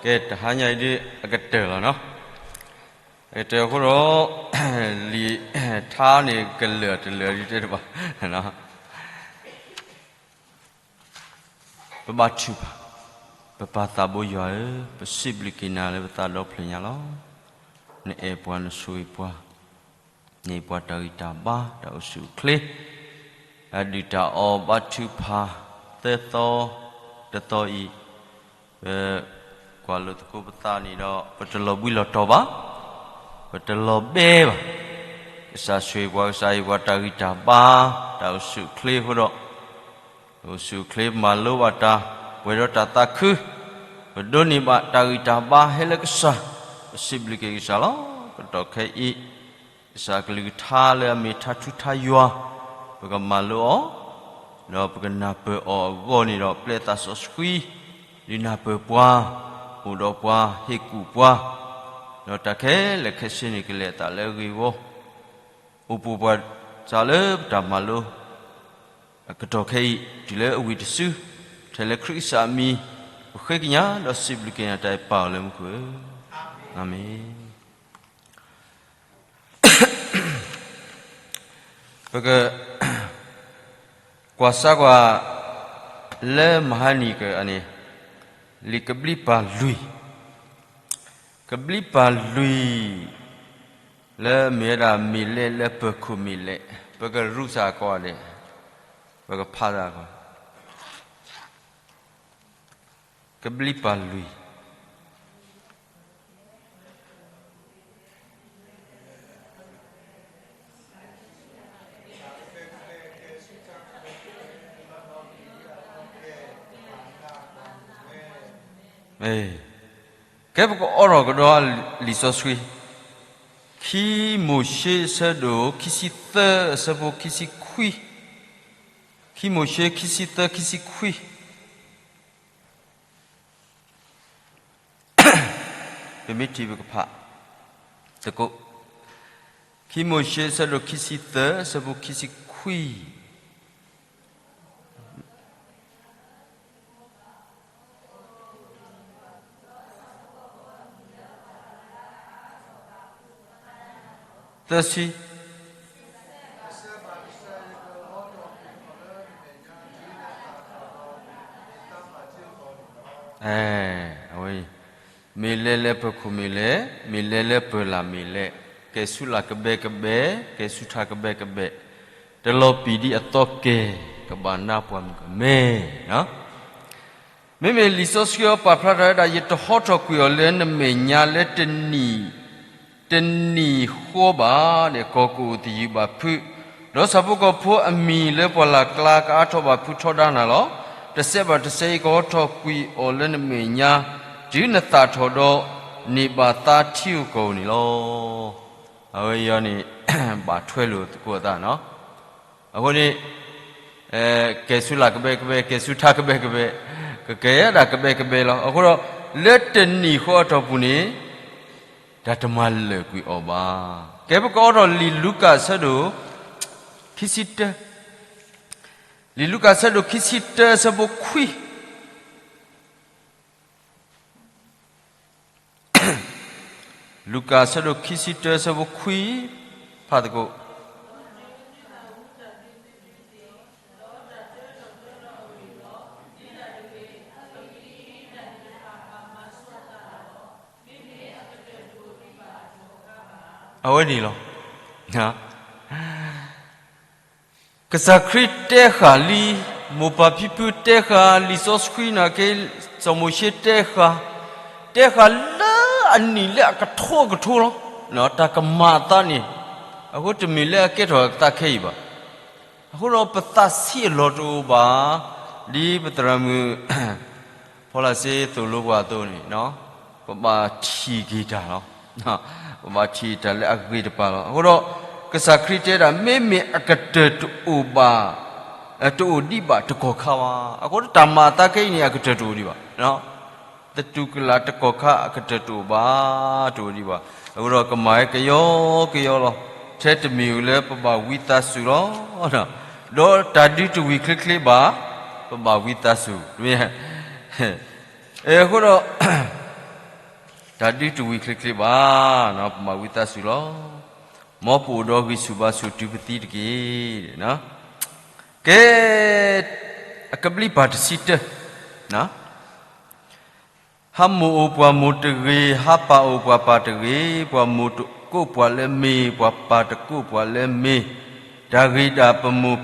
ကဲ တဟါညါအံၤဒ်အကတၢၢ်လီၤနီၤ, အကတၢၢ်အဃိဒီး လံာ်ထါန့ၣ်ကလၢာ်တလၢာ်ဒ်တဲတဘၣ်, ပဘါထုကဖၣ်, ပပၢ်သးဘိယွၤဧၢ, ပစံးဘျုးက့ၤနၤလၢပသးဒီဖျၢၣ်ညါလီၤ. နအဲၣ်ပှၤနဆိၣ်ဂ့ၤပှၤ, နအဲၣ်ပှၤတၢ်ဂံၢ်တၢ်ဘါ တၢ်အိၣ်ဆူၣ်အိၣ်ချ့, တၢ်ဒုၣ်တၢ်အီၣ်ဘါထုကဖၣ် သၢသီတသီအံၤ, ပကွၢ်လိာ်သကိးပသးန့ၣ်ဒီး ပတလီၤဘှံးလီၤတီၤဘၣ်, ပတလီၤဘဲဘၣ်. ကစၢ်ဆိၣ်ဂ့ၤပှၤ, ကစၢ်အဲၣ်ပှၤတၢ်ဂံၢ်တၢ်ဘါ တၢ်အိၣ်ဆူၣ်အိၣ်ချ့အဃိဒီး အိၣ်ဆူၣ်အိၣ်ချ့ ပမၤလိဘၣ်တၢ် ပှဲၤဒီးတၢ်သးခု, ပဒိးန့ၢ်ဘၣ်တၢ်ဂံၢ်တၢ်ဘါဟဲလၢကစၢ်, ပစံးဘျုးက့ၤကစၢ်လီၤ. ကတီၢ်ခဲအံၤ ကစၢ်ကလုၢ်ကထါလၢအမ့ၢ်ထါထူထါယွၤ, ပကမၤလိအီၤ, ဒီးပကနၢ်ပၢၢ်အီၤအဂီၢ်န့ၣ်ဒီး ပျဲသးစီဆှံ ဒုးနၢ်ပၢၢ်ပှၤ, အိၣ်ဒီးပှၤ, ဟ့ၣ်ကူၣ်ပှၤ, ဒီးတၢ်ခဲလၢာ်ခဲဆ့န့ၣ် ကလဲၤအသးလၢအဂ့ၤအဝီ, အိၣ်ပူၤပှၤစၢ်လၢပတၢ်မၤလိ အကတီၢ်ခဲအံၤ တုၤလၢအဝံၤတစု, ထဲလၢခရံာ်ကစၢ်အမံၤ, ပဃ့ကညးဒီးစံးဘျုးက့ၤနၤ တၢ်အဲၣ်ပၢ်အိၣ်လၢမူခိၣ်ဧၢ, အၤမ့ၣ်. ပကကွၢ်စၢ်ကွၢ် လၢမဟါနံၤကန့ၣ်, လံာ်ကဘျံးပၤလွံၢ်, ကဘျံးပၤလွံၢ် လၢမ့ၢ်ဝဲဒၣ် မ့ၢ်လဲၤလၢပၢၤခိၣ်မ့ၢ်လဲၤ, ပကရူးစၢ်ကိးဂၤဒဲး, ပကဖးစၢ်ကိး, ကဘျံးပၤလွံၢ် ကဲ ပကအိးထီၣ်ကဒီးလံာ်စီဆှံ, ခံမိၤၡ့အဆၢဒိၣ်ခံဆံသၢ အဆၢဖိခံဆံခွံ, ခံမိၤၡ့ခံဆံသၢ ခံဆံခွံ ပမ့ၢ်ထံၣ်ပကဖးသကိး, ခံမိၤၡ့အဆၢဒိၣ်ခံဆံသၢ အဆၢဖိခံဆံခွံ သၢဆံ, အဝဲ, မ့ၢ်လဲၤလၢပၢၤခိၣ်မ့ၢ်လဲၤ, မ့ၢ်လဲၤလၢပၢၤလၢ်မ့ၢ်လဲၤ, ကဲဆူလၢ်ကဘဲကဘဲ, ကဲဆူထးကဘဲကဘဲ, တလီၤပံာ်ဒ်အသီကဲၤ, ကဘၣ်နါပှၢ်မုၣ်ကမဲ, မ့မ့ၢ်လံာ်စီဆှံအပာ်ဖျါထီၣ်ဝဲဒၣ် ယတဟီထီၣ်ကွံာ်အီၤလၢနမဲာ်ညါလၢတနံၣ် တနံၣ်ဃီဘၣ်န့ၣ် ကီၢ်ကအိၣ်သယုၢ်ဘၣ်ဖုး, ဒီးဆၣ်ဖိကီၢ်ဖိအမံၤလၢပှၢ်လၢ်ကျါကအါထီၣ်ဘၣ်ဖုးထီဒါနၤလီၤ. တစဲးဘၣ်တစဲးအံၤ ကဟီထီၣ်ကွံာ်အီၤလၢနမဲာ်ညါ, တုၤနသၣ်ထီၣ်ဒီးန့ၢ်ဘၣ်သါထံဧိၤကီၢ်ဧိၤန့ၣ်လီၤ. အဝဲအံၤန့ၣ် ဘၣ်ထွဲလိာ်သကိးအသးနီၤ. အဃိန့ၣ် ကဲဆူလၢ်ကဘဲကဘဲ, ကဲဆူထးကဘဲကဘဲ, ကကဲဒၣ်ကဘဲကဘဲလီၤ. အဃိဒီး လၢတနံၣ်ဃီအတီၢ်ပူၤန့ၣ် တၢ်တမၤလၢာ်ကွံာ်အီၤဘၣ်. ကဲ ပကအိးထီၣ်လံာ်လူၤကၣ်အဆၢဒိၣ် ခံဆံတၢ, လံာ်လူၤကၣ်အဆၢဒိၣ်ခံဆံတၢ အဆၢဖိခွံ လူၤကၣ်အဆၢဒိၣ်ခံဆံတၢ အဆၢဖိခွံ, ဖးသကိး အဝဲန့ၣ်လီၤ. ကစၢ်ခရံာ်တဲဃာ်လံ, မိၢ်ပၢ်ဖံဖုတဲဃာ်, လံာ်စီဆှံန့ၣ်က့ စီၤမိၤၡ့တဲဃာ်, တဲဃာ်လၢအနံၣ်လၢအကထိအကထိလီၤ. တၢ်ကမၤအသးန့ၣ်, အဃိတမ့ၢ်လၢအကဲထီၣ်အသးခဲအံၤဘၣ်. အဃိဒီးပသးဆံးအလီၢ်တအိၣ်ဘၣ်, ဒ်ပသရၣ်မုၣ် ဖီလၢ်စ့သိၣ်လိပှၤအသိးန့ၣ်, ပဘၣ်ထံၣ်က့ၤတၢ်လီၤ. ပဘၣ်ထံၣ်တၢ်လၢအဂ့ၤတပၤလီၤ. အဃိဒီး ကစၢ်ခရံာ်တဲဒၣ် မ့မ့ၢ်အကတၢၢ်တအိၣ်ဘၣ်, တအိၣ်ဒံးဘၣ်တကီၢ်ခါဘၣ်. အဃိဒီးတၢ်မၤအသးခဲအံၤန့ၣ် အကတၢၢ်တအိၣ်ဒံးဘၣ်. သတူၢ်ကလာ်တကီၢ်ခါအကတၢၢ်တအိၣ်ဘၣ်, တအိၣ်ဒံးဘၣ်. အဃိဒီးကမၤဝဲကယီကယီလီၤ. ထဲတမ့ၢ်ဝံၤလၢပဘၣ်ဝံသးစူၤလီၤ. ဒီးတၢ်ဒုးတဝံၤချ့ချ့ဘၣ်, ပဘၣ်ဝံသးစူၤ. မ့ၢ် အဃိဒီး တၢ်ဒုးတဝံၤချ့ချ့ဘၣ်, ပမၤဝံသးစူၤလီၤ. မ်ပအိၣ်ဒီးဂံၢ်ဆူၣ်ဘါဆူၣ်တုၤပသံတက့ၢ်. ကဲ, အကဘျံးပၤတဆံတၢ, ဟးမိၢ်အိၣ်ပှၤမိၢ်တဂ့ၤ, ဟးပၢ်အိၣ်ပှၤပၢ်တဂ့ၤ, ပှၤမိၢ်တကိးပှၤလၢမ့ၤ, ပှၤပၢ်တကိးပှၤလၢမ့ၤ, တၢ်ဂ့ၤဒၣ်ပမိၢ်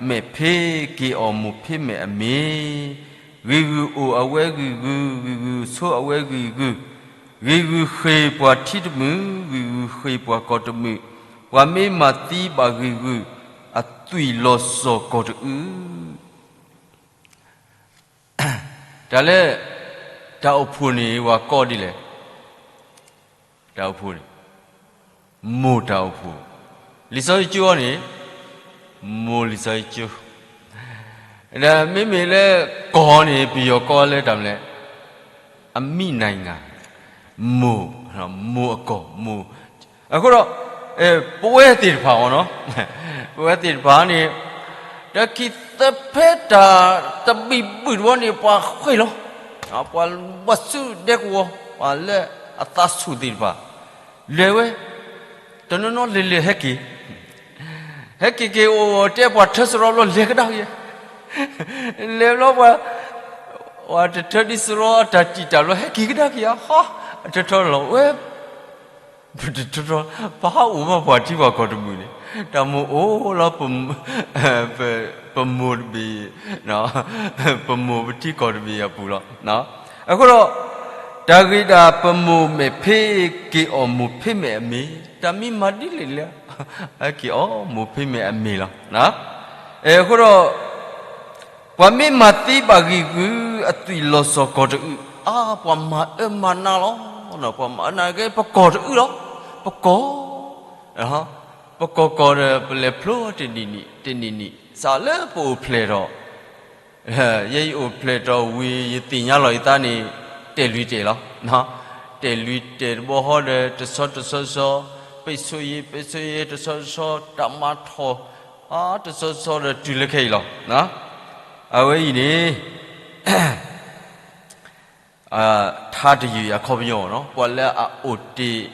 မဲာ်ဖ့က့ၤအီၤမိၢ်ဖ့မဲာ်အမ့ၤ, ဂံၢ်ဂုၢ်အိၣ်အဝဲဂံၢ်ဂုၢ်, ဂံၢ်ဂုၢ်ဆိအဝဲဂံၢ်ဂုၢ်, ဂံၢ်ဂုၢ်ဃ့ၢ်ပှၤထံတမုာ်, ဂံၢ်ဂုၢ်ဃ့ၢ်ပှၤကီၢ်တမုာ်, ပှၤမ့ၢ်မၤသံဘၣ်ဂံၢ်ဂုၢ်, အသွံၣ်လီၤစီၤကီၢ်တအုၣ်. တၢ်လၢ တၢ်အိၣ်ဖှိၣ်န့ၣ် ပှၤကိးဒ်လဲၣ်, တၢ်အိၣ်ဖှိၣ်န့ၣ် မိၢ်တၢ်အိၣ်ဖှိၣ်, လံာ်စီဆှံကၠိန့ၣ် မိၢ်လံာ်စီဆှံကၠိ, ဒီးမ့မ့ၢ်လၢကီၢ်န့ၣ် ပယီၤကိးလၢတၢ်မနုၤလဲၣ်, အမိနိုင်ငံ်, မိၢ်, မိၢ်အကီၢ်, မိၢ်, အဃိဒီး ပဝဲသ့ၣ်တဖၣ်အီၤနီၤ, ပဝဲသ့ၣ်တဖၣ်န့ၣ် တၢ်ခံးသၢဖဲတၢ်တဘံၣ်ဘုၣ်တဘျီန့ၣ် ပှၤဃ့ၢ်လီၤ, ပှၤဘၣ်ဆူဒဲကဝီၤ, ပှၤလၢအသးဆူၣ်သ့ၣ်တဖၣ် လဲၤဝဲ, တနီၤနီၤလဲၤလဲၤဟဲက့ၤ, ဟဲက့ၤက့ၤအိၣ်တဲပှၤထၢစရီဘျီလဲၤကဒါက့ၤ, လဲၤဘျီပှၤ, ပှၤတထၢဒ်စရီအတၢ်တံာ်တာ်ဘျီ ဟဲက့ၤကဒါက့ၤဧါ, ဟါ, တထီထီၣ်လီၤဝဲ ပတထီထီၣ်, ပဟးအိၣ်ဘၣ်ပှၤထံပှၤကီၢ်တမုာ်န့ၣ်, တၢ်မိၣ်အိၣ်လီၤ ပမိၢ်တဘ့ၣ်, ပမိၢ်ပထံကီၢ်တဘ့ၣ်အပူၤလီၤ. အဃိဒီး တၢ်ဂ့ၤဒၣ်ပမိၢ်မဲာ်ဖ့က့ၤအီၤမိၢ်ဖ့မဲာ်အမ့ၤ, တၢ်မ့ၢ်မၤဒ်လဲၣ်လဲၣ်, ဟဲက့ၤအီၤမိၢ်ဖ့မဲာ်အမ့ၤလီၤ. အဃိဒီး ပှၤမ့ၢ်မၤသံဘၣ်ဂံၢ်ဂုၢ် အသွံၣ်လီၤစီၤကီၢ်တအုၣ်, အါ ပှၤမၤအၢမၤနးလီၤ, ပှၤမၤအၢနးကဲ ပကီၢ်တအုၣ်လီၤ, ပကီၢ်, ပကီၢ်ကီၢ်ဒီး ပလဲၤဖျိတနံၣ်နံၣ်, တနံၣ်နံၣ် စးလၢပအိၣ်ဖျဲၣ်ထီၣ် ယဲယအိၣ်ဖျဲၣ်ထီၣ်ဝံၤ ယသ့ၣ်ညါလီၤယသးန့ၣ် တဲာ်လွံၢ်တဲာ်လီၤ. တဲာ်လွံၢ်တဲာ်တဘျီဃီဒီး တဆီတဆီဆီ, ပိတ်ဆို့ရေး, ပိတ်ဆို့ရေး, တဆီတဆီ, တၢ်မၤထီၣ်, တဆီတဆီဒီးတုၤလၢခဲအံၤလီၤ. အဝဲအံၤန့ၣ် ထါတယုၢ်အခီပညီနီၤ, ပှၤလၢအအိၣ်တ့ၢ်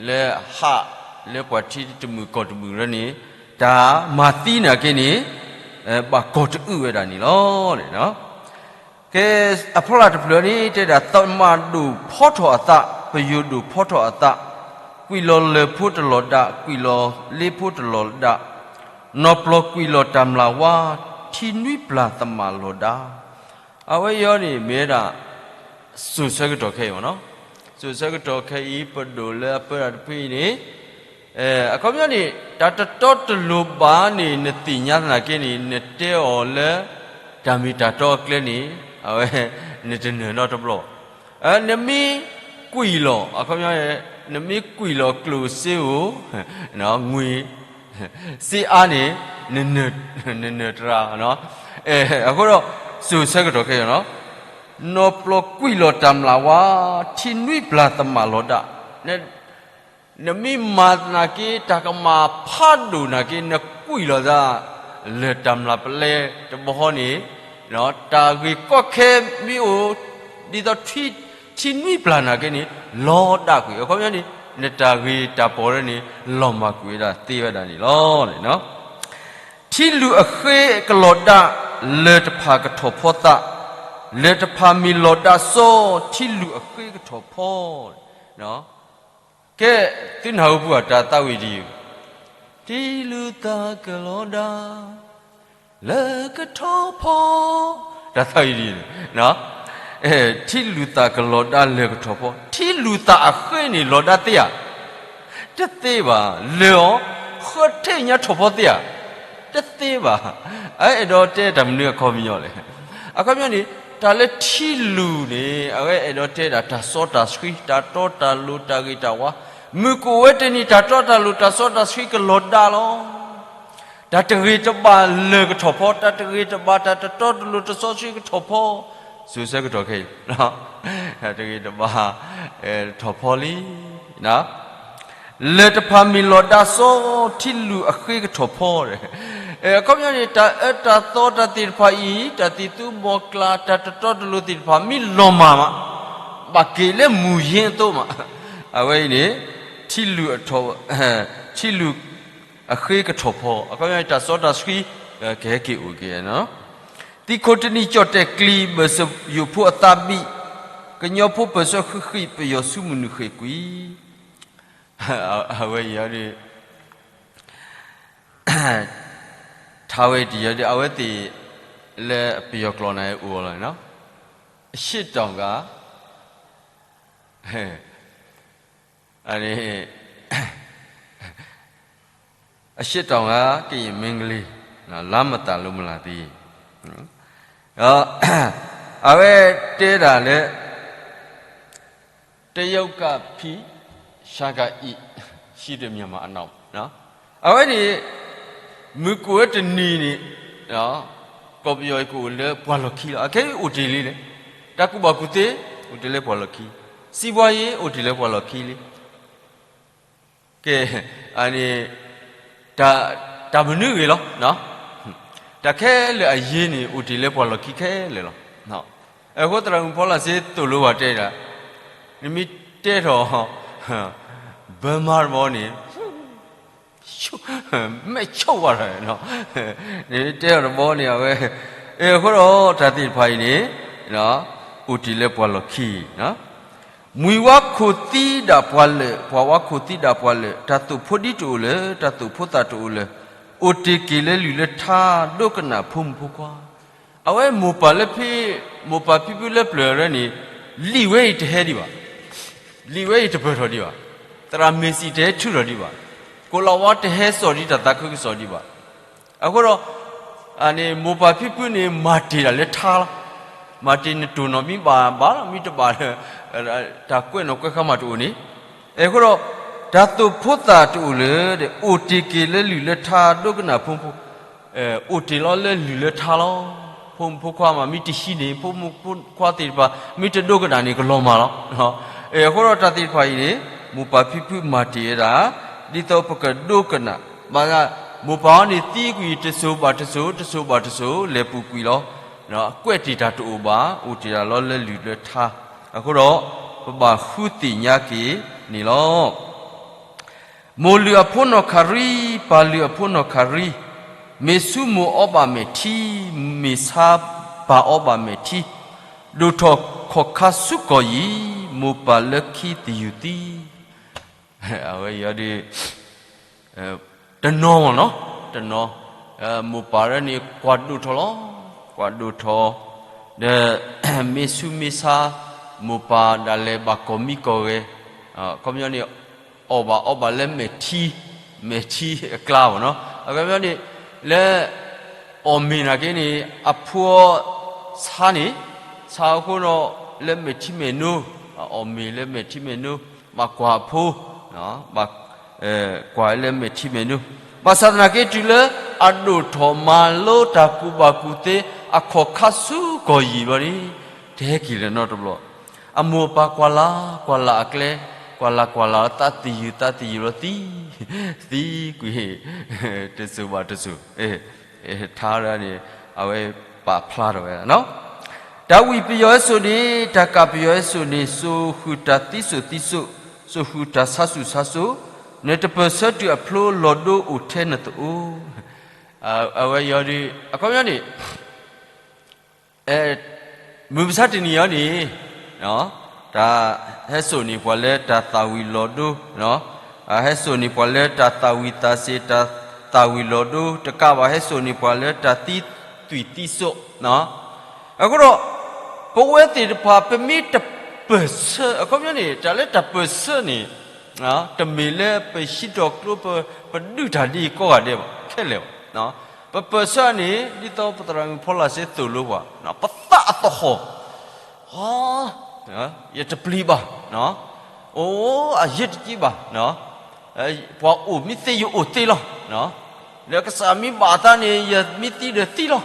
လၢဟးလၢပှၤထံတမုာ်ကီၢ်တမုာ်လၢန့ၣ်, တၢ်မၤသံနာ်က့န့ၣ်, ဘၣ်ကီၢ်တအုၣ်ဝဲဒၣ်န့ၣ်လီၤ. ကဲ, အဖီလာ်တဖျၢၣ်န့ၣ် တဲဒၣ် သမၣ်ဒိၣ်ဖီထီၣ်အသး, ပယိၤဒိၣ်ဖီထီၣ်အသး, ကွံာ်လီၤလၢၢ်ဖိတလီၤဒါ, ကွံာ်လီၤလ့ဖိတလီၤဒါ, နီၢ်ပျီၢ်ကွံာ်လီၤတၢ်မျၢ်ဝါ, ထံနွံပျၢ်သမၣ်လီၤဒါ အဝဲအံၤန့ၣ်မ့ၢ်ဝဲဒၣ် စိၤဆၢကတီၢ်ခဲအံၤမ့ၢ်နီၤ, စိၤဆၢကတီၢ်ခဲအံၤ ပဒိၣ်လၢအပၢတၢ်တဖုအံၤန့ၣ်, အခီပညီန့ၣ် တၢ်တတီတလိၤဘၣ်န့ၣ် နသ့ၣ်ညါသနာ်က့န့ၣ် နတဲအီၤလၢ တၢ်မ့ၢ်တၢ်တီအကျဲန့ၣ် အဝဲ နတနၢၤနီတဘျီ, နမ့ၢ်ကွံာ်လီၤ အခီပညီ နမ့ၢ်ကွံာ်လီၤကျိၣ်စ့ဧိၤ ငွေ စ့အါန့ၣ် နနၢၤတရၣ်, အဃိဒီး စိၤဆၢကတီၢ်ခဲအံၤနီၤ, နီၢ်ပျီၢ်ကွံာ်လီၤတၢ်မျၢ်ဝါ, ထံနွံပျၢ်သမၣ်လီၤဒါ, နမ့ၢ်မၤသနာ်က့ တၢ်ကမၣ်ဖးဒိၣ်နာ်က့ နကွံာ်လီၤသး လၢၢ်တၢ်မျၢ်ပလဲတဘျီဃီန့ၣ်, တၢ်ဂ့ၢ်ကီခဲမ့ၢ်အိၣ် ဒ်သိး ထံနွံပျၢ်နာ်က့န့ၣ် လီၤဒါကွံာ်, အခီပညီန့ၣ် နတၢ်ဂ့ၢ်တၢ်ပီၢ်လၢန့ၣ် လီၤမၢ်ကွံာ်ဝဲဒၣ်သ့ဝဲဒၣ်န့ၣ်လီၤ. ထံလုၢ်အဃ့ကလီၤဒါ, လၢၢ်တဖၣ်ကထီၣ်ဖီသး, လၢၢ်တဖၣ်မ့ၢ်လီၤဒါစီ ထံလုၢ်အဃ့ကထီၣ်ဖီ, ကဲ, သုနၢ်ဟူပှၤတၢ်သးဝံၣ်တယုၢ်, ထံလုၢ်သးကလီၤဒါ လၢၢ်ကထီၣ်ဖီ, တၢ်သးဝံၣ်တယုၢ်, ထံလုၢ်သးကလီၤဒါလၢၢ်ကထီၣ်ဖီ, ထံလုၢ်သးအဃ့န့ၣ်လီၤဒါသ့ဧါ, တသ့ဘၣ်, လၢၢ်အီၤ ဃ့ထံၣ်ညါထီၣ်ဖီသ့ဧါ, တသ့ဘၣ်, အအဲၣ်ဒိးတဲတၢ်မနုၤအခီပညီလဲၣ်, အခီပညီန့ၣ် တၢ်လၢထံလုၢ်န့ၣ် အဝဲအဲၣ်ဒိးတဲဒၣ်တၢ်စီတၢ်ဆှံ တၢ်တီတၢ်လိၤတၢ်ဂ့ၤတၢ်ဝါ, မုၢ်ကအိၣ်ဝဲတနံၤ တၢ်တီတၢ်လိၤတၢ်စီတၢ်ဆှံကလီၤဒါလီၤ. တၢ်တဂ့ၤတဘၣ်လၢၢ်ကထီၣ်ဖီ, တၢ်တဂ့ၤတဘၣ်တၢ်တတီတလိၤတစီဆှံကထီၣ်ဖီ, စိၤဆၢကတီၢ်ခဲအံၤ, တၢ်တဂ့ၤတဘၣ် ထီၣ်ဖီလံ, လၢၢ်တဖၣ်မ့ၢ်လီၤဒါစီ ထံလုၢ်အဃ့ကထီၣ်ဖီ, အခီပညီန့ၣ် တၢ်အၢတၢ်သီတၢ်သ့ၣ်တဖၣ်အံၤ တၢ်သံၣ်သူမီၤကျၢ် တၢ်တတီတလိၤသ့ၣ်တဖၣ် မ့ၢ်လီၤမၢ်မး ပာ်က့ၤလၢမူၤယ့အသိးမး, အဝဲအံၤန့ၣ် ထံလုၢ်အထီၣ်, ထံလုၢ်အဃ့ကထီၣ်ဖီ, အခီပညီ တၢ်စီတၢ်ဆှံ ကဟဲက့ၤအိၣ်က့ၤနီၤ. သံခိၣ်တနံၤကၠီၣ်တဲာ်ကျံၤ ဘၢၣ်စၢၤယိာ်ဖိအသးဘံၣ်, ကညီဖိပၢၢ်ဆၢဃံးဃံး ပယီၤဆူမုၢ်နုာ်ဃ့ၢ်ကွံာ်. အဝဲအံၤဒီး ထါဝဲတယၢၤဒီး အဝဲသ့ၣ်လၢပယီၤကျိာ်န့ၣ်အိၣ်လီၤနီၤ, အရှေ့တောင်က အန့ၣ် အရှေ့တောင်က ကရင်မင်းကလေး, လမ်းမသာလို့မလာသေး, ဒီး အဝဲတဲဒၣ်လၢ တရုတ်ကဖီ ရှမ်းကအီ ရှိတယ် မြန်မာအနောက်, အဝဲန့ၣ် မုၢ်ကိၣ်ဝဲတနံၤန့ၣ် ကီၢ်ပယီၤကအိၣ်လၢပှၤလီၢ်ခံလီၤ. အခဲအံၤအိၣ်တ့ၢ်လံလဲၣ်, တၢ်ကူၣ်ဘၣ်ကူၣ်သ့ အိၣ်တ့ၢ်လၢပှၤလီၢ်ခံ, စီးပွားရေး အိၣ်တ့ၢ်လၢပှၤလီၢ်ခံလံ. ကဲ, အန့ၣ် တၢ်မနုၤဂ့ၤလီၤ, တၢ်ခဲလၢာ်အရေးန့ၣ် အိၣ်တ့ၢ်လၢပှၤလီၢ်ခံခဲလၢာ်လီၤ. အဃိသရၣ်မုၣ်ဖီလာ်စ့သိၣ်လိပှၤတဲဒၣ်, နမ့ၢ်တဲထီၣ် ဘၢမါတဘီန့ၣ် မဲာ်ဆိၣ်ဝါထီၣ်, နမ့ၢ်တဲထီၣ်တဘီန့ၣ် အဝဲ, အဃိဒီးတၢ်သ့ၣ်တဖၣ်အံၤန့ၣ် အိၣ်တ့ၢ်လၢပှၤလီၢ်ခံ, မှံဝါခိၣ်သံဒၣ်ပှၤလၢာ်, ပှၤဝါခိၣ်သံဒၣ်ပှၤလၢာ်, တၢ်သိၣ်ဖိဒံတအိၣ်လၢၤ, တၢ်သိၣ်ဖိသၣ်တအိၣ်လၢၤ, အိၣ်တ့ၢ်က့ၤလၢလုၢ်လၢထါ ဒိကနၣ်ဖိမုၣ်ဖိခွါ. အဝဲမိၢ်ပၢ်လၢဖံ, မိၢ်ပၢ်ဖံဖုလၢပျၢၤရဲန့ၣ် လံာ်ဝဲအံၤတဟဲဒံးဘၣ်, လံာ်ဝဲအံၤတပၢၢ်ထီၣ်ဒံးဘၣ်, သရၣ်မ့ၢ်စံးတဟဲထုးထီၣ်ဒံးဘၣ်, ကိးလီၤဝါတဟဲစိာ်ဒံးတၢ်သးခုကစီၣ်ဒံးဘၣ်. အဃိဒီး အန့ၣ် မိၢ်ပၢ်ဖံဖုန့ၣ် မၤတ့ၢ်ဒၣ်လၢထါလီၤ. မၤတ့ၢ်နတိၢ်နီၣ်မ့ၢ်ဘၣ်ဘၣ်လီၤ, မ့ၢ်တဘၣ်လၢ တၢ်ကွဲးနီၣ်ကွဲးဃါမးတအိၣ်န့ၣ်, အဃိဒီး တၢ်သိၣ်ဖိသၣ်တအိၣ်လၢၤဒီး အိၣ်တ့ၢ်က့ၤလၢလုၢ်လၢထါ ဒိကနၣ်ဖိမုၣ်ဖိ အိၣ်တ့ၢ်လီၤလၢလုၢ်လၢထါလီၤ. ဖိမုၣ်ဖိခွါမး မ့ၢ်တဟံးန့ၣ် ဖိမုၣ်ဖိခွါသ့ၣ်တဖၣ် မ့ၢ်တဒိကနၣ်န့ၣ် ကလီၤမၢ်လီၤ. အဃိဒီးတၢ်သ့ၣ်တဖၣ်အံၤန့ၣ် မိၢ်ပၢ်ဖံဖုမၤတ့ၢ်ဝဲဒၣ် ဒ်သိးပကဒိကနၣ်, ဘၣ်ဆၣ် မိၢ်ပၢ်အံၤန့ၣ်သံကွံာ် တစိၤဘၣ်တစိၤ တစိၤဘၣ်တစိၤ လဲၤပူၤကွံာ်လီၤ. ကွဲးတ့ၢ်တၢ်တအိၣ်ဘၣ်, အိၣ်တ့ၢ်ဒၣ်လီၤလၢလုၢ်လၢထါ, အဃိဒီး ပဘၣ်ဃုသ့ၣ်ညါက့ၤန့ၣ်လီၤ. မိၢ်လုၢ်အဖိနီၢ်ခရံ, ပၢ်လုၢ်အဖိနီၢ်ခရံ, မ့ၢ်ဆူမိၢ်အီဘၣ်မဲာ်ထံ, မ့ၢ်ဆါပၢ်အီဘၣ်မဲာ်ထံ, ဒိၣ်ထီၣ်ခီၣ်ခါဆူကီၢ်ယံၤ, မိၢ်ပၢ်လၢခံသယုၢ်သံ. အဝဲယီၤဒုး တနီၤမ့ၢ်နီၤ, တနီၤ, မိၢ်ပၢ်ရၢန့ၣ် ကွၢ်ဒိၣ်ထီၣ်လီၤ, ကွၢ်ဒိၣ်ထီၣ်, ဒီး မ့ၢ်ဆူမ့ၢ်ဆါ မိၢ်ပၢ်ဒၣ်လဲာ်ဘၣ်ကီၢ်မံကီၢ်ဂဲၤ, အခီပညီန့ၣ် အီၣ်ဘၣ်အီဘၣ်လၢမဲာ်ထံ, မဲာ်ထံအကျါမ့ၢ်နီၤ, အခီပညီန့ၣ် လၢ အီၣ်မ့ၤနာ်က့န့ၣ် အဖိဆါန့ၣ်, ဆါအဃိဒီး လၢမဲာ်ထံမဲာ်နိ, အီၣ်မ့ၤလၢမဲာ်ထံမဲာ်နိ, ဘၣ်ကွၢ်အဖိ, ဘၣ် ကွၢ်လၢမဲာ်ထံမဲာ်နိ, ဘၣ်ဆၣ်သနာ်က့တုၤလၢ အဒိၣ်ထီၣ်မၤလိတၢ်ကူၣ်ဘၣ်ကူၣ်သ့ အခီၣ်ခါဆူကီၢ်ယံၤဘျီန့ၣ် တဟဲက့ၤလၢၤနီတဘျီ, အမိၢ်အပၢ်ကွၢ်လၢ်ကွၢ်လၢ်အကျဲ, ကွၢ်လၢ်ကွၢ်လၢ်သးသယုၢ်သးသယုၢ်လီၤသံ, သံကွံာ် တစိၤဘၣ်တစိၤ, ထါဒၣ်န့ၣ် အဝဲပာ်ဖျါထီၣ်ဝဲဒၣ်နီၤ. တၢ်ဝံၣ်ပယီၤဟဲစိာ်န့ၣ် တၢ်ကၣ်ပယီၤဟဲစိာ်န့ၣ် စိာ်ဃုာ်တၢ်သံစိာ်သံစိာ်, စိာ်ဃုာ်တၢ်ဆါဆူၣ်ဆါစိာ်, နတပၢၢ်ဆၢတုၤအဖျိလီၤဒိအိၣ်ထဲနသအိၣ်, အဝဲယီၤဒုး အခီပညီန့ၣ် မုၢ်မဆါတနံၤအံၤန့ၣ် တၢ်ဟဲစိာ်န့ၢ်ပှၤလၢတၢ်သၣ်ဝံၤလီၤဒိ, ဟဲစိာ်န့ၢ်ပှၤလၢတၢ်သၣ်ဝံၤသးစ့ၤ တၢ်သၣ်ဝံၤလီၤဒိ တကးဘၣ် ဟဲစိာ်န့ၢ်ပှၤလၢတၢ်သံသွံၣ်သံစိး, အဃိဒီး ပဝဲသ့ၣ်တဖၣ် ပမ့ၢ်တပၢၢ်ဆၢ အခီပညီန့ၣ် တၢ်လၢတၢ်ပၢၢ်ဆၢန့ၣ် တမ့ၢ်လၢပဟံးထီၣ်ကျိ ပဒုးတၢ်ဒ်အံၤကိးဂၤဒဲးဘၣ် ခဲလၢာ်ဘၣ်. ပပၢၢ်ဆၢန့ၣ် ဒ်သိးပသရၣ်မုၣ်ဖီလာ်စ့သိၣ်လိပှၤ ပသးအသဟီၣ်, ယတပျံၤဘၣ်, အိၣ်အယံၤတကံဘၣ်, ပှၤအိၣ်မ့ၢ်သ့ယအိၣ်သ့လီၤ, ဒီးကစၢ်မ့ၢ်ဘၣ်အသးန့ၣ် ယမ့ၢ်သံဒီးသံလီၤ,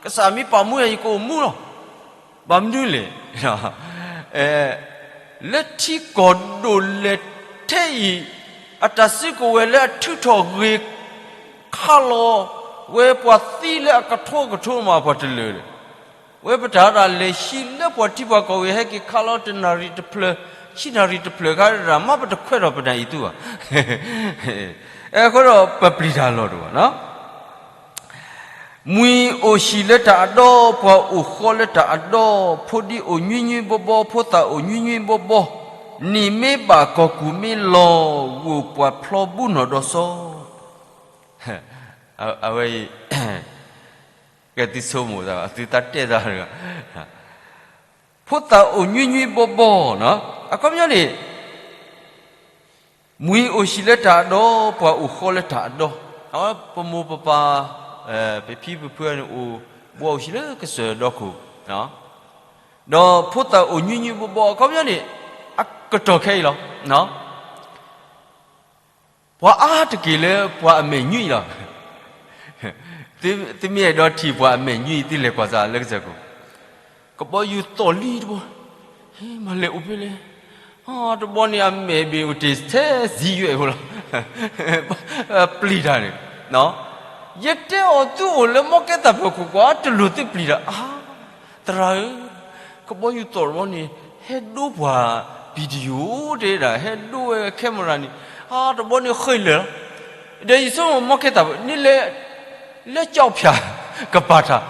ကစၢ်မ့ၢ်ပာ်မူယၤ ယကအိၣ်မူလီၤ. ဘၣ်မနုၤလဲၣ်, လၢထံကီၢ်ဒိၣ်လဲၣ်ထဲအံၤ အတၢ်စုကဝဲၤလၢအထုးထီၣ်ဂ့ၤ ခးလီၤဝဲပှၤသံလၢအကထိကထိမး ပှၤတလၢာ်ဒီး ဝဲပတၢ်ဒၣ်လဲၤဟံးလၢပှၤထံပှၤကီၢ်ဂ့ၤ ဟဲက့ၤခးလီၤတနၣ်ရံၣ်တဖျၢၣ်, ဆံနၣ်ရံၣ်တဖျၢၣ်ခါဒၣ် မ့ၢ်ပတခွဲးထီၣ်ပနၢ်အံၤသုဘၣ်. အဃိဒီးပပျံၤတၢ်လီၤတအိၣ်ဘၣ်နီၤ. မှံၤအိၣ်ဟံၣ်လၢတၢ်အဒီ, ပှၤအိၣ်ဃီလၢတၢ်အဒီ, ဖိဒံအိၣ်ညွံးညွံးဘီဘီ, ဖိသၣ်အိၣ်ညွံးညွံးဘီဘီ, နံၤမ့ၢ်ဘၣ်ကီၢ်ကူၢ်မ့ၢ်လီၤ, ဂိၢ်ပှၤဖျီဘူနီၢ်ဒီးစီ. အဝဲအံၤ ကဲသုဆိကမိၣ်သး သုသးတဲသးတဂၤ, ဖိသၣ်အိၣ်ညွံးညွံးဘီဘီနီၤ, အခီပညီန့ၣ် မှံၤအိၣ်ဟံၣ်လၢတၢ်အဒီ, ပှၤအိၣ်ဃီလၢတၢ်အဒီ, အဝဲပမိၢ်ပပၢ် ပဖံပဖုန့ၣ်အိၣ်ဘှီအိၣ်ဟံၣ်လၢကစၢၢ်ဒီခိၣ်, ဒီးဖိသၣ်အိၣ်ညွံးညွံးဘီဘီ အခီပညီန့ၣ် အကတီၢ်ခဲအံၤလီၤ. ပှၤအါတက့ၢ်လၢပှၤအမဲာ်ညွံအံၤလီၤ. သုမ့ၢ်အဲၣ်ဒိးထံၣ်ပှၤအမဲာ်ညွံအံၤ သုလဲၤကွၢ်စၢ်လၢကစၢၢ်ခိၣ်, ကဘီယူၤသီၣ်လံတဘီ, မၤလဲၤအိၣ်ဖဲလဲၣ်, တဘီန့ၣ်အမဲာ်ဘ့ၣ်အိၣ်တ့ၢ်ထဲစံယွဲၣ်ဖိလီၤ. ပျံၤတၢ်န့ၣ်, ယတဲအီၤသုအိၣ်လၢမီကဲသၣ်ဖၢၣ်ခိၣ်ကွၢ် တလိၣ်သုပျံၤတၢ်, အါ သရၣ်ဧၢ, ကဘီယူၤသီၣ်တဘီန့ၣ် ဟဲဒိပှၤ video တဲဒၣ် ဟဲဒိဝဲ camera န့ၣ်, အါ တဘီန့ၣ်ဃ့လၢာ်လီၤ. ဒီးယဆိကမိၣ်မီကဲသၣ်ဖၢၣ်န့ၣ်လဲၤ လၢကၠီဖၠၣ် ကပၤထၣ်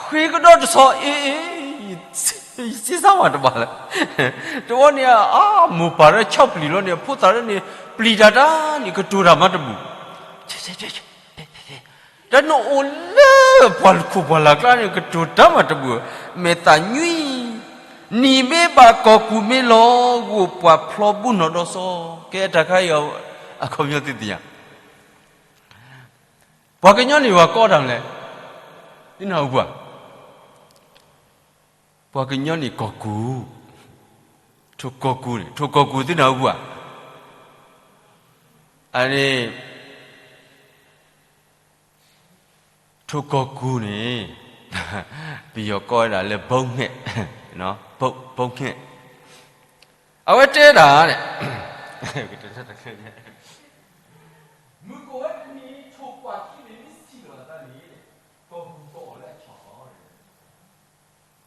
ဃ့ကဒီတဆီ အ့ အ့ ယစံးစါဝဲတဘၣ်လၢၤ. တဘီန့ၣ် အါ မိၢ်ပၢ်လၢဆီပျံၤလီၤန့ၣ် အဖိသၣ်လၢန့ၣ် ပျံၤတၢ်တၢ်န့ၣ် ကတိၤတၢ်မၤတဘူၣ် တၢ်နအိၣ်လၢပှၤခိၣ်ပှၤလၢ်ကျါန့ၣ် ကတိၤတၢ်မၤတဘူၣ်, မဲာ်သၣ်ညွံ, နံၤမ့ၢ်ဘၣ်ကီၢ်ကူၢ်မ့ၢ်လီၤ, ဂိၢ်ပှၤဖျီဘူနီၢ်ဒီးစီ, ကဲတၢ်ခါအံၤ အခီပညီသုသ့ၣ်ညါ, ပှၤကညီန့ၣ် ပှၤကိးတၢ်မနုၤလဲၣ်, သ့ၣ်နီၣ်ပှၤ ပှၤကညီန့ၣ်ကီၢ်ကူၢ်, ထိၣ်ကီၢ်ကူၢ်န့ၣ် ထိၣ်ကီၢ်ကူၢ်သ့ၣ်နီၣ်ပှၤ, အန့ၣ် ထိၣ်ကီၢ်ကူၢ်န့ၣ် ပယီၤကိးဝဲဒၣ်လၢ ဘုံးငှက်, ဘုံးငှက်, အဝဲတဲဒၣ်န့ၣ် မုၢ်ကအိၣ်ဝဲတနံၤ ထိၣ်ပှၢ်ခံဘ့ၣ်မ့ၢ်ဆံးလီၤအသးန့ၣ် ကီၢ်ကူၢ်ကအိၣ်လၢအဆီၣ်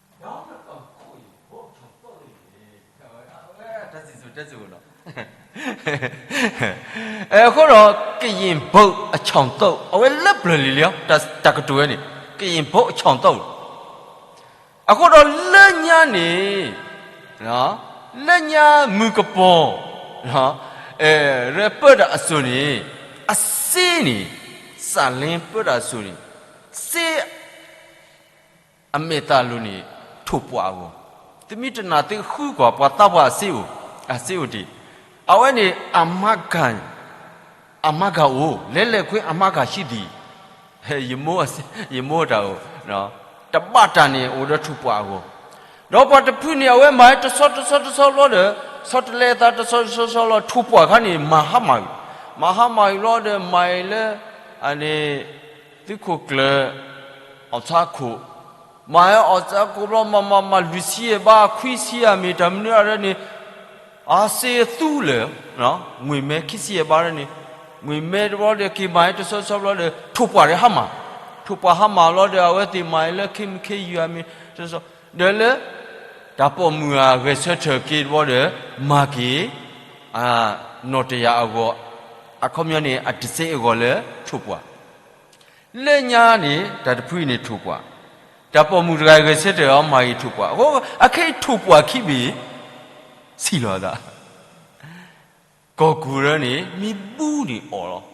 လီၤ. ဒီးနကီၢ်ခိၣ်အံၤ ဘုံးအဆီၣ်သိးလံန့ၣ် တၢ်စံၣ်စိၤတဲစိၤနီၤ, အဃိဒီး ကရင်ဘုံးအဆီၣ်သိး အဝဲလၢပျၢၤလံၤလံ တၢ်ကတိၤဝဲန့ၣ် ကရင်ဘုံးအဆီၣ်သိး အဃိဒီးလၢညါန့ၣ် လၢညါမုၢ်ကပီၤ ရပၢတၢ်အစိၤန့ၣ် အစ့န့ၣ် စးလ့ပၢတၢ်အစိၤန့ၣ် စ့ အမဲာ်သၣ်လိၤန့ၣ် ထိၣ်ပှၢ်အဂီၢ်, သုမ့ၢ်တနာ်သုဃုကွၢ် ပှၤသးပှၢ်အစ့အိၣ်, အစ့အိၣ်တ့ၢ်, အဝဲန့ၣ် အမၤကၣ် အမၤကၣ်အိၣ် လဲၤလဲၤခွ့ အမၤကၣ်ဆံးဒံး, ယမိၢ်တၢ်အိၣ်, တဘၣ်တၢ်န့ၣ် အိၣ်ဒီးထိၣ်ပှၢ်အဂီၢ်, ဒီးပှၤတဖုန့ၣ် အဝဲမၤတဆီတဆီတဆီဘျီဒီး ဆီတလဲအသးတဆီတဆီတဆီလီၤ ထိၣ်ပှၢ်ခါန့ၣ် မၤဟါမၢ်, မၤဟါမၢ်အံၤဘျီဒီး မၤအံၤလၢ အန့ၣ် သုးခိၣ်ကျၢၢ် အီၣ်ဆါခိၣ်, မၤဟဲအီၣ်ဆါခိၣ်ဘျီ မၤမၤမၤလွံၢ်ဆံယဲၢ်ဘး ခွံဆံယဲၢ်မ့ၢ်တၢ်မနုၤအရၢန့ၣ်, အစ့သူလၢာ်, ငွေမဲခံဆံယဲၢ်ဘးရၢန့ၣ်, ငွေမဲတဘျီဒီး က့ၤမၤဟဲတဆီဆီဘျီဒီး ထိၣ်ပှၢ်ဒီးဟါမၢ်, ထိၣ်ပှၢ်ဟါမၢ်ဘျီဒီး အဝဲသ့ၣ်မၤဟဲလၢခ့မုၢ်ခ့ယုၢ်အမ့ၢ်တဆီ, ဒီးလၢ တၢ်ပိာ်မုၣ်အဂဲၤဆၢထၢၣ်က့ၤတဘျီဒီး မၤက့ၤ နီၣ်တယၢ်အဂီၢ်, အခီပညီန့ၣ် အတစ့အဂီၢ်လၢထိၣ်ပှၢ် လၢညါန့ၣ် တၢ်တဖုအံၤန့ၣ်ထိၣ်ပှၢ်, တၢ်ပိာ်မုၣ်တဂၤဂဲၤဆၢထၢၣ်အီၤမၤဂ့ၤထိၣ်ပှၢ်, အဃိ အခဲအံၤထိၣ်ပှၢ်ခံဘ့ၣ် ဆံးလီၤအသး, ကီၢ်ကူၢ်ရၢန့ၣ် မ့ၢ်ဘူးန့ၣ်အီၣ်လီၤ,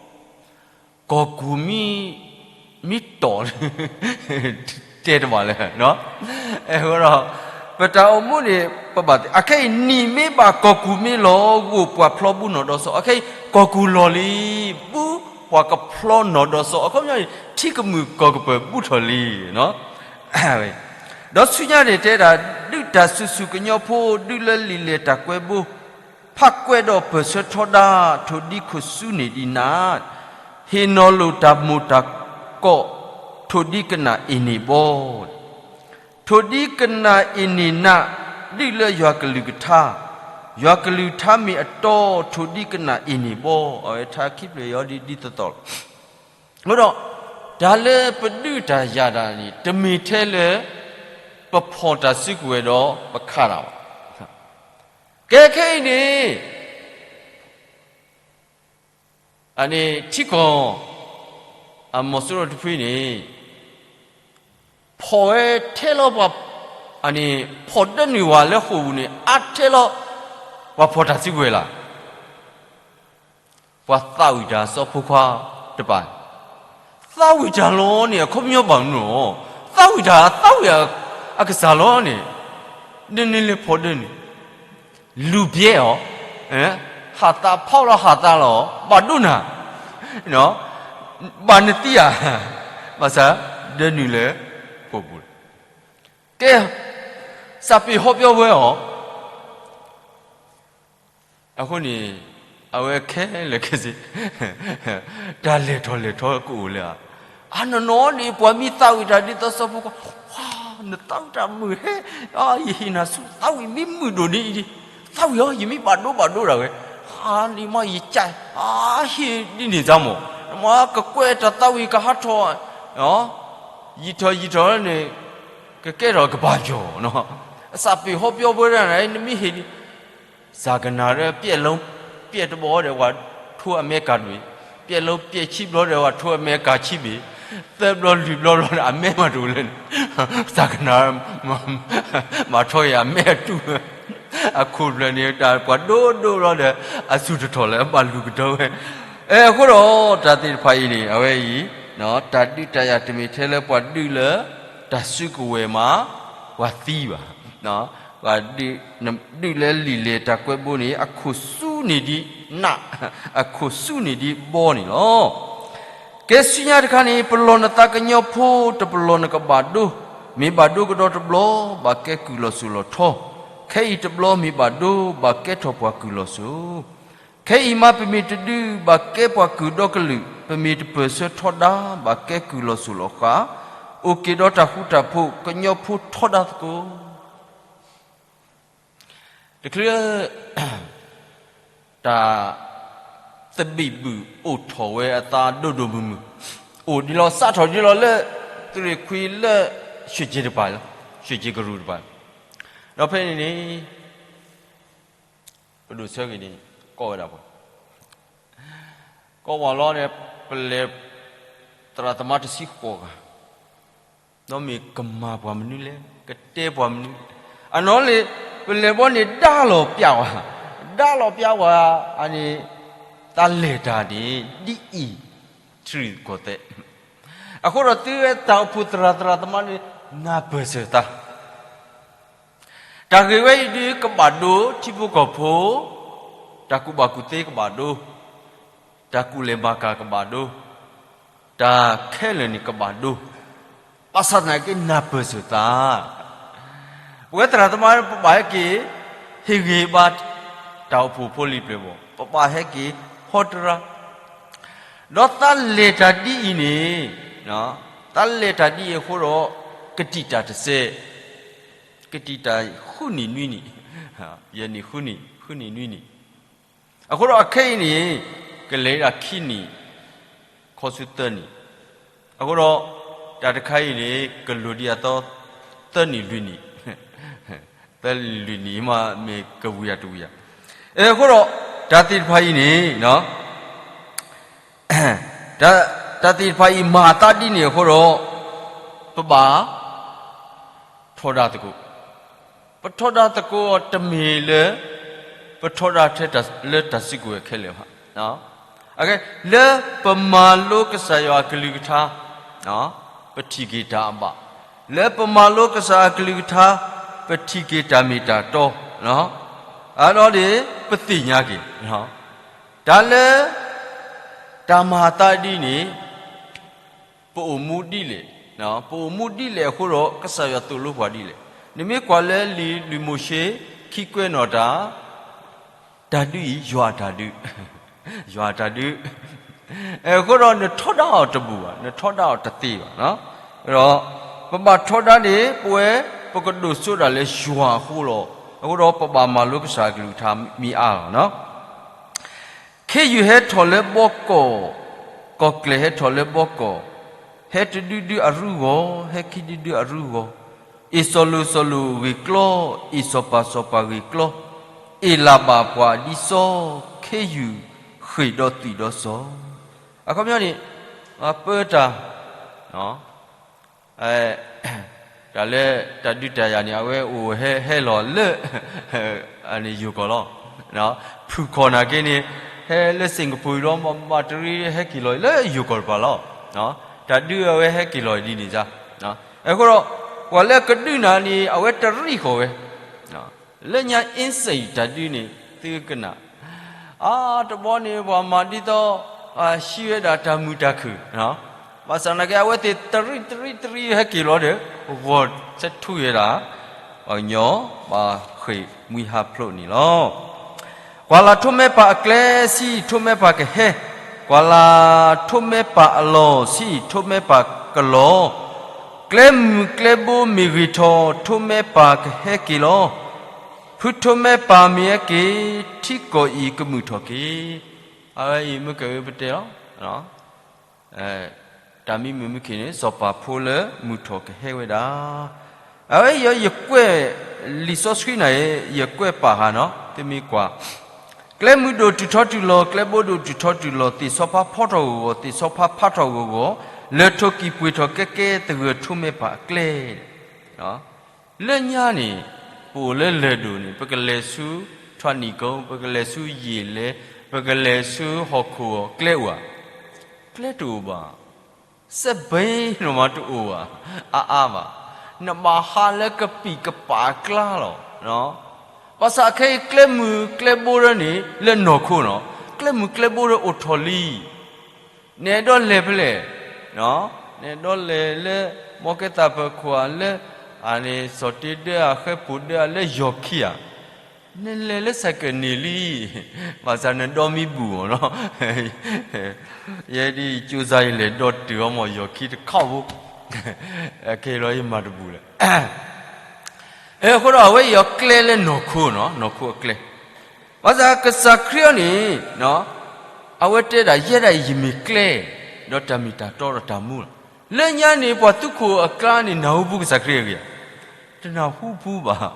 ကီၢ်ကူၢ်မ့ၢ် မ့ၢ်တီၢ် တဲတဘၣ်လၢၤ, အဃိဒီး ပတၢ်အိၣ်မူန့ၣ် ပဘၣ်သ့ၣ် အခဲအံၤ နံၤမ့ၢ်ဘၣ်ကီၢ်ကူၢ်မ့ၢ်လီၤ ဂိၢ်ပှၤဖျီဘူနီၢ်ဒီးစီ, အခဲအံၤ ကီၢ်ကူၢ်လီၤလံ ဘူးပှၤကဖျီနီၢ်ဒီးစီ, အခီပညီန့ၣ် ထံကမုာ်ကီၢ်ကပၢၤဘူးထီၣ်လံ ဒီးဆူညါန့ၣ်တဲဒၣ် ဒုးတၢ်ဆူၣ်ဆူၣ်ကညီဖိ ဒုးလၢလံာ်လဲၢ်တၢ်ကွဲဘိ, ဖးကွဲးဒီးပၢၢ်ဆၢထီဒါ ထိၣ်ဒံခိၣ်ဆူန့ၣ်ဒံးနၤ, ဟ့ၣ်နီၤလိာ်တၢ်မိၢ်တၢ်ကီး, ထိၣ်ဒံကနၣ်အ့ၣ်န့ၢ်ဘီ ထိၣ်ဒံကနၣ်အ့ၣ်န့ၢ်နၤ, ဒုးလၢယွၤကလုၢ်ကထါ, ယွၤကလုၢ်ကထါမ့ၢ်အတီ, ထိၣ်ဒံကနၣ်အ့ၣ်န့ၢ်ဘီ, အဝဲထါခံဖျၢၣ်အံၤဒ်သိးသိးလီၤ. အဃိဒီး တၢ်လၢပဒုးတၢ်ယၤတၢ်န့ၣ် တမ့ၢ်ထဲလၢ ပဖီၣ်တၢ်စုကဝဲၤဒီးပခးတၢ်ဘၣ်. ကဲခဲအံၤန့ၣ် အန့ၣ်ထံကီၢ် အမီၤစိရိၤတဖုန့ၣ် ဖီၣ်ဝဲထဲလီၤပှၤ အန့ၣ် ဖီၣ်ဒၢနုာ်ဝဲလၢဃိာ်ပူၤန့ၣ် အါထဲလီၤ ပှၤဖီၣ်တၢ်စုကဝဲၤလၢ် ပှၤသးဝံၣ်တၢ်စီၤဖိခွါတပၤ, သးဝံၣ်တၢ်လီၤန့ၣ် အခီပညီဘၣ်မနုၤလီၤ. သးဝံၣ်တၢ် သးဝံၣ်အကစၢ်လီၤန့ၣ်, ဒ်န့ၣ်လဲၤဖီၣ်ဒၢနုာ်, လူၤဘျဲအီၤ, ဟးသးဖီၣ်လီၤ ဟးသးလီၤ ဘၣ်ဒိနၤ, ဘၣ်နသံဧါ, ဘၣ်ဆၣ် ဒၢနုာ်လၢဃိာ်ပူၤ, ကဲ, စးပ့ၤဟီပၠီဝဲအီၤ အဃိန့ၣ် အဝဲခဲလၢာ်ခဲဆ့ တၢ်လဲၤထီၣ်လဲၤထီကအိၣ်လၢ အနီၢ်နီၢ်န့ၣ် ပှၤမ့ၢ်သးဝံၣ်တၢ်ဒ်သိးစီၤဖိခွါ, နသးဝံၣ်တၢ်မုာ်ဟဲ, ယဟ့ၣ်နၤဆူ သးဝံၣ်မ့ၢ်မုာ်ဒိၣ်န့ၣ်အံၤ, သးဝံၣ်အီၤ ယမ့ၢ်ဘၣ်ဒိဘၣ်ဒိတၢ်ဝဲ, ဟါန့ၣ်မ့ၢ်ယကၢ်, ဟ့ၣ်ဒ်န့ၣ်သးမး, နမ့ၢ်ကကွဲးတၢ်သးဝံၣ်ကဟးထီၣ်, ယံာ်ထီၣ်ယံာ်ထီၣ်န့ၣ် ကကဲထီၣ်ကဘၣ်ယီၤ, အစးပ့ၤဟီပၠီဝဲဒၣ်န့ၣ် နမ့ၢ်ဟ့ၣ်ဒ် စၢ်ကနၣ်ရၢ ပျဲၢ်လီၤပျဲၢ်တဘီဒီး ပှၤထိအမဲကၤတဘ့ၣ်, ပျဲၢ်လီၤပျဲၢ်ခံဘျီဒီး ပှၤထိအမဲကၤခံဘ့ၣ်, သၢဘျီလွံၢ်ဘျီဘျီဒီး အမဲမးတအိၣ်လၢန့ၣ်, စၢ်ကနၣ်ရၢ မၤထီက့ၤအမဲအတူၢ်, အခိၣ်ဖျၢၣ်န့ၣ် တၢ်ပှၤဒိၣ်ဒိၣ်ဘျီဒီး အစူၢ်တထီၣ်လၢအဘၣ်လူၤကတၢၢ်ဝဲ, အဃိဒီး တၢ်သ့ၣ်တဖၣ်အံၤန့ၣ် အဝဲအံၤ တၢ်ဒုးတၢ်ယၤတမ့ၢ်ထဲလၢပှၤဒုးလၢ တၢ်စုကဝဲၤမး ပှၤသံဘၣ်, ပှၤဒုး ဒုးလၢလံာ်လဲၢ်တၢ်ကွဲးဘိန့ၣ် အခိၣ်ဆူန့ၢ်ဒ်နး, အခိၣ်ဆူန့ၢ်ဒ်ဘီန့ၣ်လီၤ. ကဲဆူညါတခါန့ၣ် ပလီၢ်နသးကညီဖိ တပလီၢ်နကဘၣ်ဒိ, မ့ၢ်ဘၣ်ဒိကဒီးတဘျီ ဘၣ်ကဲကုၢ်လီၤစိၤလီၤထီ, ခဲအံၤတဘျီမ့ၢ်ဘၣ်ဒိ ဘၣ်ကဲထီၣ်ပှၤကုၢ်လီၤစိၤ ခဲအံၤမးပမ့ၢ်တဒုး ဘၣ်ကဲပှၤကုၢ်ဒီကလုာ်, ပမ့ၢ်တပၢၢ်ဆၢထီဒါ ဘၣ်ကဲကုၢ်လီၤစိၤလီၤဃာ်, အိၣ်က့ၤဒီးတၢ်ဃူတၢ်ဖိး ကညီဖိထီဒါသကိး. တချုး တၢ်သဘံၣ်ဘုၣ်အိၣ်ထီၣ်ဝဲအသးဒိၣ်ဒိၣ်မုၢ်မုၢ်, အိၣ်ဒ်လီၤစးထီၣ်ဒ်လီၤလၢ သုးရ့ၣ်ခွံလၢ ရွှေကျင်တပၤ, ရွှေကျင်ကရူၢ်တပၤ, ဒီးဖဲန့ၣ်န့ၣ် ပဒိၣ်ဆၢဂ့ၤန့ၣ် ကိးဝဲဒၣ်ပှၤ, ကိးဝဲလီၤဒီး ပလဲၤ သရၣ်သမါတဆံဃိးဂၤ, ဒီးမ့ၢ်ကမၤပှၤမနုၤလဲၣ်, ကတဲပှၤမနုၤလဲၣ်, အနီၢ်လံ ပလဲၤဘီန့ၣ်ဒါလီၤပျးဝဲ, ဒါလီၤပျးဝဲ, အန့ၣ် တၢ်လဲၤတၢ်န့ၣ် ဒ်အံၤ ထံရူၢ်ကီၢ်သဲး, အဃိဒီးသုဝဲတၢ်အိၣ်ဖှိၣ်သရၣ်သရၣ်သမါန့ၣ် နၢ်ပၢၢ်စၢၤသး တၢ်ဂ့ၢ်ဝဲအံၤဒုးကဘၣ်ဒိ ထံဖိကီၢ်ဖိ, တၢ်ကူၣ်ဘၣ်ကူၣ်သ့ကဘၣ်ဒိ, တၢ်ကူၣ်လဲၤမၤကၤကဘၣ်ဒိ, တၢ်ခဲလၢာ်န့ၣ်ကဘၣ်ဒိ, ဘၣ်ဆၣ်သနာ်က့နၢ်ပၢၢ်စၢၤသး, ပဝဲသရၣ်သမါ ပဘၣ်ဟဲက့ၤ ဟ့ၣ်ဂံၢ်ဘါ တၢ်အိၣ်ဖှိၣ်ဖိလံၤပျဲၢ်ဘီၣ်, ပဘၣ်ဟဲက့ၤဟီတရါ ဒီးသးလဲၤတၢ်ဒ်အံၤန့ၣ်, သးလဲၤတၢ်ဒ်အံၤအဃိဒီး ကတံာ်တၢ်တစဲး, ကတံာ်တၢ်ဃုနံၣ်နွံနံၣ်, ယဲၢ်နံၣ်ဃုနံၣ်, ဃုနံၣ်နွံနံၣ်, အဃိဒီးအခဲအံၤန့ၣ် ကလဲၤဒၣ်ခံနံၣ် ခီဆူသၢနံၣ်, အဃိဒီး တၢ်တခါအံၤန့ၣ် ကလိၣ်ဒံးအသီ သၢနံၣ်လွံၢ်နံၣ်, သၢနံၣ်လွံၢ်နံၣ်မး မ့ၢ်ကဝံၤအတဝံၤဧါ, အဃိဒီး တၢ်သ့ၣ်တဖၣ်အံၤန့ၣ် တၢ်သ့ၣ်တဖၣ်အံၤမၤအသးဒ်န့ၣ်အဃိဒီး ပဘၣ် ထီဒါသကိး, ပထီဒါသကိးအီၤတမ့ၢ်လၢ ပထီဒါထဲလၢတၢ်စုကဝဲၤခဲလၢာ်ဘၣ်, လၢပမၤလိကစၢ်ယွၤအကလုၢ်ကထါ ပထံၣ်က့ၤတၢ်အဘၣ်, လၢပမၤလိကစၢ်အကလုၢ်ကထါ ပထံၣ်က့ၤတၢ်မ့ၢ်တၢ်တီ, အဒီးန့ၣ် ပသ့ၣ်ညါက့ၤ, တၢ်လၢ တၢ်မၤအသးဒ်န့ၣ် ပအိၣ်မူဒ်လဲၣ်, ပအိၣ်မူဒ်လဲၣ်အဃိဒီး ကစၢ်ယွၤသိၣ်လိပှၤဒ်လဲၣ်. နမ့ၢ်ကွၢ်လၢလံာ်လွံၢ်မိၤၡ့ ခံကွဲးနီၣ်တၢ်, တၢ်ဒုးအံၤ ယွၤအတၢ်ဒုး, ယွၤအတၢ်ဒုး, အဃိဒီးနထီဒါအီၤတဘူၣ်ဘၣ်, နထီဒါအီၤတသ့ဘၣ်. ဒီး ပဘၣ်ထီဒါန့ၣ် ပဝဲ ပကဒိၣ်စိဒၣ်လၢယွၤအဃိလီၤ. အဃိဒီး ပဘၣ်မၤလိကစၢ်အကလုၢ်ကထါမ့ၢ်အါလီၤ. ခ့ယုၢ်ဟဲထီၣ်လၢဘီကီၢ်, ကီၢ်ကျဲၤဟဲထီၣ်လၢဘီကီၢ်, ဟဲတဒုဒုအရူၢ်ဂီၤ, ဟဲခံဒုဒုအရူၢ်ဂီၤ, အ့ၣ်စီၤလိၤစီၤလိၤဂ့ၢ်ကျီ, အ့ၣ်စီၤပၤစီၤပၤဂ့ၢ်ကျီ, အ့ၣ်လၤဘၣ်ပှၤဒ်စီၤ, ခ့ယုၢ်ဃ့ၢ်ဒီးသွံၣ်ဒီးစီၤ. အခီပညီန့ၣ် ပၢတၢ် တၢ်လၢတၢ်ဒုးတၢ်ယၤန့ၣ် အဝဲအိၣ်ဟဲဟဲလီၤလၢ ယိၤကီၢ်လီၤ. ဖုၣ်ခီၣ်နာ်က့န့ၣ် ဟဲလၢစ့ၣ်ကပူၤဒီး မၤတရံးဟဲက့ၤလီၤလၢယိၤကီၢ်တပၤလီၤ. တၢ်ဒုးအဝဲဟဲက့ၤလီၤဒ်န့ၣ်စ့ၢ်. အဃိဒီး ပှၤလၢအကဒုးနၤန့ၣ် အဝဲတရံးဃီၤဝဲ လၢညါ inside တၢ်ဒုးန့ၣ် သုကနၣ် အါတဘီန့ၣ် ပှၤမၤဒ်သိး ဟံးဝဲဒၣ်တၢ်မုာ်တၢ်ခုၣ်, ဘၣ်ဆၣ်နာ်က့ အဝဲသ့ၣ်တရံးတရံးတရံးဟဲက့ၤလီၤဒီး ဂီၤဆဲးထူယဲဒၣ် ပှၤကညီ ဘၣ်ဃ့ၢ်မှံဟးဖျိးန့ၣ်လီၤ. ကွၢ်လၢ်ထိးမဲပၢ်အကျဲ ဆံးအံၤထိးမဲပၢ်ကဟဲ, ကွၢ်လၢ်ထိးမဲပၢ်အလီၢ် ဆံးအံၤထိးမဲပၢ်ကလီၤ, ကျဲမုၢ်ကျဲဘိမ့ၢ်ဂ့ၤထီၣ် ထိးမဲပၢ်ကဟဲက့ၤလီၤ. ဖုထိးမဲပၢ်မ့ၢ်ဟဲက့ၤ ထံကီၢ်အံၤကမုာ်ထီၣ်က့ၤ. အဝဲအံၤမ့ၢ်ကဂ့ၤပတဲလီၤ. တၢ်မံမုာ်မုာ်ခံန့ၣ် စီၤပၤဖိလၢမုၢ်ထီၣ်ကဟဲဝဲဒၣ်. အဝဲယီၤယကွဲး လံာ်စီဆှံနၤအံၤ ယကွဲးပာ်ဟးနီၤ သုမ့ၢ်ကွၢ် ကျဲမုၢ်ဒိၣ်တုၤထီတုၤလီၤ ကျဲဘိဒိၣ်တုၤထီတုၤလီၤ သ့ၣ်ဆီဖါဖီထီၣ်ဂီၤဂီၤ သ့ၣ်ဆီဖါဖါထီၣ်ဂီၤဂီၤ လၢထိးကံၢ်ပှ့ၤထီၣ်ကဲကဲသဂၢၢ်ထိးမဲပၢ်အကျဲ လၢညါန့ၣ် ပအိၣ်လၢလၢၢ်ဒိၣ်န့ၣ် ပကလဲၤဆူထွါနံၣ်ကိ ပကလဲၤဆူယံာ်လဲၢ် ပကလဲၤဆူဟီၣ်ခိၣ်အကျဲအိၣ်ဧါ, ကျဲတအိၣ်ဘၣ်. စဲးဘ့နီၤမးတအိၣ်ဘၣ် အါအါဘၣ်. နဘၣ်ဟးလၢကပံာ်ကပၤအကျါလီၤ. ဘၣ်ဆၣ်ခဲအံၤ ကျဲမုၢ်ကျဲဘိဒၣ်န့ၣ် လၢနီၢ်ခိနီၤ ကျဲမုၢ်ကျဲဘိဒၣ်အိၣ်ထီၣ်လံ နအဲၣ်ဒိးလဲၤဖဲလဲၣ်, နအဲၣ်ဒိးလဲၤလၢ မ်ကဲသးပၢၤခိၣ်ဧါလၢ အန့ၣ် စီၤတ့ဒၢဧါ ဃဲပူၤဒၢဧါ လၢယီၤခံဧါ, နလဲၤလၢစဲးကန့ၢ်လံ, ဘၣ်ဆၣ်နဒီမံဘူၣ်မးနီၤ, ယဲဒ်ကၠိစါယလဲၤဒီတုၤအီၤမး ယီၤခံတခီဘိ, ခဲအံၤလီၤယမၤတဘူၣ်လဲၣ်. အဃိဒီးအဝဲအံၤအကျဲလၢနီၢ်ခိနီၤ နီၢ်ခိအကျဲ ဘၣ်ဆၣ်ကစၢ်ခရံာ်အံၤန့ၣ် အဝဲတဲဒၣ် ယဲဒၣ်အံၤယမ့ၢ်ကျဲ, ဒီးတၢ်မ့ၢ်တၢ်တီဒီးတၢ်မူလီၤ. လၢညါန့ၣ် ပှၤသူခိၣ်အကျါန့ၣ် နၢ်ဟူပူၤကစၢ်ခရံာ်အဂ့ၢ်ဧါ, တနၢ်ဟူပူၤဘၣ်.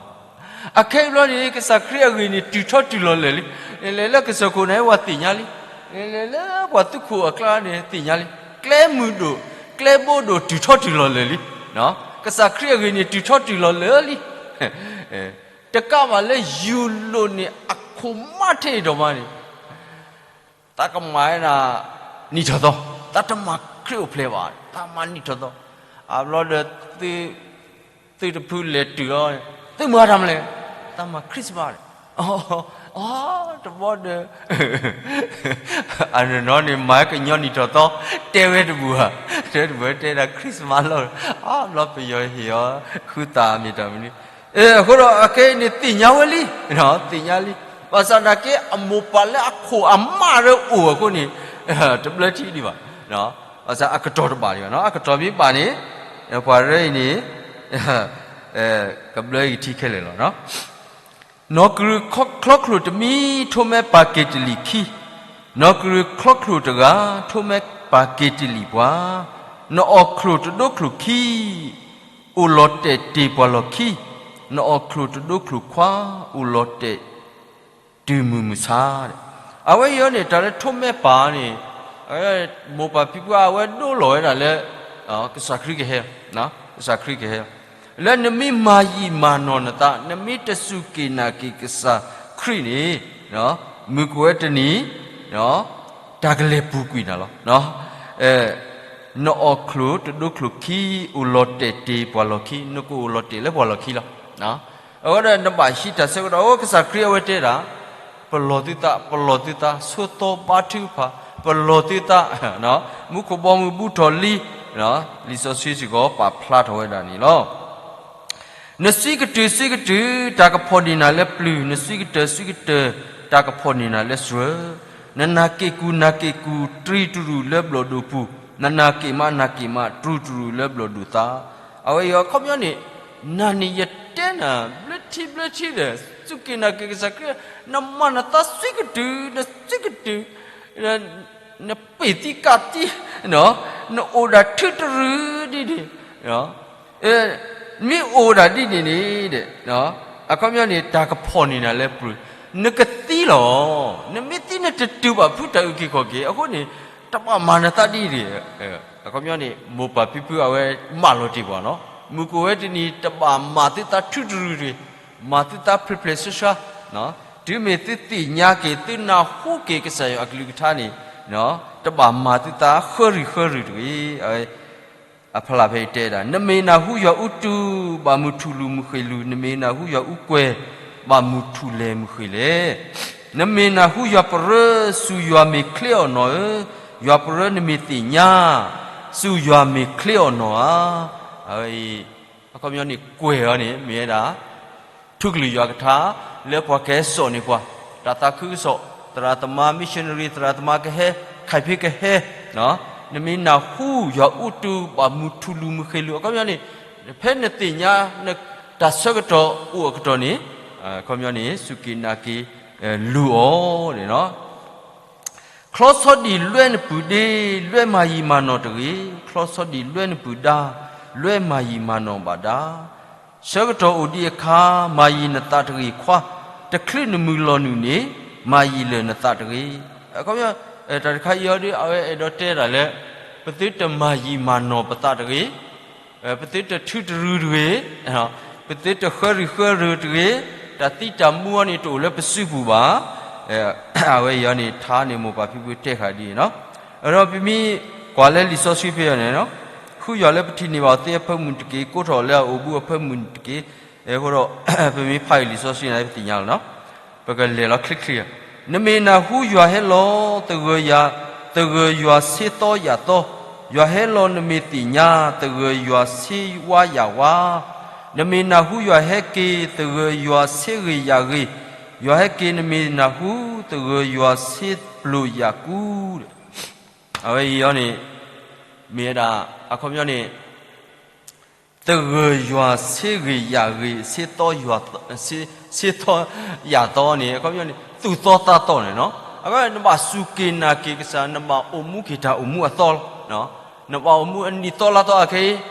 အခဲအံၤဘျီန့ၣ် ကစၢ်ခရံာ်အဂ့ၢ်န့ၣ် တုၤထီတုၤလီၤလၢာ်လံ. လဲၤလၢကစၢၢ်ခိၣ်န့ၣ် ပှၤသ့ၣ်ညါလံ. လဲၤလၢပှၤသူခိၣ်အကျါန့ၣ် သ့ၣ်ညါလံ. ကျဲမုၢ်ဒိၣ် ကျဲဘိဒိၣ်တုၤထီတုၤလီၤလၢာ်လံ. ကစၢ်ခရံာ်အဂ့ၢ်န့ၣ် တုၤထီတုၤလီၤလၢာ်လံ. တကးဘၣ်လၢယူၤလိာ်န့ၣ် အခိၣ်မးထဲအံၤဒီးမးန့ၣ် သးကမၤဝဲဒၣ်နံၣ်ထီၣ်သီ, သးတမၤခရံာ်အိၣ်ဖျဲၣ်ဘၣ်, သးမၤနံၣ်ထီၣ်သီ. အဘျီဒီး သုတဖုလဲၤတုၤလီၤ, သုမၤတၢ်မနုၤလဲၣ်, သးမၤ Christmas န့ၣ်. အတဘီဒီး အနီၢ်နီၢ်န့ၣ် မၤကညီနံၣ်ထီၣ်သီ, တဲဝဲတဘူၣ်ဧါ, တဲတဘူၣ် တဲဒၣ် Christmas လီၤ. အဘျီပယီၤဟ့ၣ်အီၤ ဃုသးမ့ၢ်တၢ်မနုၤ အဃိဒီးအခဲအံၤန့ၣ်သ့ၣ်ညါဝဲလံ, သ့ၣ်ညါလံ. ဘၣ်ဆၣ်သနာ်က့ အမိၢ်ပၢ်လၢအခိၣ်အမးရၢအိၣ်အဃိန့ၣ် တဘျၢထံဒံးဘၣ်. ဘၣ်ဆၣ်အကတီၢ်တဘၣ်ဒံးဘၣ်, အကတီၢ်မ့ၢ်ဘၣ်န့ၣ် ပှၤရၢအံၤန့ၣ် ကဘျၢအံၤထံခဲလၢာ်လီၤ. နီၢ်ကရူၢ်ချီချိၣ်တမံၤ ထိးမဲပာ်က့ၤတလံာ်ခံ, နီၢ်ကရူၢ်ချီချိၣ်တဂၤ ထိးမဲပာ်က့ၤတလံာ်ပှၤ, နအီၣ်ချိၣ်တဒိချိၣ်ခံ အိၣ်လီၤတဲာ်တ့ၢ်ပှၤလီၢ်ခံ, နအီၣ်ချိၣ်တဒိချိၣ်ခွါ အိၣ်လီၤတဲာ်တုၤမုၢ်မဆါ. အဝဲအံၤန့ၣ် တၢ်လၢထိးမဲပာ်န့ၣ် မိၢ်ပၢ်ဖံဖုအဝဲဒိလီၤဝဲဒၣ်လၢ ကစၢ်ခရံာ်ကဟဲ, ကစၢ်ခရံာ်ကဟဲ လၢနမ့ၢ်မၤယံာ်မၤနီၢ်နသး နမ့ၢ်တစူၢ်က့ၤနာ်က့ၤကစၢ်ခရံာ်န့ၣ် မုၢ်ကဝဲတနံၤ တၢ်ကလဲၤပူၤကွံာ်နၤလီၤ. နအီၣ်ချိၣ်တဒိချိၣ်ခံ အိၣ်လီၤတဲာ်တ့ၢ်ပှၤလီၢ်ခံ, နကအိၣ်လီၤတဲာ်လၢပှၤလီၢ်ခံလီၤ. အဃိဒီးနဘၣ်ဟံးတၢ်ဆၢကတီၢ် အိၣ်ကစၢ်ခရံာ်အဝဲတဲဒၣ် ပလီၢ်သုသး, ပလီၢ်သုသး, ဆိသီဘါထုကဖၣ်, ပလီၢ်သုသး, မူခိၣ်ဘီမုၢ်ဘူၣ်ထီၣ်လံ, လံာ်စီဆှံစ့ၢ်ကီးပာ်ဖျါထီၣ်ဝဲဒၣ်န့ၣ်လီၤ. နစံးကတုၤစံးကတုၤ တၢ်ကဖီၣ်န့ၢ်နၤလၢပျုၤ, နစံးကတၢၢ်စံးကတၢၢ် တၢ်ကဖီၣ်န့ၢ်နၤလၢစှၢၤ, နနာ်က့ၢ်ကူၣ်နာ်က့ၢ်ကူၣ် တြီၤတရူးလၢဘျီၣ်ဒိၣ်ပူၤ, နနာ်က့ၢ်မးနာ်က့ၢ်မး တြီၤတရူးလၢဘျီၣ်ဒိၣ်သး. အဝဲအံၤအခီပညီန့ၣ် နၤန့ၣ်ယတဲနၤ ဘျၢထံဘျၢထံဒီး စူၢ်က့ၤနာ်က့ၤကစၢ်ခရံာ်, နမၤနသးစံးကတုၤ နစံးကတုၤ, နပ့ၢ်သံကးသံ, နအိၣ်ဒၣ်ထုတရူးဒ်န့ၣ်, အဲ မ့ၢ်အိၣ်ဒၣ်ဒ်န့ၣ်န့ၣ်, အခီပညီန့ၣ် တၢ်ကဖီၣ်န့ၢ်နၤလၢပြၢၤ, နကသံလီၤ. နမ့ၢ်သံနတတုၤဘၣ်ဖုတၢ်အုၣ်က့ၤခီၣ်က့ၤ, အဃိန့ၣ် တဘၣ်မၤနသးဒ်န့ၣ်, အခီပညီန့ၣ် မိၢ်ပၢ်ဖံဖုအဝဲမၢလီၤတ့ၢ်ပှၤနီၤ, မုၢ်ကအိၣ်ဝဲတနံၤ တဘၣ်မၤသုသးထုတရုတဂ့ၤ, မၤသုသးဖျဲးဖျဲးဆှါဆှါ, တုၤမ့ၢ်သုသ့ၣ်ညါက့ၤ သုနၢ်ဟူက့ၤကစၢ်ယွၤအကလုၢ်ကထါန့ၣ်, တဘၣ်မၤသုသးဃၢရံၤဃၢရူၤတဂ့ၤ. အဖီလာ်ဖဲအံၤတဲဒၣ်, နမ့ၢ်နၢ်ဟူယွၤအူတူၢ် ဘၣ်မုၢ်ထူၣ်လူၤမုၢ်ဃ့ၢ်လူၤ, နမ့ၢ်နၢ်ဟူယွၤအူကွဲၤ ဘၣ်မုၢ်ထူၣ်လဲၤမုၢ်ဃ့ၢ်လဲၤ, နမ့ၢ်နၢ်ဟူယွၤပရၢ စူၢ်ယွၤမ့ၢ်ချ့အီၤနီၤဧၢ, ယွၤပရၢနမ့ၢ်သ့ၣ်ညါ, စူၢ်ယွၤမ့ၢ်ချ့အီၤနီၤဧါ. အဝဲအံၤ အခီပညီန့ၣ် ကွဲၤအီၤန့ၣ် မ့ၢ်ဝဲဒၣ် ထူကလုၢ်ယွၤကထါ လၢပှၤကဟဲစိာ်န့ၢ်ပှၤ, တၢ်သးခုကစီၣ်, သရၣ်သမါ missionary သရၣ်သမါကဟဲ ခးဖ့ကဟဲ, နမ့ၢ်နၢ်ဟူယွၤအူတူၢ် ဘၣ်မုၢ်ထူၣ်လူၤမုၢ်ဃ့ၢ်လူၤ, အခီပညီန့ၣ် ဖဲနသ့ၣ်ညါ တၢ်ဆၢကတီၢ်အိၣ်အကတီၢ်န့ၣ်, အခီပညီန့ၣ် စူၢ်က့ၤနာ်က့ၤ လူၤအီၤန့ၣ်လီၤ. ချီဆီဒံၣ်လွဲနပုၢ်ဒ့, လွဲမၤယံာ်မၤနီၢ်တဂ့ၤ, ချီဆီဒံၣ်လွဲနပုၢ်ဒါ, လွဲမၤယံာ်မၤနီၢ်ဘၣ်ဒါ, ဆၢကတီၢ်အိၣ်ဒံးအခါ, မၤယံာ်နသးတဂ့ၤခွါ, တချုးနမုၢ်လီၤနုာ်န့ၣ်, မၤယံာ်လၢာ်နသးတဂ့ၤ. အခီပညီ တၢ်တခါအံၤအီၤဒီး အဝဲအဲၣ်ဒိးတဲဒၣ်လၢ ပသုတမၤယံာ်မၤနီၢ်ပသးတဂ့ၤ, ပသုတထုတရုတဂ့ၤ, ပသုတဃၢရံၤဃၢရူၤတဂ့ၤ, တၢ်သံတၢ်မူအံၤန့ၣ် တအိၣ်လၢပစုပူၤဘၣ်. အဝဲအံၤအီၤန့ၣ် ထါန့ၣ်မိၢ်ပၢ်ဖံဖုတဲဃာ်ဒ်န့ၣ်လီၤ. ဒီးပမ့ၢ်ကွၢ်လၢလံာ်စီဆှံဖဲအံၤန့ၣ်, ဃုယွၤလၢပထံၣ်န့ၢ်ဘၣ်အီၤသ့အဖၢမုၢ်တက့ၢ်, ကိးထီၣ်အီၤလၢအအိၣ်ဘူးအဖၢမုၢ်တက့ၢ်. အဃိဒီး ပမ့ၢ်ဖးအံၤလံာ်စီဆှံန့ၣ် ပသ့ၣ်ညါလီၤနီၤ. ပကလဲၤလီၤချ့ချ့, နမ့ၢ်နၢ်ဟူယွၤဟဲလီၤ သဂၢၢ်ယၤ, သဂၢၢ်ယွၤဆ့သီယၣ်သီ, ယွၤဟဲလီၤနမ့ၢ်သ့ၣ်ညါ, သဂၢၢ်ယွၤဆ့ဝါယၣ်ဝါ, နမ့ၢ်နၢ်ဟူယွၤဟဲက့ၤ, သဂၢၢ်ယွၤဆ့ဂ့ၤယၣ်ဂ့ၤ, ယွၤဟဲက့ၤနမ့ၢ်နၢ်ဟူ, သဂၢၢ်ယွၤဆ့ပျိာ်ယၣ်ကူ, အဝဲအံၤအီၤန့ၣ် မ့ၢ်ဝဲဒၣ် အခီပညီန့ၣ် သဂၢၢ်ယွၤဆ့ဂ့ၤယၣ်ဂ့ၤ, ဆ့သီယၣ်သီ, ဆ့သီယၣ်သီန့ၣ် အခီပညီန့ၣ် သူၣ်သီသးသီန့ၣ်နီၤ. အခီပညီ နဘၣ်စူၢ်က့ၤနာ်က့ၤကစၢ်, နဘၣ်အိၣ်မူက့ၤတၢ်အိၣ်မူအသီလီၤ. နဘၣ်အိၣ်မူအနံၣ်သီလါသီအခဲ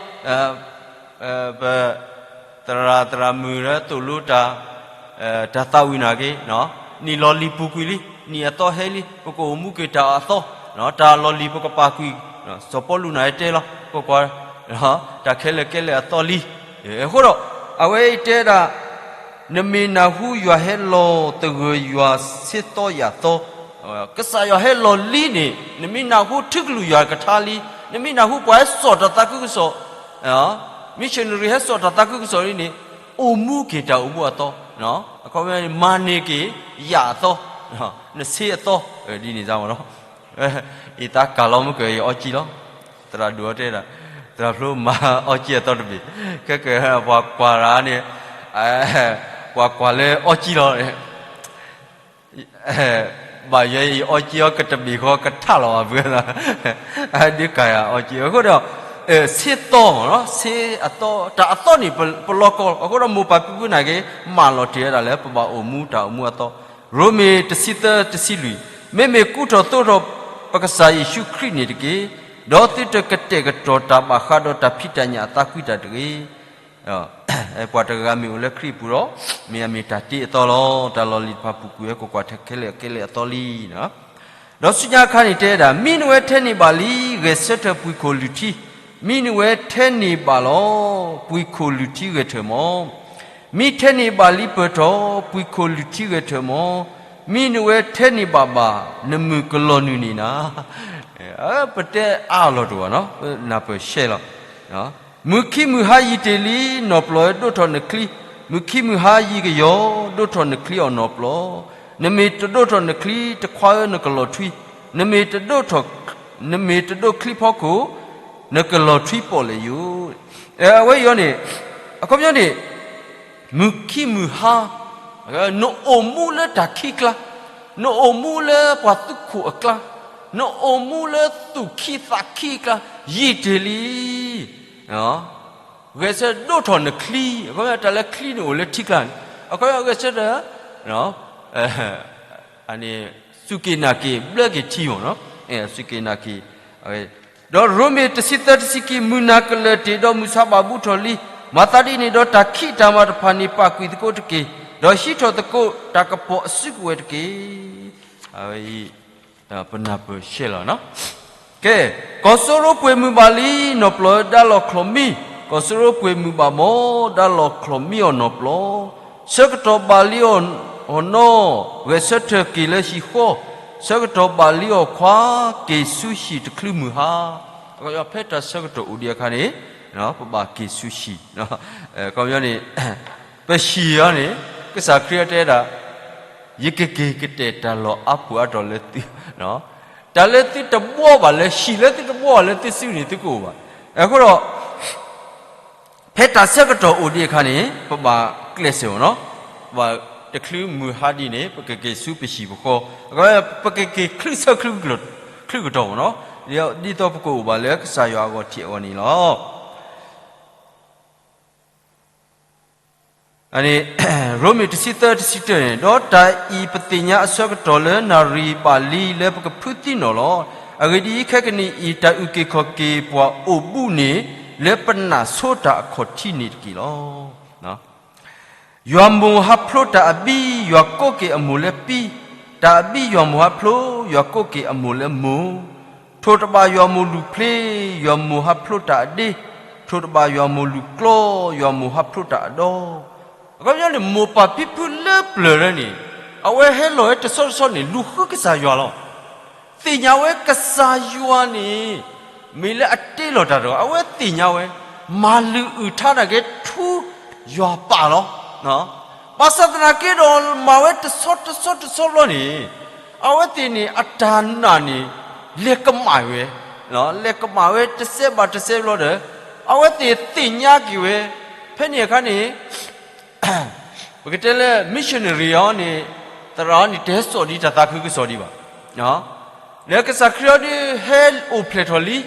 အံၤ, ပ သရၣ်သရၣ်မုၣ်လၢသိၣ်လိတၢ်, တၢ်သးဝံၣ်နာ်က့ၤ, နံၣ်လီၤလံၤပူၤကွံာ်လံ, နံၣ်အသီဟဲလံ, ပကအိၣ်မူက့ၤတၢ်အသီ, တၢ်လီၤလံၤပကပာ်ကွံာ်, စီၤပီလူးန့ၣ်တဲလီၤ, ပကွၢ်, တၢ်ခဲလၢာ်ကဲလၢာ်အသီလံ. အဃိဒီး အဝဲအံၤတဲဒၣ်, နမ့ၢ်နၢ်ဟူယွၤဟဲလီၤ သဂၢၢ်ယွၤဆ့သီယၣ်သီ, ကစၢ်ယွၤဟဲလီၤလံန့ၣ် နမ့ၢ်နၢ်ဟူထူကလုၢ်ယွၤကထါလံ, နမ့ၢ်နၢ်ဟူပှၤဟဲစိာ်တၢ်သးခုကစီၣ် missionary ဟဲစိာ်တၢ်သးခုကစီၣ်လံန့ၣ်, အိၣ်မူက့ၤတၢ်အိၣ်မူအသီ, အခီပညီန့ၣ် မၤန့ၢ်က့ၤယၣ်အသီ, နဆ့အသီ, ဒ်န့ၣ်မ့ၢ်နီၤ. ယသးကၢ်လီၤမုၢ်ကၢၤယအီကံလီၤ. သရၣ်ဒိၣ်အီၤတဲဒၣ်, သရၣ်ဖျိမၤအီကံအသီတဘ့ၣ်, ခဲကပှၤကွၢ်ရၤန့ၣ်, ပှၤကွၢ်လၢအီကံလီၤ. ဘၣ်ယွၤအံၤအီကံအီကတဘ့ၣ်ဃီကထးလီၤဘၣ်ဘုသး, ဒုးကၢ်ယၤအီကံအဃိဒီး, ဆ့သီမ့ၢ်နီၤ, ဆ့အသီ, တၢ်အသီန့ၣ် ပလီၢ်ကီၢ်လီၤ. အဃိဒီးမိၢ်ပၢ်ဖံဖုနာ်က့ၤ မၢလီၤတ့ၢ်ဝဲဒၣ်လၢပဘၣ်အိၣ်မူတၢ်အိၣ်မူအသီ, ရိမ့ၤတဆံသၢတဆံလွံၢ်, မ့မ့ၢ်ကူထီၣ်သိးထီၣ်ပကစၢ်ယ့ၣ်ၡူးခရံာ်န့ၣ်တက့ၢ်, ဒီးသုတကတဲာ်ကတီၤတၢ်ဘၣ်ဃးဒီးတၢ်ဖံးတၢ်ညၣ်အသးကွံတၢ်တဂ့ၤ. ပှၤတဂၤမ့ၢ်အိၣ်လၢခရံာ်အပူၤဒီး, မ့ၢ်အမ့ၢ်တၢ်တ့အသီလီၤ. တၢ်လီၢ်လံၤတဖၣ်ပူၤကွံာ်ဝဲ ကွၢ်ကွၢ်ထဲခဲလၢာ်အခဲလၢာ်အသီလံ. ဒီးဆူညါအခါန့ၣ်တဲဒၣ်, မ့ၢ်နဝဲထဲန့ၣ်ဘၣ်လံ, ဂဲၤဆၢထၢၣ်ပှံၤခိၣ်လုၢ်ထံ, မ့ၢ်နဝဲထဲန့ၣ်ဘၣ်လီၤ, ပှံၤခိၣ်လုၢ်ထံဂဲၤထၢၣ်မီၤ, မ့ၢ်ထဲန့ၣ်ဘၣ်လံပၢၢ်ထီၣ်, ပှံၤခိၣ်လုၢ်ထံဂဲၤထၢၣ်မီၤ, မ့ၢ်နဝဲထဲန့ၣ်ဘၣ်ဘၣ်, နမုၢ်ကလီၤနုာ်န့ၣ်နၤ. ပတဲအါလီၤတအိၣ်ဘၣ်နီၤ, နၢ်ပၢၢ်ရှဲလီၤ. မုၢ်ခံမုၢ်ဟါယံာ်တ့ၢ်လံ, နီၢ်ပျီၢ်ဧၢ ဒိၣ်ထီၣ်နချံ, မုၢ်ခံမုၢ်ဟါယံာ်ကယီၤ, ဒိၣ်ထီၣ်နချံအီၤနီၢ်ပျီၢ်, နမ့ၢ်တဒိၣ်ထီၣ်နချံတခွါဧၢ နကလီၤထွံ, နမ့ၢ်တဒိၣ်ထီၣ်, နမ့ၢ်တဒိၣ်ချံဖီခိၣ်, နကလီၤထွံပီၣ်လဲၣ်ယိာ်. အဝဲအံၤအီၤန့ၣ်, အခီပညီန့ၣ် မုၢ်ခံမုၢ်ဟါ, နအိၣ်မူလၢတၢ်ခံးကျါ, နအိၣ်မူလၢပှၤသူခိၣ်အကျါ, နအိၣ်မူလၢသူၣ်ခံသးခံအကျါ, ယံာ်တ့ၢ်လံ. ဂဲၤဆၢဒိၣ်ထီၣ်နချံ, အခီပညီတၢ်လၢချံန့ၣ်အိၣ်လၢထံကျါန့ၣ်, အခီပညီဂဲၤဆၢထၢၣ်, စူၢ်က့ၤနာ်က့ၤ ဘျၢက့ၤထံမီၤ, စူၢ်က့ၤနာ်က့ၤ, ဒီးရိမ့ၤတဆံသၢတဆံခံ, မုၢ်နၤကလၢာ်တ့ၢ်ဒီးမုၢ်ဆါဘၣ်ဘူးထီၣ်လံ မၤသးဒ်န့ၣ်ဒီးတၢ်ခံးတၢ်မၤတဖၣ်န့ၣ် ပာ်ကွံာ်သကိးတက့ၢ်, ဒီးဟံးထီၣ်သကိးတၢ်ကပီၤအစုကဝဲၤတက့ၢ်. အဝဲအံၤ ပနၢ်ပၢၢ်ရှဲလီၤနီၤ. ကဲ, ကီၢ်စိရိပှ့ၤမုၢ်ဘၣ်လံနီၢ်ပျီၢ်ဧၢ ဒါလီၤချီၣ်မံ, ကီၢ်စိရိပှ့ၤမုၢ်ဘၣ်မီၢ် ဒါလီၤချီၣ်မံအီၤနီၢ်ပျီၢ်, ဆၢကတီၢ်ဘၣ်လံအီၤနီၢ်, ဂဲၤဆၢထၢၣ်က့ၤလၢဟံၣ်ဃီ, ဆၢကတီၢ်ဘၣ်လံအီၤခွါ, က့ၤဆူဟံၣ်တချုးမုၢ်ဟါ. အဃိဖဲတၢ်ဆၢကတီၢ်အိၣ်ဒံးအခါန့ၣ် ပဘၣ်က့ၤဆူဟံၣ်, ခီပညီန့ၣ် ပဟံၣ်အီၤန့ၣ် ကစၢ်ခရံာ်အတဲဒၣ် ယကက့ၤကတဲာ်တၢ်လီၢ်အါပူၤအါတီၤလၢသု, တၢ်လၢသုတဘှီဘၣ်လၢဟံၣ်လၢသုတဘှီဘၣ်လၢသုစုန့ၣ် သုကအိၣ်ဘၣ်. အဃိဒီး ဖဲတၢ်ဆၢကတီၢ်အိၣ်ဒံးအခါန့ၣ် ပဘၣ်ကျဲးစၢးအီၤနီၤ, ပဘၣ်တချုးမုၢ်ဟါဒံးန့ၣ် ပကက့ၤဆူပဟံၣ်ပဃီ, ပကက့ၤချုးဆၢ ချုးကတီၢ်မ့ၢ်နီၤ, ဒ်သိးပကအိၣ်ဘၣ်လၢကစၢ်ယွၤအဂီၢ်ထံးအဂီၢ်န့ၣ်လီၤ. ရိမ့ၤတဆံသၢ တဆံတၢန့ၣ်, ဒီးတၢ်အံၤပသ့ၣ်ညါအဆၢကတီၢ်လၢနၣ်ရံၣ်ဘၣ်လံလၢပကဖုသံနီၣ်လီၤ. အဂ့ၢ်ဒ်အံၤ, ခဲကနံၣ်အံၤ တၢ်အုၣ်က့ၤခီၣ်က့ၤပှၤအိၣ်ဘူးန့ၣ် လၢပနၢ်ဆိတၢ်အခီၣ်ထံးန့ၣ်တက့ၢ်လီၤ. ယွၤမိၢ်ဟးဖျိးတၢ်အဘံ, ယွၤကိးက့ၤအမိၢ်လၢပံ, တၢ်အဘံယွၤမိၢ်ဟးဖျိး, ယွၤကိးက့ၤအမိၢ်လၢမိၢ်, ထိၣ်တဘၣ်ယွၤမိၢ်လုၢ်ဖျ့, ယွၤမိၢ်ဟးဖျိးတၢ်အဒ့, ထိၣ်တဘၣ်ယွၤမိၢ်လုၢ်ကျီ, ယွၤမိၢ်ဟးဖျိးတၢ်အဒီ. အခီပညီန့ၣ် မိၢ်ပၢ်ဖံဖုလၢပျၢၤလၢန့ၣ် အဝဲဟဲလီၤဝဲတဆီတဆီန့ၣ် လူၤဃုကစၢ်ယွၤလီၤ. သ့ၣ်ညါဝဲကစၢ်ယွၤန့ၣ် မ့ၢ်လၢအတ့လီၤတၢ်ဒီး အဝဲသ့ၣ်ညါဝဲ, မၤလုၢ်အုၣ်ထါနာ်က့ထူယွၤပာ်လီၤ. ဘၣ်ဆၣ်သနာ်က့ဒီး မၤဝဲတဆီတဆီတဆီဘျီန့ၣ် အဝဲသ့ၣ်န့ၣ် အတၢ်နာ်န့ၣ် လဲၤကမၣ်ဝဲ, လဲၤကမၣ်ဝဲတစဲးဘၣ်တစဲးဘျီဒီး အဝဲသ့ၣ်သ့ၣ်ညါက့ၤဝဲ, ဖဲန့ၣ်အခါန့ၣ် ပကတဲလၢ missionary အီၤန့ၣ် သရၣ်အီၤန့ၣ် တဟဲစိာ်ဒံးတၢ်သးခုကစီၣ်ဒံးဘၣ်. လၢကစၢ်ခရံာ်အီၤဒုးဟဲအိၣ်ဖျဲၣ်ထီၣ်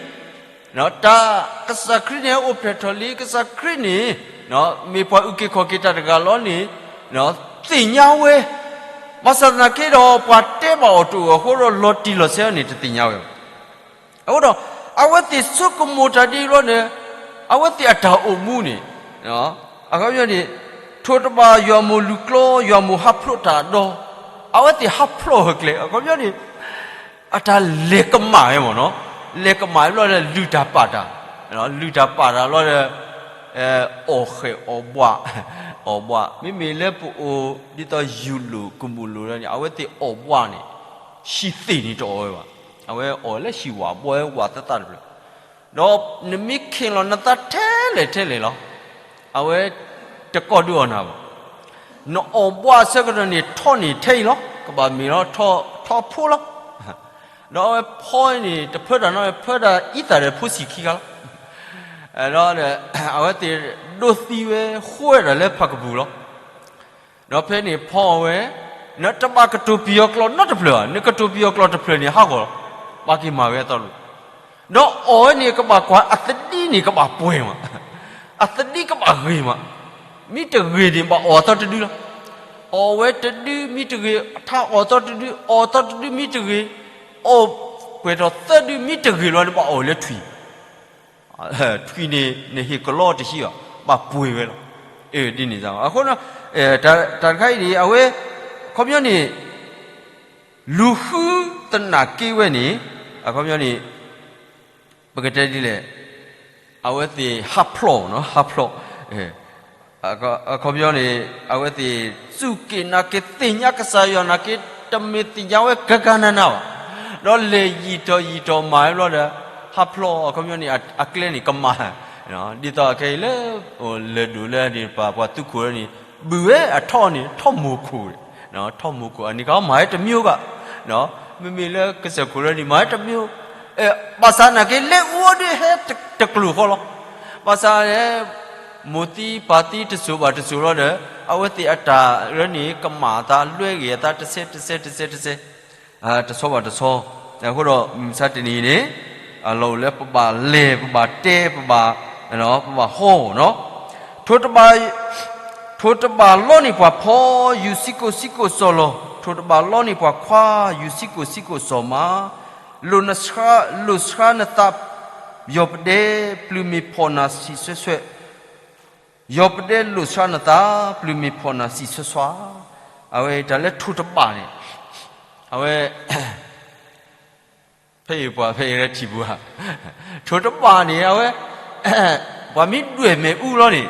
လံ, တၢ်ကစၢ်ခရံာ်န့ၣ်ဟဲအိၣ်ဖျဲၣ်ထီၣ်လံ, ကစၢ်ခရံာ်န့ၣ် မ့ၢ်ပှၤအုၣ်က့ၤခီၣ်က့ၤတၢ်တဂၤလီၤန့ၣ် သ့ၣ်ညါဝဲ, ဘၣ်ဆၣ်သနာ်က့ဒီး ပှၤတဲဘၣ်အီၤတအိၣ်အဃိဒီး လီၤတံၢ်လီၤဆဲးန့ၣ် တသ့ၣ်ညါဝဲဘၣ်. အဃိဒီး အဝဲသ့ၣ်ဆိကမိၣ်တၢ်ဒ်အံၤဘျီန့ၣ် အဝဲသ့ၣ်အတၢ်အိၣ်မူန့ၣ် အခီပညီန့ၣ် ထိၣ်တဘၣ်ယွၤမိၢ်လုၢ်ကျီ ယွၤမိၢ်ဟးဖျိးတၢ်အဒီ, အဝဲသ့ၣ်ဟးဖျိးဝဲကျဲ အခီပညီန့ၣ် အတၢ်လဲၤကမၣ်ဝဲမ့ၢ်နီၤ, လဲၤကမၣ်ဝဲဘျီဒီး လုၢ်တၢ်ပာ်တၢ်, လုၢ်တၢ်ပာ်တၢ်ဘျီဒီး အီၣ်ဃဲၣ်အီၣ်ဘှး, အီၣ်ဘှး မ့မ့ၢ်လၢပအိၣ် ဒ်သိးယူၢ်လိာ်ကမူၣ်လိာ်န့ၣ် အဝဲသ့ၣ်အီၣ်ဘှးန့ၣ် ဟံၣ်သ့ၣ်န့ၣ်တအီၣ်ဝဲဘၣ်. အဝဲအီၣ်လၢဟံၣ်ဝးဘှီဝဲဝးသၣ်သၣ်တဖျၢၣ်, ဒီးနမ့ၢ်ခ့ၣ်လီၤနသးထဲလဲၣ်ထဲလဲၣ်လီၤ, အဝဲတကိးဒုးအီၣ်နၤဘၣ်. နအီၣ်ဘှးအဆၢကတီၢ်န့ၣ် ထီန့ၣ်ထဲအံၤလီၤ, ကဘၣ်မ့ၢ်လီၤ ထီဖိလီၤ. ဒီးအဝဲဖီန့ၣ် တဖၢတၢ်နီတဖၢ တၢ်အံသၣ်ဒီးဖိဆံးခံဂၤလီၤ. ဒီးအဝဲသ့ၣ်ဒိးသံဝဲ ဃိဝဲဒၣ်လၢဖးကပူၤလီၤ. ဒီးဖဲန့ၣ်ဖီအီၤဝဲ, နတဘၣ်ကတိၤပယီၤကျိာ်နီတဖျၢၣ်ဘၣ်, နကတိၤပယီၤကျိာ်တဖျၢၣ်န့ၣ် ဟးဂီၤလီၤ, ပာ်က့ၤမၤဝဲအသီတဖျၢၣ်. ဒီးအီၣ်ဝဲန့ၣ် ကဘၣ်ကွၢ်အသဒံန့ၣ် ကဘၣ်ပှဲၤမး, အသဒံကဘၣ်ဂ့ၤမး, မ့ၢ်တဂ့ၤန့ၣ် ဘၣ်အီၣ်အသီတဒုလီၤ. အီၣ်ဝဲတဒုမ့ၢ်တဂ့ၤ ထါအီၣ်အသီတဒု, အီၣ်အသီတဒုမ့ၢ်တဂ့ၤ, အီၣ်ပှဲၤထီၣ်သၢဒုမ့ၢ်တဂ့ၤလီၤန့ၣ် ဘၣ်အီၣ်လၢထွံၣ် ထွံၣ်န့ၣ် နဟ့ၣ်ကလီတဟံးဘၣ်, ဘၣ်ပှ့ၤဝဲလီၤ. ဒ်န့ၣ်အဃိ တၢ်တခါအံၤန့ၣ် အဝဲ အခီပညီန့ၣ် လူၤဃုသနာ်က့ဝဲန့ၣ် အခီပညီန့ၣ် ပကတဲဒ်လဲၣ်, အဝဲသ့ၣ်ဟးဖျိးနီၤ, ဟးဖျိး အခီပညီန့ၣ် အဝဲသ့ၣ်စူၢ်က့ၤနာ်က့ၤသ့ၣ်ညါကစၢ်ယွၤနာ်က့ၤ တမ့ၢ်သ့ၣ်ညါဝဲကကနနဘၣ်, ဒီးလဲၤယံာ်ထီၣ်ယံာ်ထီၣ်မၤဝဲဘျီဒီး ဟးဖျိး အခီပညီန့ၣ် အကျဲန့ၣ်ကမၣ်, ဒ်သိးခဲအံၤလၢ လၢၢ်ဒိၣ်လၢန့ၣ် ပှၤသူခိၣ်လၢန့ၣ် ဘုးဝဲအထီၣ်န့ၣ် ထီၣ်မိၢ်ခိၣ်, ထီၣ်မိၢ်ခိၣ် အန့ၣ်ကမၤဝဲတမံၤဘၣ်, မ့မ့ၢ်လၢကစၢၢ်ခိၣ်လၢန့ၣ် မၤဝဲတမံၤ, ဘၣ်ဆၣ်နာ်က့ၤ လၢအူအီၤဒုးဟဲတကျိၤဃီလီၤ. ဘၣ်ဆၣ် မိၢ်သံပၢ်သံတစိၤဘၣ်တစိၤလီၤဒီး အဝဲသ့ၣ်အတၢ်လၢန့ၣ် ကမၣ်အသး လွဲဂ့ၤအသး တဆဲတဆဲတဆဲတဆဲ တဆီဘၣ်တဆီ, အဃိဒီး မုၢ်မဆါတနံၤအံၤန့ၣ် အလီၢ်အိၣ်လၢပဘၣ်လဲၤ ပဘၣ်တဲ ပဘၣ် ပဘၣ်ဟီနီၤ, ထိၣ်တဘၣ်လီန့ၢ်ပှၤဖီ, ယူၤစံကိၣ်စံကိၣ်စီၤလီၤ, ထိၣ်တဘၣ်လီန့ၢ်ပှၤခွါ, ယူၤစံကိၣ်စံကိၣ်စီၤမး, လိၣ်နဆှါ, လိၣ်ဆှါနသး ယီၤပဒဲ, ပျုၤမ့ၢ်ဖီၣ်နၤဆံးစွဲးစွဲး ယီၤပဒဲလိာ်ဆှါနသး, ပျုၤမ့ၢ်ဖီၣ်နၤစံးဆှဲဆှဲ, အဝဲတၢ်လၢထိၣ်တဘၣ်န့ၣ်, အဝဲ ဖဲအံၤပှၤဖဲအံၤရဲထံပူၤဧါ, ထိၣ်တဘၣ်န့ၣ် အဝဲ ပှၤမ့ၢ်ဒွဲၣ်မဲာ်အူလီၤန့ၣ်,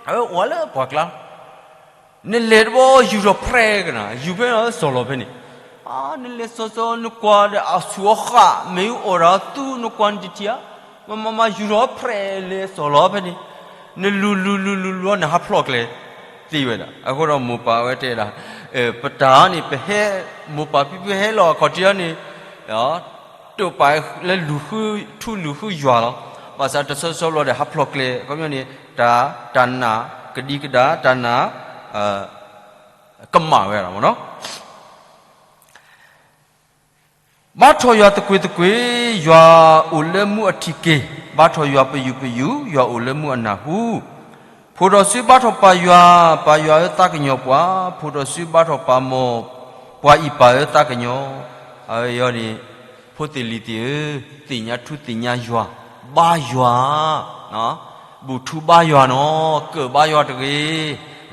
အဝဲအိၣ်ဝဲလၢပှၢ်ကျါ, နလဲၤတဘျီ ယူၤထီၣ်ဖြဲးကနၤ, ယူၤဖဲန့ၣ်စီၤလီၤဖဲန့ၣ်, နလဲၤစီၤစီၤ နကွၢ်ဒီးအဆူၣ်အဃၣ် မ့ၢ်အူအီၣ်တၢ်သူ နကွၢ်နတထံၣ်ဧါ, မ့မ့မ့ၢ်ယူၤထီၣ်ဖြဲးလဲၤစီၤလီၤဖဲန့ၣ်, နလူၤလူၤလူၤလူၤလူၤ နဟးဖျီၣ်ကျဲသ့ဝဲဒၣ်. အဃိဒီးမိၢ်ပၢ်ဝဲတဲဒၣ်, ပတၢ်န့ၣ် ပဟဲ, မိၢ်ပၢ်ဖံဖုဟဲလီၤအခီၣ်ထံးန့ၣ် တိာ်ပာ်လၢလူၤဃု, ထူလူၤဃုယွၤလီၤ. ဘၣ်ဆၣ်တဆီဆီဘျီဒီး ဟးဖျီၣ်ကျဲ, အခီပညီန့ၣ် တၢ်, တၢ်နာ်ကဒံကဒါ, တၢ်နာ် ကမၣ်ဝဲဒၣ်မ့ၢ်နီၤ. ဘါထီၣ်ယွၤသကွ့ၤသကွ့ၤ, ယွၤအိၣ်လၢမူအထံးက့ၤ, ဘါထီၣ်ယွၤပယူာ်ပယူာ်, ယွၤအိၣ်လၢမူအနၢ်ဟူ. ဖိၣ်ဒီးစုဘါထီၣ်ပာ်ယွၤ, ပာ်ယွၤဧၢသးကညီၤပှၤ, ဖိၣ်ဒီးစုဘါထီၣ်ပာ်မီၢ်, ပှၤအံၤပာ်ဧၢသးကညီၤ. အဝဲအံၤန့ၣ် ဖိသ့ၣ်လံၤသ့ၣ်ဧၢ, သ့ၣ်ညါထူသ့ၣ်ညါယွၤ, ဘါယွၤ, ဘူၣ်ထူဘါယွၤနီၤ, ကၢၣ်ဘါယွၤတဂ့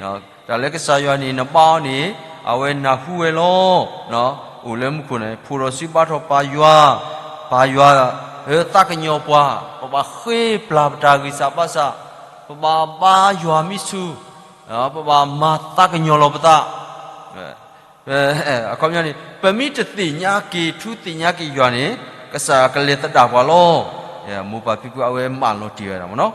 ၤ. တၢ်လၢကစၢ်ယွၤန့ၣ် နဘါအီၤန့ၣ် အဝဲနၢ်ဟူဝဲလီၤ. အိၣ်လၢမူခိၣ်န့ၣ် ဖိၣ်ဒီးစုဘါထီၣ်ပာ်ယွၤ, ပာ်ယွၤဧၢသးကညီၤပှၤ, ပဘၣ်ဃ့ပျၢ်ပတၢ်ဂံၢ်စၢ်ဘါစၢ်, ပဘၣ်ဘါယွၤမံဆူၣ်, ပဘၣ်မၤသးကညီၤလီၤပသး. အခီပညီန့ၣ် ပမ့ၢ်တသ့ၣ်ညါက့ၤထူသ့ၣ်ညါက့ၤယွၤန့ၣ် ကစၢ်ယွၤကလဲၤသဒၣ်ပှၤလီၤ. မိၢ်ပၢ်ဖံဖုအဝဲမၢလီၤတ့ၢ်ဝဲဒၣ်မ့ၢ်နီၤ.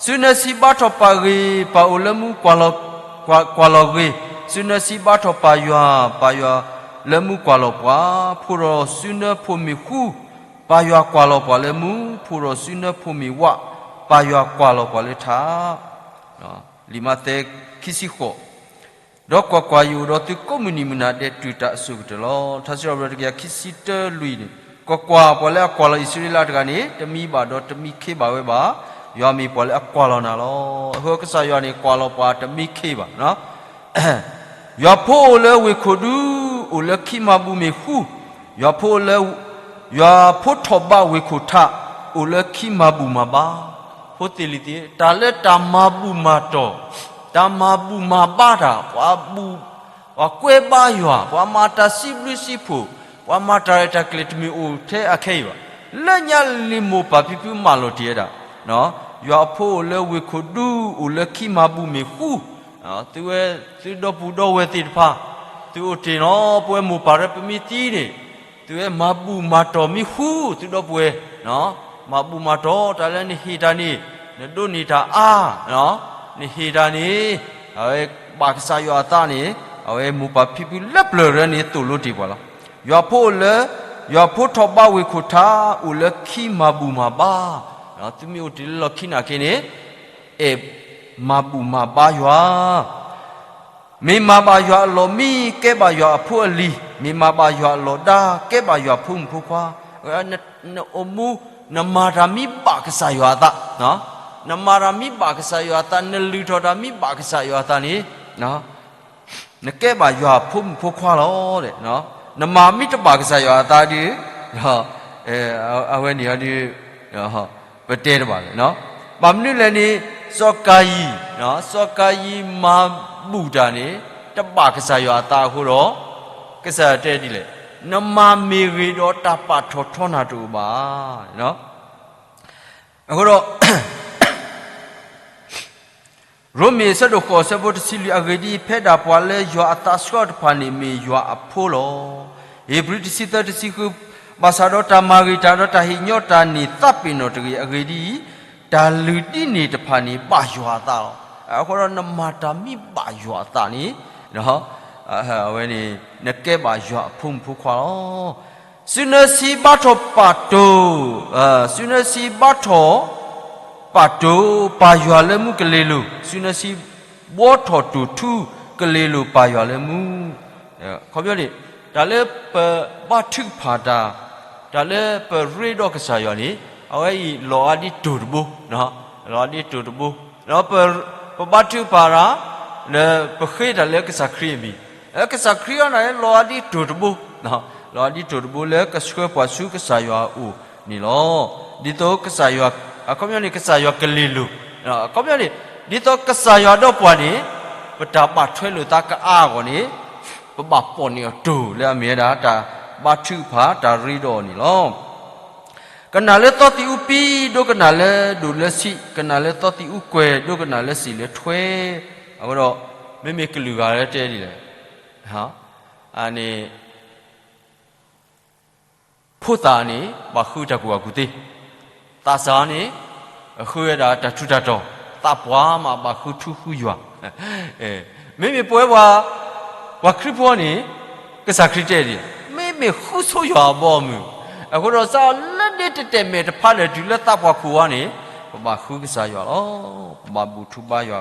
စုနၢဆံဘါထီၣ်ပာ်ဂ့ၤ, ပၢ်အိၣ်လၢမူကွၢ်လီၤဂ့ၤ, စုနၢဆံဘါထီၣ်ပာ်ယွၤ, ပာ်ယွၤလၢမူကွၢ်လီၤပှၤ, ဖိၣ်ဒီးစုနၢဖိမ့ၢ်ဃူ, ပာ်ယွၤကွၢ်လီၤပှၤလၢမူ, ဖိၣ်ဒီးစုနၢဖိမ့ၢ်ဝး, ပာ်ယွၤကွၢ်လီၤပှၤလၢထး. လံာ်မးသဲ ခံဆံဃိး ဒီးကွၢ်ကွၢ်, ယအိၣ်ဒီးသုကိးမုၢ်နံၤမုၢ်နၤဒဲးတုၤတၢ်အစိၤကတၢၢ်လီၤ. ထါစံးထီၣ်ပတြၢၤ တကယၤခံဆံတၢ လွံၢ်န့ၣ်, ကွၢ်ကွၢ်, ပှၤလၢအကွၢ်လီၤအံၣ်စရ့လးတဂၤန့ၣ် တမံဘၣ်ဒီးတမံခ့ဘၣ်ဝဲဘၣ်. ယွၤမ့ၢ်ပှၤလၢအကွၢ်လီၤနၤလီၤ. အဃိကစၢ်ယွၤန့ၣ် ကွၢ်လီၤပှၤတမံခ့ဘၣ်. ယွၤဖိအိၣ်လၢဝ့ၢ်ခိၣ်ဒူ, အိၣ်လၢခံမၤဘူၣ်မ့ၢ်ဃူ, ယွၤဖိအိၣ်လၢ, ယွၤဖိထီၣ်ဘးဝ့ၢ်ခိၣ်ထး, အိၣ်လၢခံမၤဘူၣ်မၤဘါ. ဖိသ့ၣ်လံၤသ့ၣ်, တၢ်လၢတၢ်မၤဘူၣ်မၤတီၢ်, တၢ်မၤဘူၣ်မၤဘါတၢ်, ပှၤဘူၣ်, ပှၤကွဲဘါယွၤ, ပှၤမၤတၢ်စံးဘျုးစံးဖှိၣ်, ပှၤမၤတၢ်ရဲၣ်တၢ်ကျဲၤတမ့ၢ်အိၣ်ထဲအခဲအံၤဘၣ်. လၢညါလံၤမိၢ်ပၢ်ဖံဖုမၢလီၤတ့ၢ်ဝဲဒၣ် ယွၤအဖိအိၣ်လၢဝ့ၢ်ခိၣ်ဒူ, အိၣ်လၢခံမၤဘူၣ်မ့ၢ်ဃူ, သုဝဲ, သုဒီပုၢ်ဒီဝဲၢ်သ့ၣ်တဖၣ်, သုအိၣ်တ့ၢ်နီၤ, ပဝဲမိၢ်ပၢ်ဒီးပမ့ၢ်သံန့ၣ်, သုဝဲမၤဘူၣ်မၤတီၢ်မ့ၢ်ဃူ, သုဒီပုၢ်ဝဲၢ်, မၤဘူၣ်မၤတီၢ်တၢ်လၢနဟ့ၣ်တၢ်န့ၣ်, နဒိးန့ၢ်တၢ်အါ, နဟ့ၣ်တၢ်န့ၣ်, အဝဲဘၣ်ကစၢ်ယွၤအသးန့ၣ်, အဝဲမိၢ်ပၢ်ဖံဖုလၢပျၢၤရၢန့ၣ်သိၣ်လိတ့ၢ်ပှၤလီၤ. ယွၤဖိအိၣ်လၢ, ယွၤဖိထီၣ်ဘးဝ့ၢ်ခိၣ်ထး, အိၣ်လၢခံမၤဘူၣ်မၤဘါ, သုမ့ၢ်အိၣ်တ့ၢ်လၢလီၢ်ခံနာ်က့န့ၣ်, အဲၣ်မၤဘူၣ်မၤဘါယွၤ, မ့ၢ်မၤဘၣ်ယွၤအလီၢ်မံ, ကဲဘၣ်ယွၤအဖိအလံၤ, မ့ၢ်မၤဘၣ်ယွၤအလီၢ်ဒါ, ကဲဘၣ်ယွၤဖိမုၣ်ဖိခွါ, နအိၣ်မူ, နမၤတၢ်မ့ၢ်ဘၣ်ကစၢ်ယွၤအသး, နမၤတၢ်မ့ၢ်ဘၣ်ကစၢ်ယွၤအသး, နလုၢ်ထီၣ်တၢ်မ့ၢ်ဘၣ်ကစၢ်ယွၤအသးန့ၣ်, နကဲဘၣ်ယွၤအဖိမုၣ်ဖိခွါလီၤ. နမၤမ့ၢ်တဘၣ်ကစၢ်ယွၤအသးဒီး, အဝဲန့ၣ်ဒီး, ပတဲတဘၣ်လဲၣ်. ဘၣ်မနုၤလဲၣ်န့ၣ်, စီၤကၤယံၣ်, စီၤကၤယံၣ်မၤဘူၣ်တၢ်န့ၣ်, တဘၣ်ကစၢ်ယွၤအသးအဃိဒီး, ကစၢ်ယွၤတဲဒ်လဲၣ်, နမၤမ့ၢ်ဂ့ၤဒီးတၢ်ပာ်ထီၣ်ထီနၤတအိၣ်ဘၣ်. အဃိဒီး ရိမ့ၤအဆၢဒိၣ်ဃိးအဆၢဖိတဆံလွံၢ်, အဂ့ၢ်ဒ်အံၤ, ဖဲဒၣ်ပှၤလၢယွၤအသးဆှၢတဖၣ်န့ၣ်မ့ၢ်ယွၤအဖိလီၤ. ဧ့ၤဘြံၤတဆံသၢတဆံဃု, ဘၣ်ဆၣ်ဒီးတၢ်မၤဂ့ၤတၢ်ဒီးတၢ်ဟ့ၣ်ညီတၢ်န့ၣ်သးပ့ၤနီၣ်တဂ့ၤ. အဂ့ၢ်ဒ်အံၤ, တၢ်လုၢ်ဒ်န့ၣ်တဖၣ်န့ၣ်ဘၣ်ယွၤအသးလီၤ. အဃိဒီးနမၤတၢ်မ့ၢ်ဘၣ်ယွၤအသးန့ၣ်, အဝဲန့ၣ် နကဲဘၣ်ယွၤအဖိမုၣ်ဖိခွါလီၤ. စုနၢဆံဘါထီၣ်ပာ်တိၢ်, စုနၢဆံဘါထီၣ်ပာ်တိၢ်, ပာ်ယွၤလၢမူကလ့ၤလိၤ, စုနၢဆံဘှီထီၣ်တိၢ်ထူကလ့ၤလိၤ ပာ်ယွၤလၢမူ. ခီပညီန့ၣ်, တၢ်လၢပဘါထုကဖၣ်တၢ်, တၢ်လၢပရ့ဒီးကစၢ်ယွၤန့ၣ်, အဝဲအံၤလီၤအါဒ်တိၢ်တဘိ, လီၤအါဒ်တိၢ်တဘိ, ဒီးပဘါထုကဖၣ်တၢ်, လၢပဃ့တၢ်လၢကစၢ်ခရံာ်အမံၤ, လၢကစၢ်ခရံာ်အံၤန့ၣ် လီၤအါဒ်တိၢ်တဘိ, လီၤအါဒ်တိၢ်တဘိလၢကဆှၢပှၤဆူကစၢ်ယွၤအအိၣ်န့ၣ်လီၤ. ဒ်သိးကစၢ်ယွၤ, အခီပညီန့ၣ် ကစၢ်ယွၤကလ့ၤလိၤ, အခီပညီန့ၣ် ဒ်သိးကစၢ်ယွၤဒီးပှၤန့ၣ် ပတၢ်ဘၣ်ထွဲလိာ်သးကအါအဂီၢ်န့ၣ် ပဘၣ်ပိာ်န့ၢ်အီၤတိၢ်လၢအမ့ၢ်ဝဲဒၣ်တၢ်ဘါထုကဖၣ်တၢ်ရ့ဒီးအီၤန့ၣ်လီၤ. ကနၣ်လၢသီသံးအူပံ ဒိကနၣ်လၢဒိၣ်လၢဆံး, ကနၣ်လၢသီသံးအူကွဲၤ ဒိကနၣ်လၢစံာ်လၢထွဲ. အဃိဒီး မ့မ့ၢ်ကလုာ်ဂၤလၢတဲဒ်လဲၣ်, အန့ၣ် ဖိသၣ်န့ၣ် ဘၣ်ဃုတၢ်ကူၣ်ဘၣ်ကူၣ်သ့, သးစၢ်န့ၣ် ဃုဝဲဒၣ်တၢ်ထူးတၢ်တီၤ, သးပှၢ်မးဘၣ်ဃုထူဃုယွၤ. မ့မ့ၢ်ပဝဲပှၤ ပှၤခရံာ်ဖိန့ၣ် ကစၢ်ခရံာ်တဲဒ်လဲၣ်, မ့မ့ၢ်ဃုဆိယွၤအဘီအမုၢ်, အဃိဒီးစးလၢဒ့တတဲာ်မဲာ်တဖးလၢာ်တုၤလၢသးပှၢ်ခိၣ်ဝါန့ၣ် ပဘၣ်ဃုကစၢ်ယွၤလီၤ. ပဘၣ်ဘူၣ်ထူဘါယွၤ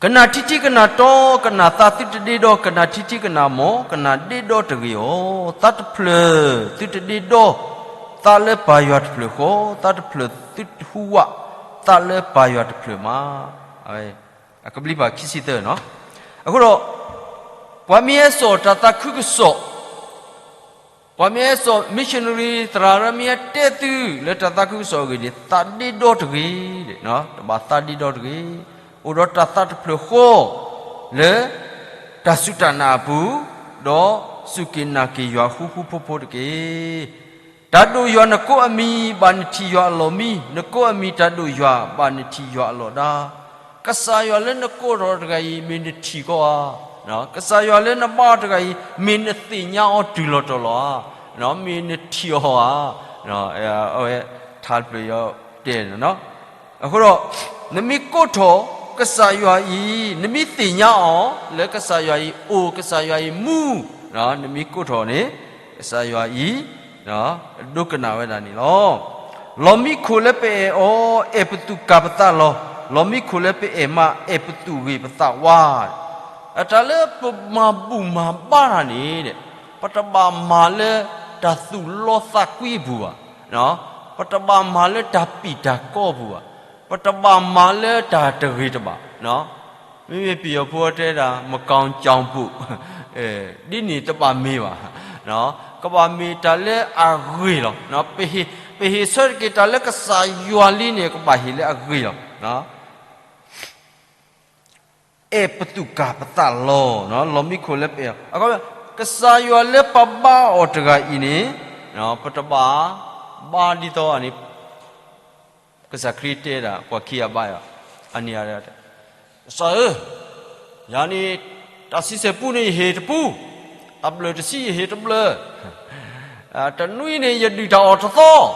ကနၣ်ထံထံကနၣ်တီ, ကနၣ်သးသုတဒ့ဒီ, ကနၣ်ထံထံကနၣ်မီၢ်, ကနၣ်ဒ့ဒီတဂ့ၤအီၤ, သးတဖျၢၣ်သုတဒ့ဒီ, သးလၢပၢ်ယွၤတဖျၢၣ်ဃီ, သးတဖျၢၣ်သုတဟူးဝး, သးလၢပၢ်ယွၤတဖျၢၣ်မး. အဝဲ အကဘျံးပၤခံဆံသၢနီၤ. အဃိဒီး ပှၤမ့ၢ်ဟဲစိာ်တၢ်သးခုကစီၣ် ပှၤမ့ၢ်ဟဲစိာ် missionary သရၣ်ရၢမ့ၢ်ဟဲတဲသုလၢတၢ်သးခုကစီၣ်အဂ့ၢ်န့ၣ် သးဒ့ဒီတဂ့ၤ, တဘၣ်သးဒ့ဒီတဂ့ၤ, အိၣ်ဒီးတၢ်သးတဖျၢၣ်ဃီ လၢ တၢ်စူၢ်တၢ်နာ်အပူၤ, ဒီးစူၢ်က့ၤနာ်က့ၤယွၤဃူဃူဖိးဖိးတက့ၢ်. တၢ်ဒိၣ်ယွၤနကိးအမံၤ ဘၣ်နထံၣ်ယွၤအလီၢ်မံ, နကိးအမံၤတၢ်ဒိၣ်ယွၤ ဘၣ်နထံၣ်ယွၤအလီၢ်ဒါ. ကစၢ်ယွၤလၢနကိးထီၣ်တဂၤအံၤ မ့ၢ်နထံၣ်ကီးဧါ. ကစၢ်ယွၤလၢနဘါအီၤတဂၤအံၤ မ့ၢ်နသ့ၣ်ညါအီၤတုၤလီၤတီၤလီၤဧါ. မ့ၢ်နထံၣ်အီၤဧါ. အဝဲ ထါတဖျၢၣ်ယတဲန့ၣ် အဃိဒီး နမ့ၢ်ကိးထီၣ်ကစၢ်ယွၤအံၤ, နမ့ၢ်သ့ၣ်ညါအီၤလၢကစၢ်ယွၤအံၤအိၣ်, ကစၢ်ယွၤအံၤမူ, နမ့ၢ်ကိးထီၣ်န့ၣ် ကစၢ်ယွၤအံၤ ဒိကနၣ်ဝဲဒၣ်န့ၣ်လီၤ. လီၤမံခိၣ်လၢပအဲၣ်အီၤ, အဲၣ်ပသူၣ်ကၢ်ပသးလီၤ. လီၤမံခိၣ်လၢပအဲၣ်မး, အဲၣ်ပသူၣ်ဂ့ၤပသးဝါ. တၢ်လၢပမၤဘူၣ်မၤဘါတၢ်န့ၣ် ပတဘၣ်မၤလၢတၢ်သူၣ်လီသးကွံအပူၤဘၣ်. ပတဘၣ်မၤလၢတၢ်ပံာ်တၢ်ကီအပူၤဘၣ်. ပတဘၣ်မၤလၢတၢ်တဂ့ၤတဘၣ်. မ့မ့ၢ်ပယီၤဖိတဲဒၣ် မကောင်းကြောင်ဘူး, ဒ်န့ၣ်တဘၣ်မ့ၢ်ဘၣ်. ကဘၣ်မ့ၢ်တၢ်လၢအဂ့ၤလီၤ. ပဟ့ၣ်ဆၢတက့ၢ်တၢ်လၢကစၢ်ယွၤလံန့ၣ် ကဘၣ်ဟ့ၣ်လၢအဂ့ၤလီၤ. အဲၣ်ပသူၣ်ကၢ်ပသးလီၤ, လီၤမံခိၣ်လၢပအဲၣ်, ကစၢ်ယွၤလၢပဘါအီၤတဂၤအံၤန့ၣ် ပတဘၣ်ဘါဒ်သိးန့ၣ် ကစၢ်ခရံာ်တဲဒၣ် ပှၤခံဂၤဘါယွၤ, အန့ၣ် ကစၢ်ဧၢ, ယၤန့ၣ် တၢ်ဆံဆဲၣ်ပူန့ၣ် ယဟ့ၣ်တပူ, တၢ်ဘျၢၣ်တဆံ ယဟ့ၣ်တဘျၢၣ်, တနွံန့ၣ် ယဒုၣ်တၢ်အီၣ်တသ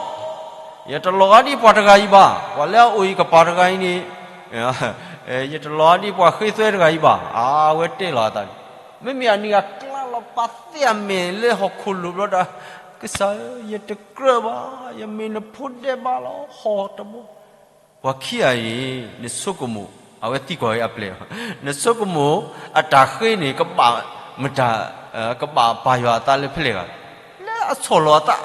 ီ, ယတလီၤဂာ်ဒ်ပှၤတဂၤအံၤဘၣ်, ပှၤလၢအအိၣ်အံၤကပၤတဂၤအံၤန့ၣ် ယတလီၤဂာ်ဒ်ပှၤဃ့သွဲတဂၤအံၤဘၣ်. အဝဲတဲလီၤအသးန့ၣ်, မ့မ့ၢ်အနံၤအကျါလီၤ ပာ်သ့ၣ်အမဲာ်လၢဟီၣ်ခိၣ်လိၤဘျီဒီး, ကစၢ်ဧၢ, ယတကြၢးဘၣ်, ယမ့ၢ်နဖိဒဲးဘးလီၤ, ဟီၣ်တဘိ ပှၤခံဂၤအံၤ နဆိကမိၣ်, အဝဲသံကွၢ်ဝဲအပျဲၢ်, နဆိကမိၣ်အတၢ်ဃ့န့ၣ် ကဘၣ်မတၤ, ကဘၣ်ပာ်ယွၤအသးလၢဖဲလဲၣ်ဂၤ, လၢအဆီၣ်လီၤအသး,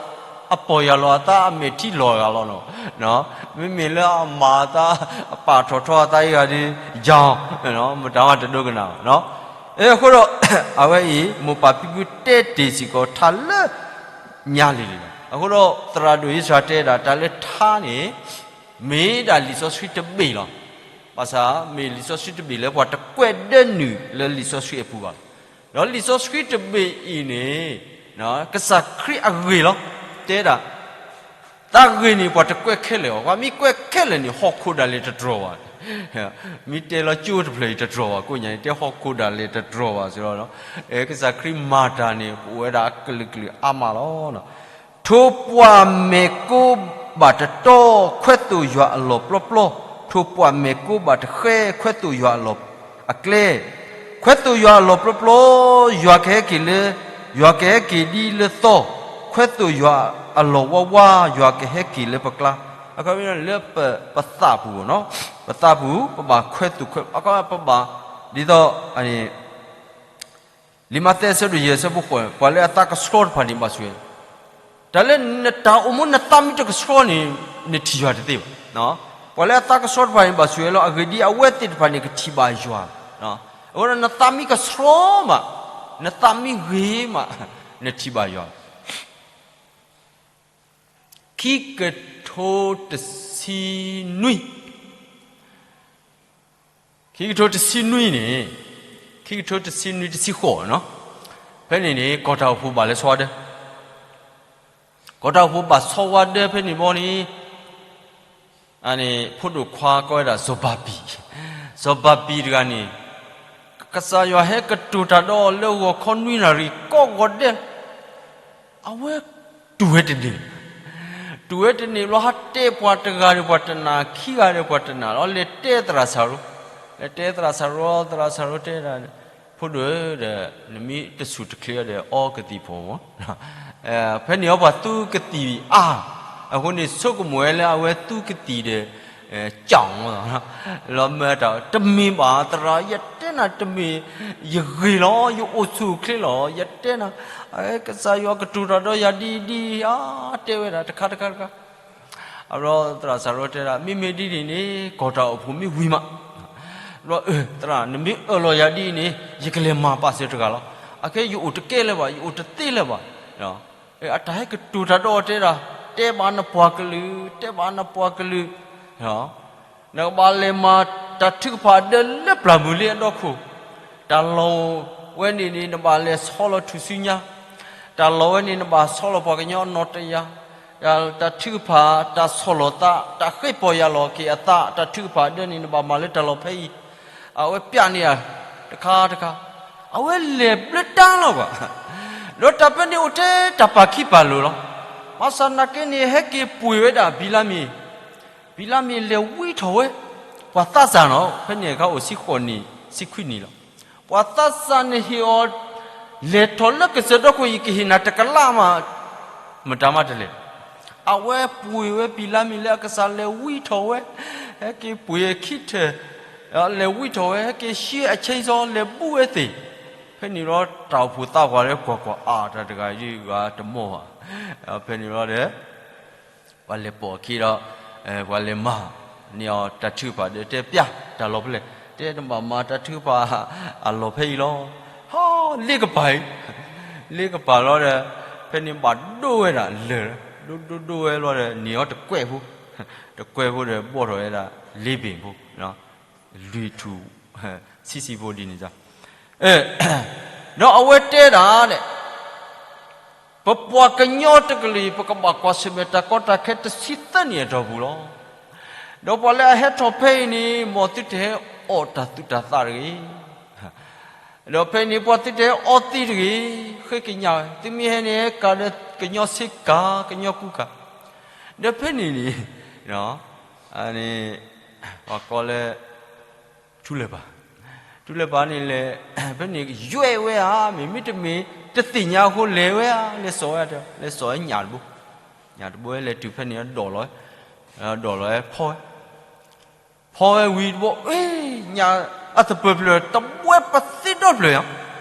အပီၢ်ယၢ်လီၤအသး အမဲာ်ထံလီၤဂာ်လီၤနီၤ. မ့မ့ၢ်လၢအမၤအသး, အပာ်ထီၣ်ထီအသးအံၤဂၤဒီး ယၤ, မတၤမးတဒိကနၣ်ဘၣ်. အဃိဒီး အဝဲအံၤ မိၢ်ပၢ်ဖံဖုတဲတ့ၢ်စ့ၢ်ကီး ထါလၢညါလံၤလံၤလီၤ. အဃိဒီး သရၣ်ဒိၣ်အံၣ်စရ့လးတဲဒၣ် တၢ်လၢထါန့ၣ် မ့ၢ်ဒၣ်လံာ်စီဆှံတဘ့ၣ်လီၤ. ဘၣ်ဆၣ် မ့ၢ်လံာ်စီဆှံတဘ့ၣ်လၢပှၤတကွဲးဒၢနုာ်လၢလံာ်စီဆှံအပူၤဘၣ်. ဒီးလံာ်စီဆှံတဘ့ၣ်အံၤန့ၣ် ကစၢ်ခရံာ်အဂ့ၢ်လီၤ. တဲဒၣ် တၢ်ဂ့ၢ်န့ၣ် ပှၤတကွဲးခဲလၢာ်အီၤ, ပှၤမ့ၢ်ကွဲးခဲလၢာ်န့ၣ် ဟီၣ်ခိၣ်ဒၣ်လဲာ်တတြီၢ်ဘၣ်. မ့ၢ်တဲလီၤကၠိတဖျၢၣ်အံၤတတြီၢ်ဘၣ်, ကိးညါန့ၣ် တဲဟီၣ်ခိၣ်ဒၣ်လဲာ်တတြီၢ်ဘၣ်စ့ၢ်ကီး. ကစၢ်ခရံာ်မၤတၢ်န့ၣ် ပအိၣ်ဝဲဒၣ်အကလုာ်ကလုာ်အါမးလီၤ. ထိၣ်ပှၢ်မဲာ်ကိးဘၣ်တတီ, ခွဲးသိၣ်ယွၤအလီၢ်ပျီပျီ, ထိၣ်ပှၢ်မဲာ်ကိးဘၣ်တဃဲ, ခွဲးသိၣ်ယွၤအလီၢ်အကျဲ, ခွဲးသိၣ်ယွၤအလီၢ်ပျီပျီ, ယွၤကဟဲက့ၤလၢ, ယွၤကဟဲက့ၤဒ်လၢသီ, ခွဲးသိၣ်ယွၤအလီၢ်ဝါဝါ, ယွၤကဟဲက့ၤလၢပကျါ. အခီပညီလၢပသးပူၤ, ပသးပူၤ ပဘၣ်ခွဲးသိၣ်ခွဲး, အခီပဘၣ်, ဒ်သိး လံာ်မးသဲအဆၢဒိၣ်ယဲၢ်အဆၢဖိဃိး, ပှၤလၢအသးကဆှီတဖၣ်န့ၣ်ဘၣ်ဆိၣ်ဂ့ၤ, တၢ်လၢနတၢ်အိၣ်မူနသးမ့ၢ်တကဆှီန့ၣ် နထံၣ်ယွၤတသ့ဘၣ်. ပှၤလၢအသးကဆှီတဖၣ်န့ၣ်ဘၣ်ဆိၣ်ဂ့ၤလီၤ, အဂ့ၢ်ဒ်အံၤ အဝဲသ့ၣ်တဖၣ်န့ၣ်ကထံၣ်ဘၣ်ယွၤ. အဃိဒီးနသးမ့ၢ်ကဆှီမး, နသးမ့ၢ်ဂ့ၤမး, နထံၣ်ဘၣ်ယွၤ. ခံကထိတဆံနွံ ခံကထိတဆံနွံန့ၣ်, ခံကထိတဆံနွံတဆံဃိးနီၤ, ဖဲန့ၣ်န့ၣ် ကီၢ်တၢ်အိၣ်ဖှိၣ်ဘၣ်လဲၤဆီဝါဒၢ, ကီၢ်တၢ်အိၣ်ဖှိၣ်ဘၣ်ဆီဝါဒၢဖဲန့ၣ်ဘီန့ၣ်, အန့ၣ် ဖိဒိၣ်ခွါကိးဝဲဒၣ်စီၤဘၤဘံၣ်, စီၤဘၤဘံၣ်တဂၤန့ၣ် ကစၢ်ယွၤဟဲကတိၤတၢ်ဒီးအီၤလၢဂီၤခီနွံနၣ်ရံၣ်ကိးဂီၤဒဲး, အဝဲတူၢ်ဝဲတန့ၢ်, တူၢ်ဝဲတန့ၢ်ဘျီ ဟးတဲပှၤတဂၤဒီးပှၤတနၢ် ခံဂၤဒီးပှၤတနၢ်လီၤ, လဲၤတဲသရၣ်စၤရိၤ, လဲၤတဲသရၣ်စၤရိၤ, သရၣ်စၤရိၤတဲဒၣ်, ဖိဒိၣ်ဧၢ, ဒီးနမ့ၢ်တဆူၣ်တချ့ဒီး အီကသံၣ်ဖိမး, ဖဲန့ၣ်အီၤပှၤသူကသံၣ်အါ, အဃိန့ၣ် ဆိကမိၣ်ဝဲလၢအဝဲသူကသံၣ်ဒီး ကၠီၣ်မး, လီၤမၢတၢ် တမ့ၢ်ဘၣ်သရၣ်, ယတဲနၤတမ့ၢ်, ယဂ့ၤလီၤ, ယအိၣ်ဆူၣ်အိၣ်ချ့လီၤ, ယတဲနၤ, ကစၢ်ယွၤကတိၤတၢ်ဒီးယၤဒ်အံၤဒ်အံၤ, အါ တဲဝဲဒၣ်တခါတခါတခါ, အဘျီသရၣ်စၤရိၤတဲဒၣ် မ့မ့ၢ်ဒ်န့ၣ်န့ၣ် ကီၢ်တၢ်အိၣ်ဖှိၣ်မ့ၢ်ဝံၤမး, ဘျီ သရၣ် နမ့ၢ်အၢၣ်လီၤယၤဒ်အံၤန့ၣ် ယကလဲၤမၤပာ်စၢၤတဂၤလီၤ, အခဲယအိၣ်တကဲလၢၤဘၣ်, ယအိၣ်တသ့လၢၤဘၣ်, အတၢ်ဟဲကတိၤတၢ်ဒီးအီၤတဲဒၣ်, တဲဘၣ်နပှၤကလုာ်, တဲဘၣ်နပှၤကလုာ်, နကဘၣ်လဲၤမၤတၢ်ထုကဖၣ်ဒၢလၢပျၢ်မုၢ်လ့အဒီခိၣ်, တၢ်လီၢ်ဝဲန့ၣ်န့ၣ် နဘၣ်လဲၤဆီလီၤထူၣ်စုညါ, တၢ်လီၢ်ဝဲန့ၣ် နဘၣ်ဆီလီၤပှၤကညီအနီၢ်တယၢ်, တၢ်ထုကဖၣ် တၢ်ဆီၣ်လီၤသး တၢ်ဃ့ပီၢ်ယၢ်လီၤက့ၤအသး တၢ်ထုကဖၣ်ဒၢန့ၣ် နဘၣ်မၤလၢတၢ်လီၢ်ဖဲအံၤ, အဝဲပျဲန့ၢ်ဧါ, တခါတခါ, အဝဲလဲၤဘျၢတၢ်လီၤဘၣ်, ဒီးတၢ်ဖဲန့ၣ်အိၣ်ထဲတၢ်ပာ်ခံပာ်လိၤလီၤ, ဘၣ်ဆၣ်နာ်က့န့ၣ် ဟဲက့ၤပှ့ၤဝဲဒၣ်ဘံလါမ့ၤ, ဘံလါမ့ၤလဲၤဝံထီၣ်ဝဲ, ပှၤသးစၢ်နီၤ ဖဲန့ၣ်အခါအိၣ်ဆံဃိးနံၣ် ဆံခွံနံၣ်လီၤ, ပှၤသးစၢ်န့ၣ်ဟ့ၣ်အီၤ လဲၤထီၣ်လၢကစၢၢ်ဒီခိၣ် ယကဟ့ၣ်နၤတကလးမး, မတၤမးတလဲၤ, အဝဲပှ့ၤဝဲဘံလါမ့ၤလၢအကစၢ်လဲၤဝံထီၣ်ဝဲ, ဟဲက့ၤပှ့ၤခံထၢၣ်, လဲၤဝံထီၣ်ဝဲ ဟဲက့ၤဆှံအဆ့စီ လဲၤဘူၣ်ဝဲသ့ၣ်, ဖဲန့ၣ်လီၤ တၢ်အိၣ်ဖှိၣ်သးပှၢ်လၢကွၢ်ကွၢ်အါ တၢ်တဂၤယဂၤတမီၢ်ဘၣ်, ဖဲန့ၣ်လီၤဒီး ပှၤလဲၤပိာ်အခံဒီး ပှၤလဲၤမၤန့ၢ်အီၤတၢ်ထုကဖၣ်ဒီး တဲပျဲတၢ်လီၢ်ဖဲလဲၣ်, တဲနဘၣ်မၤတၢ်ထုကဖၣ်အလီၢ်ဖဲအံၤလီၤ, ဟါ, လ့ကပၤအံၤ, လ့ကပၤလီၤဒီး ဖဲန့ၣ်ဘၣ်ဒိဝဲဒၣ်လၢာ်, ဒိဒိဒိဝဲလီၤဒီး န့ၢ်အီၤတကွဲးဖိ, တကွဲးဖိဒီးဘီၣ်ထီၣ်ဝဲဒၣ် လ့ဘ့ၣ်ဖိ လွံၢ်ထူၣ် ဆံဆံဖိဒ်န့ၣ်, ဒီးအဝဲတဲဒၣ်န့ၣ်, ပပှၤကညီတကလုာ်အံၤ ပကဘၣ်ကွၢ်ဆၢၣ်မဲာ်တၢ်ကီတၢ်ခဲတဆံသၢနံၣ်အတီၢ်ပူၤလီၤ. ဒီးပှၤလၢအဟဲထီၣ်ဖဲအံၤန့ၣ် မ်သုတဟဲအီၣ်တၢ်သူၣ်တၢ်သးတဂ့ၤ. ဒီးဖဲန့ၣ်ပှၤသုတဟဲအီသံးတဂ့ၤ, ဃ့ကညးဝဲ, သုမ့ၢ်ဟဲန့ၣ် ဟဲကၤဒီးကညီဆ့ကၤ ကညီကူကၤ, ဒီးဖဲန့ၣ်န့ၣ် ပှၤကိးလၢ ထူလၢၤပၤ, ထူလၢၤပၤန့ၣ်လဲၤ ဖဲန့ၣ်ယွဲၢ်ဝဲဧါ, မ့မ့ၢ်တမ့ၢ် တသ့ၣ်ညါအဃိလဲၤဝဲဧါ, လဲၤစိာ်ဝဲ, လဲၤစိာ်ဝဲညၣ်တဘိ, ညၣ်တဘိဝဲလဲၤတုၤဖဲန့ၣ် ဒိးလီၤဝဲ, ဒိးလီၤဝဲဖီဝဲ, ဖီဝဲဝံၤတဘိ ညၣ်အသပၢၤဖျၢၣ် တဘှဲပသ့ဒီဖျၢၣ်ဧါ,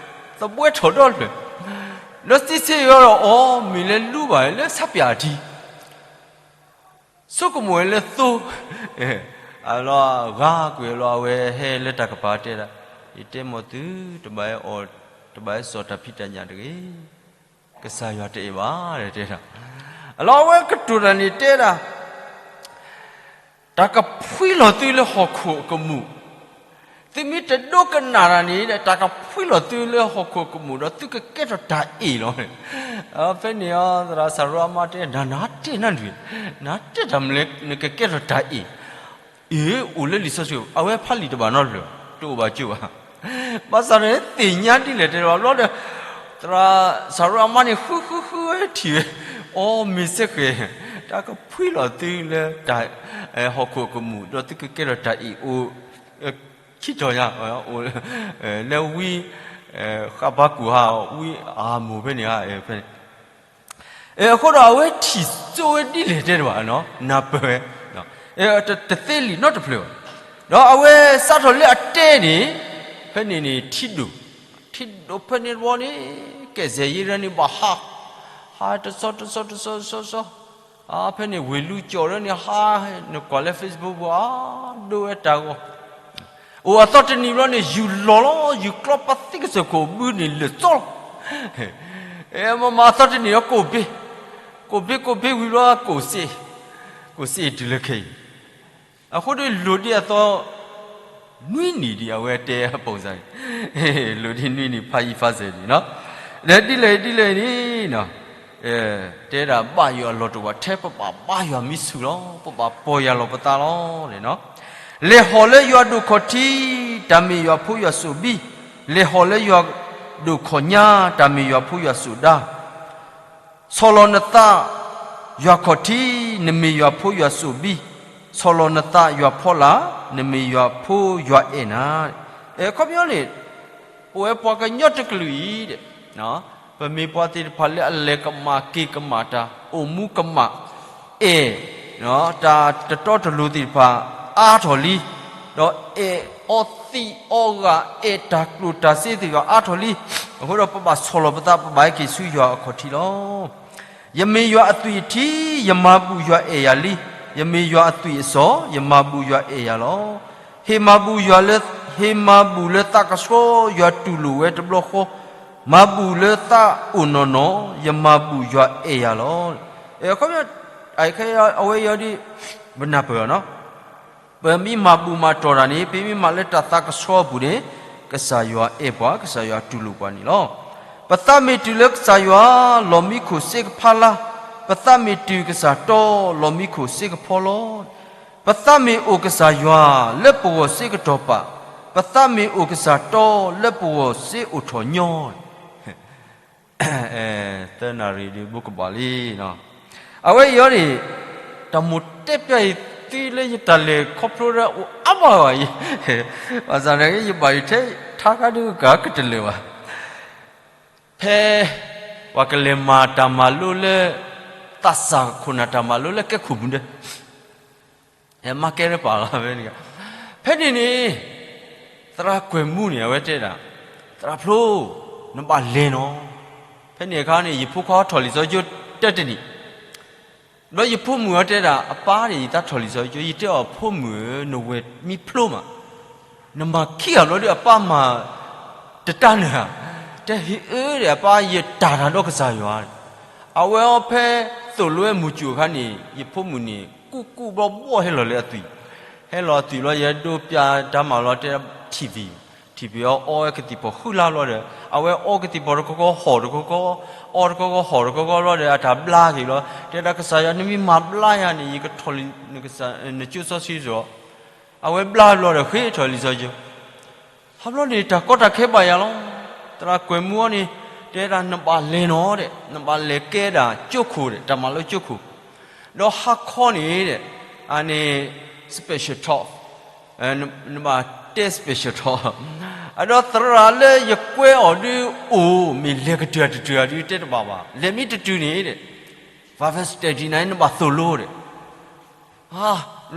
တဘှဲထီၣ်ဒီဖျၢၣ်, ဒီးသံဆ့ၣ်ဝဲဒီး အီ မ့ၢ်လၢလူဘၣ်လၢဆါပၠးအထံ ဆိကမိၣ်ဝဲလၢသိ, အလီၤဂၤကွံာ်လီၤ အဝဲဟဲလၢတၢ်ကပၤတဲဒၣ်, ယတဲမ့ၢ်သု တဘၣ်အီၣ်, တဘၣ်ဟဲစိာ်တၢ်ဖံးတၢ်ညၣ်တဂ့ၤ, ကစၢ်ယွၤတအဲၣ်ဘၣ်တဲဒၣ်, အလီၤအဝဲကတိၤတၢ်န့ၣ်တဲဒၣ် တၢ်ကဖှံလီၤသုလၢဟီၣ်ခိၣ်အကမူၣ်, သုမ့ၢ်တဒိကနၣ်တၢ်န့ၣ် တၢ်ကဖှံလီၤသုလၢဟီၣ်ခိၣ်အကမူၣ် ဒီးသုကကဲထီၣ်တၢ်အ့ၣ်လီၤ. ဖဲန့ၣ်အသရၣ်စၤရိၤအမါတဲ နၤနၤတဲနၤဒုး, နၤတဲတၢ်မနုၤလဲၣ် နကကဲထီၣ်တၢ်အ့ၣ်, အ့ၣ် အိၣ်လၢလံာ်စီဆှံ အဝဲဖးလံာ်တဘၣ်နီတဖျၢၣ် တအိၣ်ဘၣ်ကၠိဘၣ်, ဘၣ်ဆၣ်န့ၣ်သ့ၣ်ညါဒ်လဲၣ်တဲဘၣ်ဘျီဒီး သရၣ်စၤရိၤအမါန့ၣ် ဃုဃုဃုဝဲထံၣ်ဝဲ, အီ မ့ၢ်စ့ၢ်ကီး တၢ်ကဖှံလီၤသုလၢ ဟီၣ်ခိၣ်အကမူၣ် ဒီးသုကကဲထီၣ်တၢ်အ့ၣ်အိၣ် ခံတီၤညါ, လၢဝံ ဃးဘးကူာ်ဟး ဝံအမိၢ်ဖဲန့ၣ်ဧါ, ဖဲန့ၣ် အဃိဒီးအဝဲထံၣ်စိဝဲဒ်လဲၣ်တဲတဘၣ်, နၢ်ပၢၢ်ဝဲ, တသ့လံာ်နီတဖျၢၣ်ဘၣ်, ဒီးအဝဲစးထီၣ်လၢအတဲန့ၣ်, ဖဲန့ၣ်န့ၣ် ထံဒိၣ်, ထံဒိၣ်ဖဲန့ၣ်တဘျီန့ၣ် ကဲးစဲးယဲဒၣ်န့ၣ်ဘၣ်ဟး, ဟးတဆီတဆီတဆီတဆီတဆီ ဖဲန့ၣ် ဝ့ၢ်လူကၠီၣ်ဒၣ်န့ၣ်ဟး, နကွၢ်လၢ Facebook ပူၤ အါဒိဝဲတၢ်ဂီၤ, အိၣ်အသီတနံၤဘျီန့ၣ် ယူၤလီၤလီၤ ယူၤကျီပသံကစၢၢ်ခိၣ်ဘုန့ၣ်လၢာ်ကၠီလီၤ, မ့မ့ၢ်အသီတနံၤဒီးကိၣ်ဘ့, ကိၣ်ဘ့ကိၣ်ဘ့ဝံၤဘျီကိၣ်စ့, ကိၣ်စ့တုၤလၢခဲအံၤ, အဃိဒီးလိၣ်ဒ်အသီ နွံနံၣ်ဒံး အဝဲတဲအပိစါန့ၣ်, လိၣ်ဒ်နွံနံၣ်ဖးယံၤဖးစဲးဒံးနီၤ, ဒီးဒ်လဲၣ်ဒ်လဲၣ်န့ၣ်နီၤ, တဲဒၣ်ဘၣ်ယွၤအလီၢ်တအိၣ်ဘၣ် ထဲပဘၣ်ဘါယွၤမံဆူၣ်လီၤ, ပဘၣ်ပီၢ်ယၢ်လီၤပသးလီၤန့ၣ်နီၤ. လဲၤဟီၣ်လၢယွၤဒိၣ်ခီၣ်ထံး, တၢ်မ့ၢ်ယွၤဖိယွၤစိၣ်ဘံ, လဲၤဟီၣ်လၢယွၤဒိၣ်ခီၣ်ညါ, တၢ်မ့ၢ်ယွၤဖိယွၤစိၣ်ဒါ ဆီၣ်လီၤနသးယွၤခီၣ်ထံး, နမ့ၢ်ယွၤဖိယွၤစိၣ်ဘံ, ဆီၣ်လီၤနသးယွၤဖီလာ်, နမ့ၢ်ယွၤဖိယွၤအဲၣ်နၤ. အခီပညီန့ၣ်, ပဝဲပှၤကညီတကလုာ်အံၤ, ပမ့ၢ်ပှၤသ့ၣ်တဖၣ်လၢအလဲၤကမၣ်က့ၤကမၣ်တၢ်, အိၣ်မူကမၣ်, အဲၣ် တၢ်တတီတလိၤသ့ၣ်တဖၣ်အါထီၣ်လံ, ဒီးအဲၣ်အီသံးအီဂာ်, အဲၣ်တၢ်ကျိၣ်တၢ်စ့သ့ၣ်တဖၣ်အါထီၣ်လံ, အဃိဒီးပဘၣ်ဆီၣ်လီၤပသး ပဘၣ်ဟဲက့ၤဆူယွၤအခီၣ်ထံးလီၤ. ယမ့ၢ်ယွၤအသွံၣ်အထံ, ယမၤဘူၣ်ယွၤအဲၣ်ယၤလံ. ယမ့ၢ်ယွၤအသွံၣ်အစီၤ, ယမၤဘူၣ်ယွၤအဲၣ်ယၤလီၤ. ဟ့ၣ်မၤဘူၣ်ယွၤလၢ, ဟ့ၣ်မၤဘူၣ်လၢသးကဆှီ, ယွၤတူၢ်လိာ်ဝဲတဘျီဃီ, မၤဘူၣ်လၢသးအိၣ်နီၢ်နီၢ်, ယမၤဘူၣ်ယွၤအဲၣ်ယၤလီၤ. အခီပညီ, အဝဲအံၤဒ်, ပနၢ်ပၢၢ်လီၤနီၤ. ပမ့ၢ်မၤဘူၣ်မၤတီၢ်တၢ်န့ၣ်, ပမ့ၢ်မၤလၢတၢ်သးကဆှီအပူၤန့ၣ်, ကစၢ်ယွၤအဲၣ်ပှၤ, ကစၢ်ယွၤတူၢ်လိာ်ပှၤန့ၣ်လီၤ. ပသးမ့ၢ်တုၤလၢကစၢ်ယွၤ, လီၤမံခိၣ်စ့ကဖးလါ, ပသးမ့ၢ်တုၤကစၢ်တီ, လီၤမံခိၣ်စ့ကဖီလီၤ. ပသးမ့ၢ်အိၣ်ကစၢ်ယွၤလၢပဂီၢ်စ့ကတီၤပာ်, ပသးမ့ၢ်အိၣ်ကစၢ်တီလၢပဂီၢ်စ့အိၣ်ထီၣ်ညီ သၢနၣ်ရံၣ်ဒုးဘူးကဘၣ်လံနီၤ. အဝဲအံၤအီၤန့ၣ်, တၢ်မိၣ်တဲပျၢ်အံၤသ့လၢယတၢ်လဲၤခီဖျိဒီးအိၣ်အါမးဘၣ်အံၤ, ဘၣ်ဆၣ်န့ၣ်ယဘၣ်ယထဲထါခါဒုးကကတလၢာ်ဘၣ်. ဖဲပှၤကလဲၤမၤတၢ်မၤလိလၢ သးစၢ်ခိၣ်နၢ်တၢ်မၤလိလၢကဲခိၣ်မူဒဲ မၤကဲလၢပာ်လီၤဖဲန့ၣ်, ဖဲန့ၣ်န့ၣ်, သရၣ်ကွဲၤမူန့ၣ် အဝဲတဲဒၣ်, သရၣ်ဖျိ, နဘၣ်လဲၤနီၤ. ဖဲန့ၣ်အခါန့ၣ် ယဖိခွါထီၣ်လံာ်စီဆှံကၠိတၢတနံၣ်, ဒီးယဖိမုၣ်အီၤတဲဒၣ်, အပၢ်န့ၣ် ယသးထီၣ်လံာ်စီဆှံကၠိ, ယတဲအီၤ ဖိမုၣ်ဧၢ, နဝဲၢ်မံဖျိမး, နမၤခံဂၤဘျီဒီး အပၢ်မၤတတၢ်နၢၤဧါ, တဲဟ့ၣ်အၢဒီး အပၢ်ယတၢ်တၢ်ဒီးကစၢ်ယွၤ. အဝဲအီၤဖဲသိၣ်လိဝဲမုၢ်စူၣ်အခါန့ၣ် ယဖိမုၣ်န့ၣ် ကူၣ်ကူၣ်ဘျီဘီၣ်ဟဲလီၤလၢအသွံၣ်, ဟဲလီၤအသွံၣ်လီၤ ယဒိပျၢ်တၢ်မၤလီၤတဲ ထံၣ်ဖံၣ်, ထံၣ်ဖံၣ်အီၤအီဝဲကသံၣ်ဖီၣ်ဃုလါဘျီဒီး အဝဲအီကသံၣ်ဖီၣ်တခီခီ ဟီၣ်တခီခီ, အီတခီခီ ဟီၣ်တခီခီဘျီဒီး အတၢ်ဘျါက့ၤလီၤ. တဲဒၣ်ကစၢ်ယွၤ နမ့ၢ်မၤဘျါယၤန့ၣ် ယကထီၣ်လံာ် နကစၢ် နကၠိစီဆှံစ့ၢ်ကီး. အဝဲဘျါဘျီဒီး ဃ့ထီၣ်လံာ်စီဆှံကၠိ. ဟါဘျီန့ၣ် တၢ်ကီတၢ်ခဲဘၣ်ယၤလီၤ. သရၣ်ကွဲၤမူအီၤန့ၣ် တဲဒၣ်နဘၣ်လဲၤနီၤဒီး နဘၣ်လဲၤကဲဒၣ်ကၠိခိၣ်ဒီး တၢ်မၤလိကၠိခိၣ်, ဒီးဟါခီန့ၣ်ဒီး အန့ၣ် special talk, နဘၣ်တဲ special talk, အဒီးသရၣ်လၢယကွဲအီၤဒုးအိၣ် မ့ၢ်လဲၤကတုၤတတုၤဧါဒုးတဲတဘၣ်ဘၣ်, လဲၤမ့ၢ်တတုၤန့ၣ်ဒီး Bible study န့ၣ် နဘၣ်သိၣ်လိဒီး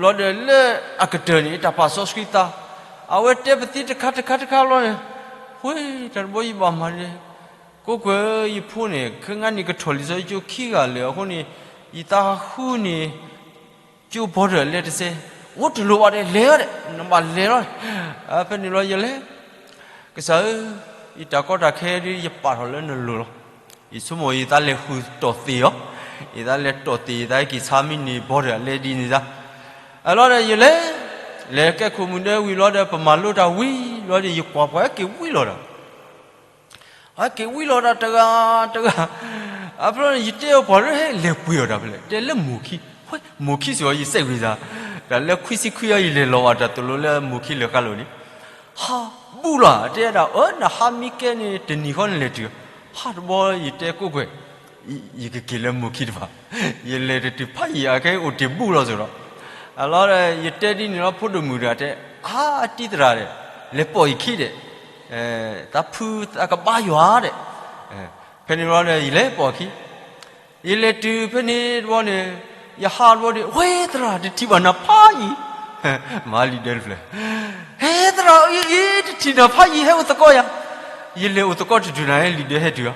ဘျီဒီးလၢအကတၢၢ်န့ၣ် တၢ်ပာ်စီဆှံသး, အဝဲတဲပသံတခါတခါတခါဘျီန့ၣ်, ဝ့ၢ် တၢ်တဘီယဘၣ်မၤန့ၣ်, ကိးကွဲးယဖိန့ၣ် ခဲငါန့ၣ်ကထီၣ်လံာ်စီဆှံကၠိခံဂၤလၢာ်အဃိန့ၣ်, ယသးဟးဃုန့ၣ် ကၠိဘီဒီးအလဲတစဲး, အိၣ်တလိၣ်ဘၣ်ဒီး လဲၤအီၤဒီး နဘၣ်လဲၤလီၤ. ဖဲန့ၣ်လီၤယလဲၤ ကစၢ်ဧၢ, ယတၢ်ကီတၢ်ခဲဒ်ယပာ်ထီၣ်လၢနလိၤလီၤ. ယဆိကမိၣ်ယသးလဲၤဃုာ်တီၢ်သ့ၣ်အီၤ, ယသးလဲၤတီၢ်သ့ၣ် ယသးဟဲက့ၤဆါမ့ၢ်န့ၢ်ဘီဒီးအလဲဒ်န့ၣ်သး, အလီၤဒီးယလဲၤ, လဲၤကဲခိၣ်မုၢ်ဒဲဝံၤလီၤဒီး ပမၤလိတၢ်ဝံၤလီၤဒီး ယကွၢ်ပှၤဟဲက့ၤဝံလီၤဒီး ဟဲက့ၤဝံလီၤဒီးတဂၤတဂၤ, အဖျီန့ၣ် ယတဲအီၤပှၤလၢဟဲလဲၤပှ့ၤအီၤတၢ်ဖဲလဲၣ်, တဲလၢမိၢ်ခံ, မိၢ်ခံစ့ၢ်ကီး ယစဲးကွံာ်သး, တၢ်လၢခွံဆံခွံအံၤ ယလဲၤလီၤဘၣ်တၢ်သိၣ်လိလၢမိၢ်ခံလၢာ်ဃါလိၤန့ၣ်, ဟးဘူၣ်လီၤ တဲဒၣ်အၢ နဟးမံကဲန့ၣ် တနံၤဃီနလဲၤတုၤ, ဟးတဘီယတဲကိးကွဲး, ယကက့ၤလၢမိၢ်ခံတဖၣ်, ယလဲၤတတုၤဖးယံၤအခဲအိၣ်တ့ၢ်ဘူၣ်လီၤစ့ၢ်ဒီး, အလီၤဒီး ယတဲဒ်န့ၣ်လီၤ ဖိဒိၣ်မုၣ်တဂၤတဲ, အါတံၢ်သရၣ်ဒီး လဲၤပိာ်ယခံဒီး သးဖုသးကဘါယွၤဒီး, ဖဲန့ၣ်ဘျီဒီး ယလဲၤပိာ်ခံ, ယလဲၤတုၤဖဲန့ၣ်တဘျီန့ၣ်, ယဟးတဘျီဒီး ဝဲသရၣ်တထံၣ်ဘၣ်နၤဖးယံၤ, မၤလံာ်ဒၢတဖျၢၣ်, ဟဲသရၣ်အံၤ တထံၣ်နၤဖးယံၤ ဟဲအိၣ်သကိးယၤ, ယလဲၤအိၣ်သကိးတတုၤနၤ လံာ်ဒၢဟဲတုၤဧါ,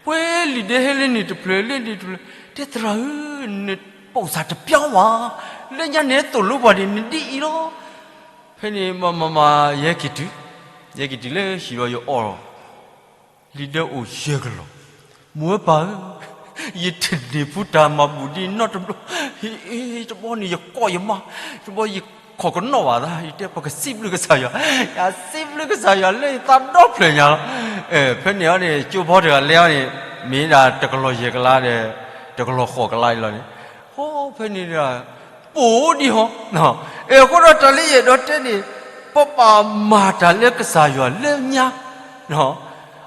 ဝဲလံာ်ဒၢဟဲလၢန့ၣ်တဖျၢၣ်လၢန့ၣ်တဖျၢၣ်, တဲသရၣ်ဧၢ, နပိာ်စၢ်တပျီဝဲ, လၢညါန့ၣ်သိၣ်လိပှၤန့ၣ် နဒ်အံၤလီၤ, ဖဲန့ၣ်မၤမၤမၤ ယဟဲက့ၤတုၤ, ယဟဲက့ၤတုၤလၢဟံၣ်ဘျီယအီၣ်လီၤ လံာ်ဒၢအိၣ်ယဲၢ်ကလီၢ်, မိၢ်ဝဲပၢ်ဧၢ, ယတန့ၢ်ဖုတၢ်မၤဘူၣ်ဒ်နီတဘျီ, ဟ့ၣ်တဘီန့ၣ် ယကိးယမါ, တဘီယ ခိးကနီၣ်ဘၣ်သး, ယတဲပကစံးဘျုးကစၢ်ယွၤ, ယစံးဘျုးကစၢ်ယွၤလၢယသးဒီဖျၢၣ်ညါလီၤ. ဖဲန့ၣ်အီၤန့ၣ် ကၠိဖီတဂၤလဲအီၤန့ၣ် မ့ၢ်ဒၣ်တကလီၤယဲၢ်ကလးဒီး တကလီၤဃိးကလးအံၤလီၤန့ၣ်, ဟိ ဖဲန့ၣ်ဒီး ပိာ်ဒံးဟီ, အဃိဒီးတၢ်လၢယအဲၣ်ဒိးတဲန့ၣ် ပဘၣ်မၤတၢ်လၢကစၢ်ယွၤလၢညါ,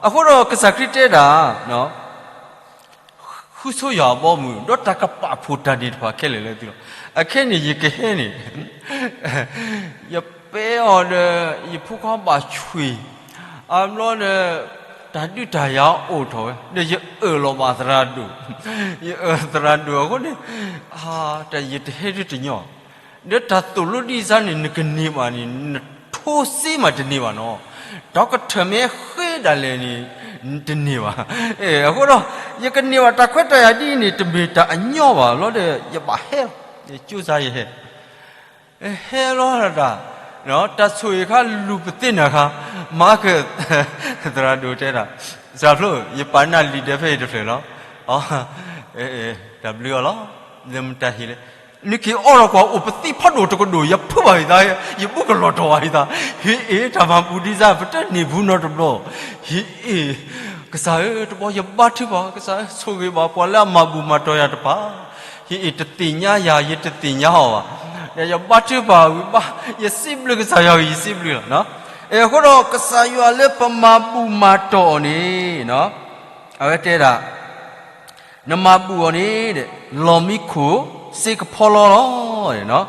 အဃိဒီးကစၢ်ခရံာ်တဲဒၣ် ဃုဆိယွၤအဘီအမုၢ် ဒီးတၢ်ကပာ်ဖှိၣ်တၢ်န့ၣ်တဖၣ်ခဲလၢာ်လၢသုလီၤ. အခဲန့ၣ်ယကဟဲန့ၣ် ယပဲအီၤဒီး ယဖိခွါဘၣ်ဆွံၣ်, အဘျီဒီး တၢ်ဒုးတၢ်ယၤအိၣ်ထီၣ်ဝဲ ဒီးယအၢၣ်လီၤဘၣ်သရၣ်ဒိၣ်, ယအၢၣ်သရၣ်ဒိၣ်အဃိန့ၣ် တၢ်ယတဟဲဒုတညီ, ဒီးတၢ်သိၣ်လိဒ်စါန့ၣ် နကန့ၢ်ဘၣ်န့ၣ် နထိစ့မးတန့ၢ်ဘၣ်နီၤ, ဒီးကထၢၣ်မ့ၢ်ဃ့ဒၣ်လဲာ်န့ၣ် တန့ၢ်ဘၣ်. အဃိဒီး ယကန့ၢ်ဘၣ်တၢ်ခွဲးတၢ်ယာ်ဒ်အံၤန့ၣ် တမ့ၢ်တၢ်အညီဘၣ်လီၤဒီး ယဘၣ်ဟဲလီၤ, ယကၠိစါယဟဲ ဟဲလီၤတၢ်, တၢ်ဆိၣ်ဂ့ၤခါလူၤပသ့ၣ်နၤခါ, မၤက သရၣ်ဒိၣ်တဲဒၣ်, စှၤဖျိ ယပာ်နၢ်လံာ်ဒဲးဖဲအံၤတဖျၢၣ်လီၤ. တၢ်ဘျုးအီၤလီၤ, လၢမတၤဟံၣ်လဲၣ်, နက့ၤအီၣ်ဒီးကွၢ်အိၣ်ပသံဖးဒိၣ်တကဒိၣ် ယဖုးဘၣ်ဟံၣ်သး, ယဘူးကလီၤတီၢ်ဘၣ်ဟံၣ်သး, ဟ့ၣ်အ့ၣ် တၢ်မၤဘူၣ်ဒ်စါ ပတန့ၢ်ဘူးနီတဘျီ, ဟ့ၣ်အ့ၣ် ကစၢ်ဧၢ တဘျီယဘါထုကဖၣ် ကစၢ်ဧၢ ဆိၣ်ဂ့ၤဘၣ်ပှၤလၢအမၤဘူၣ်မၤတီၢ်ယၤတဖၣ်, ဟ့ၣ်အ့ၣ် တသ့ၣ်ညါယၤ ယတသ့ၣ်ညါအီၤဘၣ်, ဒီးယဘါထုကဖၣ်ဝံၤဘၣ် ယစံးဘျုးကစၢ်ယွၤဂ့ၤ ယစံးဘျုးလီၤ. အဃိဒီးကစၢ်ယွၤလၢပမၤဘူၣ်မၤတီၢ်အီၤန့ၣ် အဝဲတဲဒၣ် နမၤဘူၣ်အီၤန့ၣ် လီၤမံခိၣ်စ့ကဖီလီလီၤ.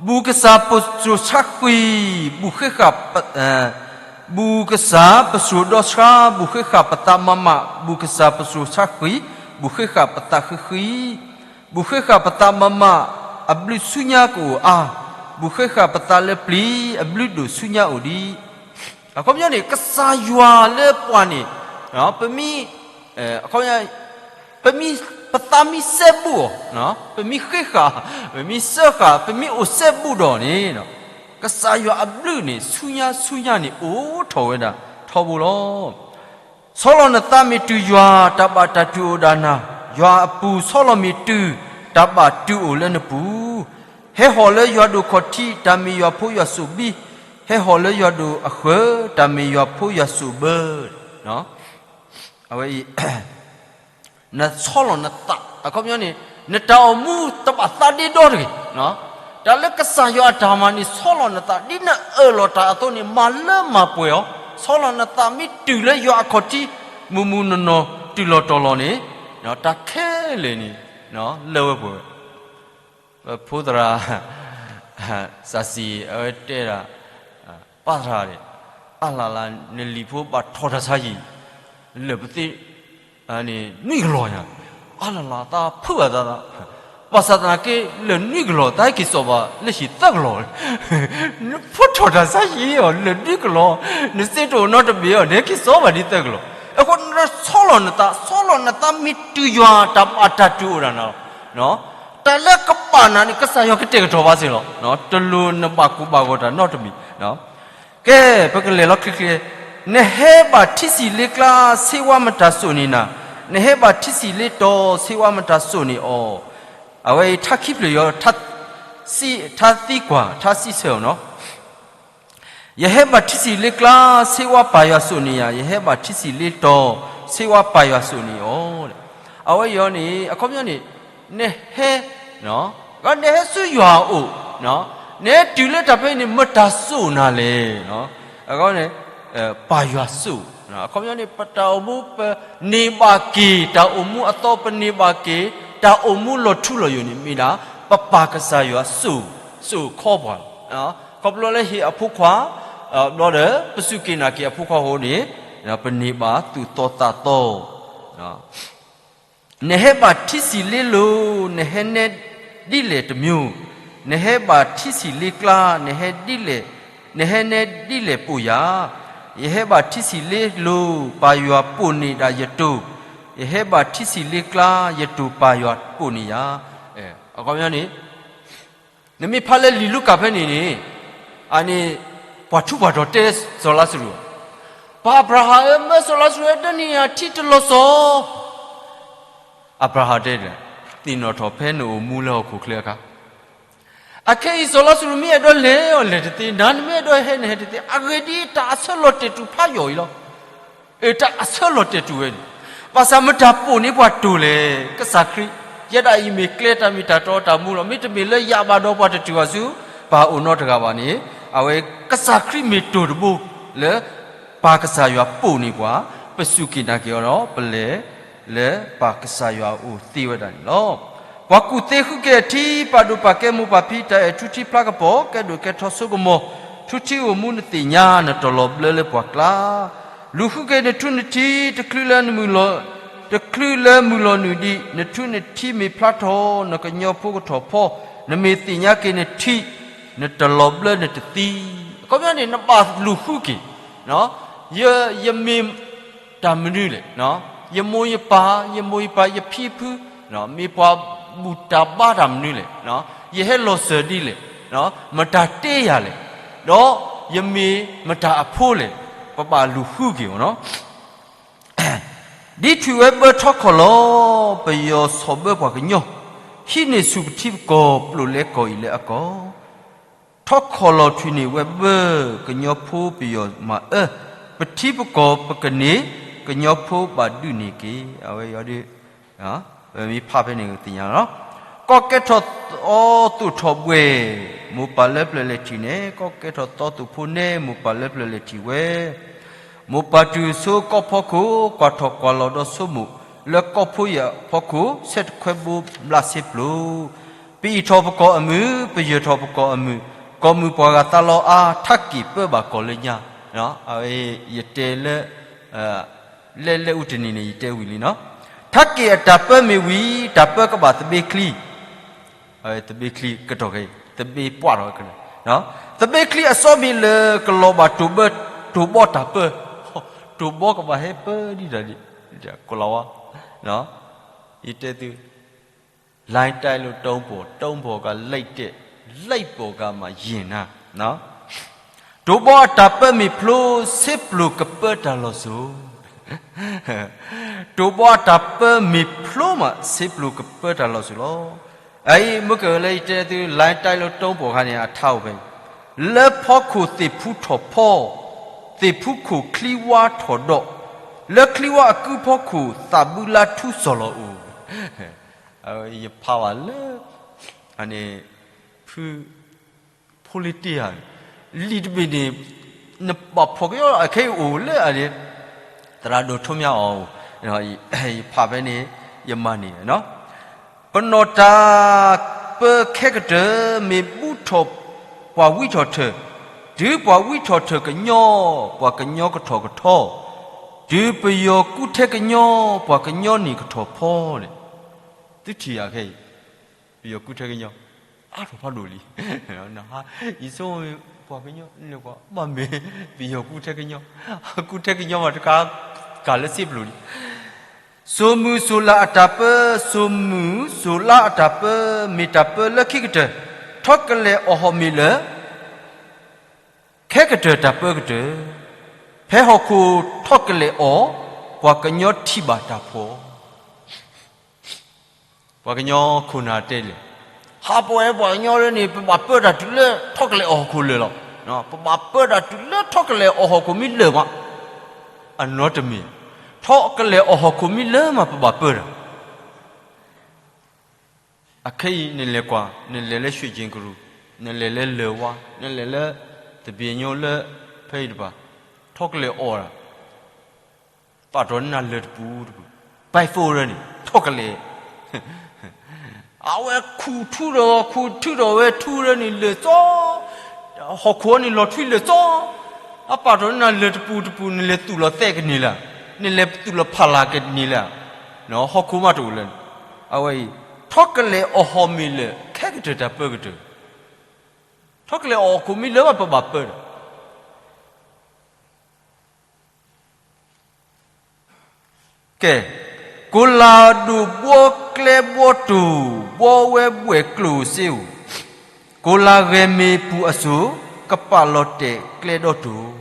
ဘူၣ်ကစၢ်ပစိၤဆါဃံ, ဘူၣ်ဃ့ဃာ်, ဘူၣ်ကစၢ်ပစိၤဒီဆှါ, ဘူၣ်ဃ့ဃာ်ပသးမးမး, ဘူၣ်ကစၢ်ပစိၤဆါဃံ, ဘူၣ်ဃ့ဃာ်ပသးဃံဃံ, ဘူၣ်ဃ့ဃာ်ပသးမးမး, အဘျုးဆူညါကအိၣ်အါ, ဘူၣ်ဃ့ဃာ်ပသးလၢပျံၤ, အဘျုးဒိၣ်ဆူညါအိၣ်ဒံး. အခီပညီန့ၣ် ကစၢ်ယွၤလၢပှၤန့ၣ် ပမ့ၢ် အခီပညီ ပမ့ၢ် ပသးမ့ၢ်စဲဘူးအီၤ, ပမ့ၢ်ဃ့ဃာ်, ပမ့ၢ်စၢဃာ်, ပမ့ၢ်အိၣ်စဲဘူးဒီးန့ၣ် ကစၢ်ယွၤအဘျုးန့ၣ် ဆူညါဆူညါန့ၣ် အိၣ်ထီၣ်ဝဲဒၣ်ထီဘိလီၤ. ဆီလီၤနသးမ့ၢ်တုၤယွၤ, တၢ်ဘၣ်တၢ်တုၤအိၣ်ဒၣ်နၤ, ယွၤအပူၤဆီလီၤမ့ၢ်တုၤ, တၢ်ဘၣ်တုၤအိၣ်လၢနပူၤ, ဟဲဟီၣ်လၢယွၤဒိၣ်ခီၣ်ထံး, တၢ်မ့ၢ်ယွၤဖိယွၤစိၣ်ဘံ, ဟဲဟီၣ်လၢယွၤဒိၣ်အဃၢၤ, တၢ်မ့ၢ်ယွၤဖိယွၤစိၣ်ဘၢ. အဝဲအံၤ နဆီလီၤနသး အခီပညီန့ၣ် နတၢ်အိၣ်မူတဘၣ်သးဒ့ဒီတဂ့ၤ. တၢ်လၢကစၢ်ယွၤအတၢ်မၤန့ၣ် ဆီလီၤနသး ဒ်နအၢၣ်လီၤတၢ်အသိးန့ၣ် မၤလၢမၤပှဲၤအီၤ, ဆီလီၤနသးမ့ၢ်တုၤလၢယွၤအခီၣ်ထံး မုၢ်မုၢ်နီၢ်နီၢ် တုၤလီၤတီၤလီၤန့ၣ် တၢ်ခဲလၢာ်န့ၣ် လၢဝဲပှဲၤဝဲ ပဖိသရၣ် စၢ်စံၣ် အဝဲတဲဒၣ် ပၢ်သရၣ်န့ၣ် အါလၢ်လၢ် နလံၤဖိဘၣ်ထီၣ်တၢ်ဆါဟံၣ် လၢာ်ပသ့ၣ်န့ၣ် နွံကလီၤညါ, အါလၢ်လၢ် သးဖုးဘၣ်သးသး, ဘၣ်ဆၣ်သနာ်က့ လၢာ်နွံကလီၤ တၢ်ဟဲက့ၤစိာ်ဘၣ်လၢဟံၣ်သၢကလီၤ, နဖိထီၣ်တၢ်ဆါဟံၣ်အီၤ လၢာ်နွံကလီၤ, နစ့တအိၣ်နီတဘ့ၣ်အီၤ နဟဲက့ၤစိာ်ဘၣ်ဒ်သၢကလီၤ. အဃိ နဆီလီၤနသး ဆီလီၤနသးမ့ၢ်တုၤယွၤ တၢ်ဘၣ်တၢ်တုၤအိၣ်ဒၣ်နၤလီၤ. တၢ်လၢကဘၣ်နၤန့ၣ် ကစၢ်ယွၤကတဲာ်ကတီၤဘၣ်စ့ၢ်လီၤ. တလိၣ်နဘၣ်ကိၢ်ဘၣ်ဂီၤတၢ်နီတမံၤ. ကဲ ပကလဲၤလီၤချ့ချ့, နဟဲဘၣ်ထံဆံးလ့ကျါ ဆ့ဝါမတၤစိာ်န့ၢ်နၤ, နဟဲဘၣ်ထံဆံးလ့တီၤ ဆ့ဝါမတၤစိာ်န့ၢ်အီၤ. အဝဲအံၤထါခံဖျၢၣ်ယီၤ ထါသံကွၢ် ထါစံးဆၢအီၤနီၤ. ယဟဲဘၣ်ထံဆံးလ့ကျါ ဆ့ဝါပၢ်ယွၤစိာ်န့ၢ်ယၤ, ယဟဲဘၣ်ထံဆံးလ့တီၤ ဆ့ဝါပၢ်ယွၤစိာ်န့ၢ်အီၤ. အဝဲအံၤန့ၣ် အခီပညီန့ၣ် နဟဲ နဟဲဆူယွၤအအိၣ်, နဟဲတုၤလၢတၢ်ဖဲန့ၣ် မတၤစိာ်နၤလဲၣ်. အခီပညီန့ၣ် ပၢ်ယွၤစိာ်, အခီပညီန့ၣ် ပတၢ်အိၣ်မူ ပန့ၢ်ဘၣ်က့ၤ တၢ်အိၣ်မူအသီ ပန့ၢ်ဘၣ်က့ၤ တၢ်အိၣ်မူလီၤထူလီၤယိာ်န့ၣ် မ့ၢ်ဒၣ် ပပၢ်ကစၢ်ယွၤစိာ် စိာ်ခီပှၤလီၤ. ခီဖျိလၢဟ့ၣ်အဖိခွါ ဘျီဒီး ပစူၢ်က့ၤနာ်က့ၤအဖိခွါအဃိန့ၣ် ပန့ၢ်ဘၣ်သူၣ်သီသးသီ နဟဲဘၣ်ထံဆံးလ့လိၤ, နဟဲနဲဒ်လဲၣ်တမံၤ, နဟဲဘၣ်ထံဆံးလ့ကျါ, နဟဲဒ်လဲၣ်, နဟဲနဲဒ်လဲၣ်ပိာ်ယၤ. ယဟဲဘၣ်ထံဆံးလ့လိၤ, ပၢ်ယွၤပိာ်န့ၢ်ဒၣ်ယတိၢ်, ယဟဲဘၣ်ထံဆံးလ့ကျါ, ယတိၢ်ပၢ်ယွၤပိာ်န့ၢ်ယၤ. အခီပညီန့ၣ် နမ့ၢ်ဖးလၢလံာ်လူၤကၣ်ဖဲန့ၣ်န့ၣ် အန့ၣ် ပှၤထူးပှၤတီၤတဲစီၤလါစရူး, ပၢ်အၤဘြၤဟၣ်ဧၢ, မၢစီၤလါစရူးဧၢ, ဒၢနံၣ်အထံတလီၤစီၤ. အၤဘြၤဟၣ်တဲဒၣ်, သ့ၣ်နီၣ်ထီၣ်ဖဲနအိၣ်မူလၢဟီၣ်ခိၣ်ချၢအခါ, အခဲအံၤစီၤလါစရူးမ့ၢ်အဲၣ်ဒိးလဲၤအီၤလဲၤတသ့, နၤနမ့ၢ်အဲၣ်ဒိးဟဲနဟဲတသ့, အဂ့ၢ်ဒ်အံၤ တၢ်အဆၢလီၤတဲာ်တူာ်ဖးယိာ်အံၤလီၤ. အတၢ်အဆၢလီၤတဲာ်တူာ်ဝဲန့ၣ်, ဘၣ်ဆၣ်မတၤ ပိာ်န့ၢ်ပှၤတိၤလဲၣ်, ကစၢ်ခရံာ်, ယဲဒၣ်အံၤမ့ၢ်ကျဲတၢ်မ့ၢ်တၢ်တီတၢ်မူလီၤ. မ့တမ့ၢ်လၢယၤဘၣ်ဒီးပှၤတတုၤဘၣ်ဆူ ပၢ်အအိၣ်နီတဂၤဘၣ်န့ၣ်, အဝဲကစၢ်ခရံာ်မ့ၢ်တိၤတဘိ လၢပၢ်ကစၢ်ယွၤပိာ်န့ၢ်ပှၤ, ပစူၢ်က့ၤနာ်က့ၤအီၤဒီး ပလဲၤလၢပၢ်ကစၢ်ယွၤအအိၣ်သ့ဝဲဒၣ်န့ၣ်လီၤ. ပှၤကူၣ်သ့ဃုက့ၤအထံ, ပာ်ဒိၣ်ပာ်ကဲမိၢ်ပၢ်ဖံတၢ်အဲၣ်, ထူထံဖျါကပီၤ, ကဲဒိၣ်ကဲထီဆိကမီၤ, ထူထံအိၣ်မူနသ့ၣ်ညါ, နတလီၤဘျၢလၢပှၤကျါ, လူၤဃုက့ၤနထူနထံ, တချုးလၢမုၢ်လီၤ, တချုးလၢမုၢ်လီၤနုာ်ဒံး, နထူနထံမ့ၢ်ဖျါထီၣ်, နကညီဖိကထီၣ်ဖီ, နမ့ၢ်သ့ၣ်ညါက့ၤနထံ, နတလီၤဘျၢနတသံ. အခီပညီန့ၣ် နဘၣ်လူၤဃုက့ၤ, ယမ့ၢ်တၢ်မနုၤလဲၣ်, ယမိၢ်ယပၢ်, ယမိၢ်ယပၢ်, ယဖံယဖု, မ့ၢ်ပှၤဘူၣ်တၢ်ဘါတၢ်မနုၤလဲၣ်, ယဟဲလီၤစၢၤဒ်လဲၣ်, မတၤတ့ယၤလဲၣ်, ဒီးယမ့ၢ်မတၤအဖိလဲၣ်, ပဘၣ်လူၤဃုက့ၤအီၤနီၤ. ဒ်ထွံၣ်ဝဲဘၢထီခီၣ်လီၤ, ပယီၤဆီၣ်ဘၢပှၤကညီ, ဟံးန့ၢ်ဆူၣ်ပထံပကီၢ်, ပျိာ်လဲကီၢ်အံၤလၢအကီၢ်, ထီခီၣ်လီၤထွံၣ်န့ၢ်ဝဲဘၢ, ကညီဖိပယီၤမၤအၢ, ပထံပကီၢ်ပကန့ၢ်, ကညီဖိဘၣ်ဒုးန့ၢ်က့ၤ, အဝဲအံၤဒီး ပမ့ၢ်ဖးဖဲန့ၣ်သ့ၣ်ညါလီၤ. ကီၢ်ကဲထီၣ်သီသိၣ်ထီၣ်ဘှဲၣ်, မိၢ်ပၢ်လၢပျၢၤလဲၤထံၣ်န့ၣ်, ကီၢ်ကဲထီၣ်သီသိၣ်ဖိနဲ, မိၢ်ပၢ်လၢပျၢၤလဲၤထံၣ်ဝဲ, မိၢ်ပၢ်တုၤဆိကီၢ်ဖီခိၣ်, ကွၢ်ထီၣ်ကွၢ်လီၤဒီးဆိကမိၣ်, လၢကီၢ်ဖိယာ်ဖီခိၣ်, ဆဲးတခွဲဘိဘျးစ့ပျိၤ, ပအံးထီၣ်ပကီၢ်အမုၢ်, ပယၢၢ်ထီၣ်ပကီၢ်အမုၢ်, ကီၢ်မုၢ်ပှၤဂၤသးလီအါ, ထးက့ၣ်ပၢဘၣ်ကီၢ်လၢညါ, ယတဲလၢ လဲၤလဲၤအူတနံၤန့ၣ် ယတဲဝံၤလံနီၤ. ထးက့ၣ်အတၢ်ပၢမ့ၢ်ဝံၤ, တၢ်ပၢကဘၣ်သဘ့ချံ, သဘ့ချံကတီၢ်ခဲအံၤ သဘ့ပှၢ်ထီၣ်ခဲလၢာ်, သဘ့ချံအစီမ့ၢ်လၢာ် ကလီၤဘၣ်တိၢ်ဘၢ, တိၢ်ဘီတၢ်ပၢ, တိၢ်ဘီကဘၣ်ဟဲပၢဒ်တၢ်ဒ်, ကိၤလၤဝါ, ယတဲသု လိုင်းတိုက်လို့တုံးပေါ်, တုံးပေါ်ကလိုက်တဲ့, လိုက်ပေါ်ကမှရင်နာ်. တိၢ်ဘီအတၢ်ပၢမ့ၢ်ဖျိ, ဆ့ပျိၢ်ကပၢတၢ်လီၤစိၤ, တိၢ်ဘီအတၢ်ပၢမ့ၢ်ဖျိမး, ဆ့ပျိၢ်ကပၢတၢ်လီၤစိၤလီၤ. အအံၤ မ့ၢ်ကလၢယတဲသု လိုင်းတိုက်လို့တုံးပေါ်ခါန့ၣ် အထါအိၣ်ဖဲ လၢဖီခိၣ်သ့ၣ်ဖူထီၣ်ဖီ, သ့ၣ်ဖူခိၣ်ချံဝါထီၣ်ဒီး, လၢချံဝါအကုဖီခိၣ် သးဘုလါထူစီၣ်လီၤအိၣ်, ယဖးဘၣ်လၢ အန့ၣ် ဖု ဖိလ့တ့ဧါ, လံာ်တဘ့ၣ်န့ၣ် နဘၣ်ဖီၣ်ကယီအခဲအံၤအိၣ်လၢအန့ၣ် သရၣ်ဒိၣ်ထိးမၠါအီၤ, ယဖးဖဲန့ၣ် ယမၤန့ၢ်, ပနီၢ်တၢ်ပၢခဲကတၢၢ် မ့ၢ်ဘူၣ်ထီၣ်ပှၤဝံထီၣ်ထၢၣ်, တုၤပှၤဝံထီၣ်ထၢၣ်ကညီ, ပှၤကညီကထီၣ်ကထီ, တုၤပယီၤကူထဲကညီ, ပှၤကညီန့ၣ်ကထီၣ်ဖီန့ၣ်, သုထံၣ်ယၤခဲအံၤ ပယီၤကူထဲကညီ အါထီၣ်ဖးဒိၣ်လံ. ယဆိကမိၣ် ပှၤကညီလဲၤကွၢ် ဘၣ်မ့ၢ် ပယီၤကူထဲကညီ, ကူထဲကညီမးတခါ ကးလၢစ့ပျိၢ်လံ. စိၤမုၢ်စိၤလါအတၢ်ပၢ, စိၤမုၢ်စိၤလါအတၢ်ပၢ မ့ၢ်တၢ်ပၢလၢခံကတၢၢ်, ထီကလဲာ်အီၣ်ဟီၣ်မ့ၢ်လၢာ် ခဲကတၢၢ်တၢ်ပၢကတၢၢ်, ဖဲဟီၣ်ခိၣ်ထီၣ်ကလဲာ်အီၣ်, ပှၤကညီထံၣ်ဘၣ်တၢ်ဖှီၣ်. ပှၤကညီခိၣ်နၢ်တဲလဲၣ်, ဟးပဝဲပှၤကညီလၢန့ၣ် ပဘၣ်ပၢတၢ်တုၤလၢထီၣ်ကလဲာ်အီၣ်ဟီၣ်ခိၣ်လၢာ်လီၤ. ပဘၣ်ပၢတၢ်တုၤလၢထီၣ်ကလဲာ်အီၣ်ဟီၣ်ခိၣ်မ့ၢ်လၢာ်မး, အနီတမံၤ, ထီၣ်ကလဲာ်အီၣ်ဟီၣ်ခိၣ်မ့ၢ်လၢာ်မး ပဘၣ်ပၢတၢ် အခဲအံၤနလဲၤကွၢ်, နလဲၤလၢ ရွှ့ၣ်ကၠ့ကရူၢ်, နလဲၤလၢလၢၢ်ဝါ, နလဲၤလၢ သဘ့ၣ်ညိလၢ ဖဲအံၤတပၤ, ထီၣ်ကလဲာ်အီၣ်တၢ်, ပာ်ထီၣ်န့ၢ်နၤလၢၢ်တပူၤတပူၤ, ဘၣ်ဖီၣ်ရၢန့ၣ် ထီၣ်ကလဲာ် အဝဲခူၣ်ထူဒီး ခူၣ်ထူဒီးဝဲထူရၢန့ၣ်လၢာ်စီ, ဟီၣ်ခိၣ်န့ၣ်လီၤထွံလၢာ်စီ, အပာ်ထီၣ်န့ၢ်နၤလၢၢ်တပူၤတပူၤ နလဲၤသူၣ်လီၤသဲးကန့ၢ်လၢ်, နလဲၤသူၣ်လီၤဖးလၢ်ကန့ၢ်လၢ်, ဟီၣ်ခိၣ်မးတအိၣ်လၢၤ, အဝဲအံၤ ထီၣ်ကလဲာ်အီၣ်ဟီၣ်မ့ၢ်လၢာ် ခဲကတၢၢ်တၢ်ပၢကတၢၢ်, ထီၣ်ကလဲာ်အီၣ်ဟီၣ်ခိၣ်မ့ၢ်လၢာ်မး ပဘၣ်ပၢတၢ် ကဲ, ကိလၤဒိၣ်ဘှီကျဲဘှီတိၢ်, ဘှီဝဲဘှဲၣ်ကျိၣ်စ့ဧိၤ, ကိလၤဂဲၤမ့ၢ်ပူၤအစိၤ, ကပာ်လီၤတဲာ်ကျဲဒီတိၢ်,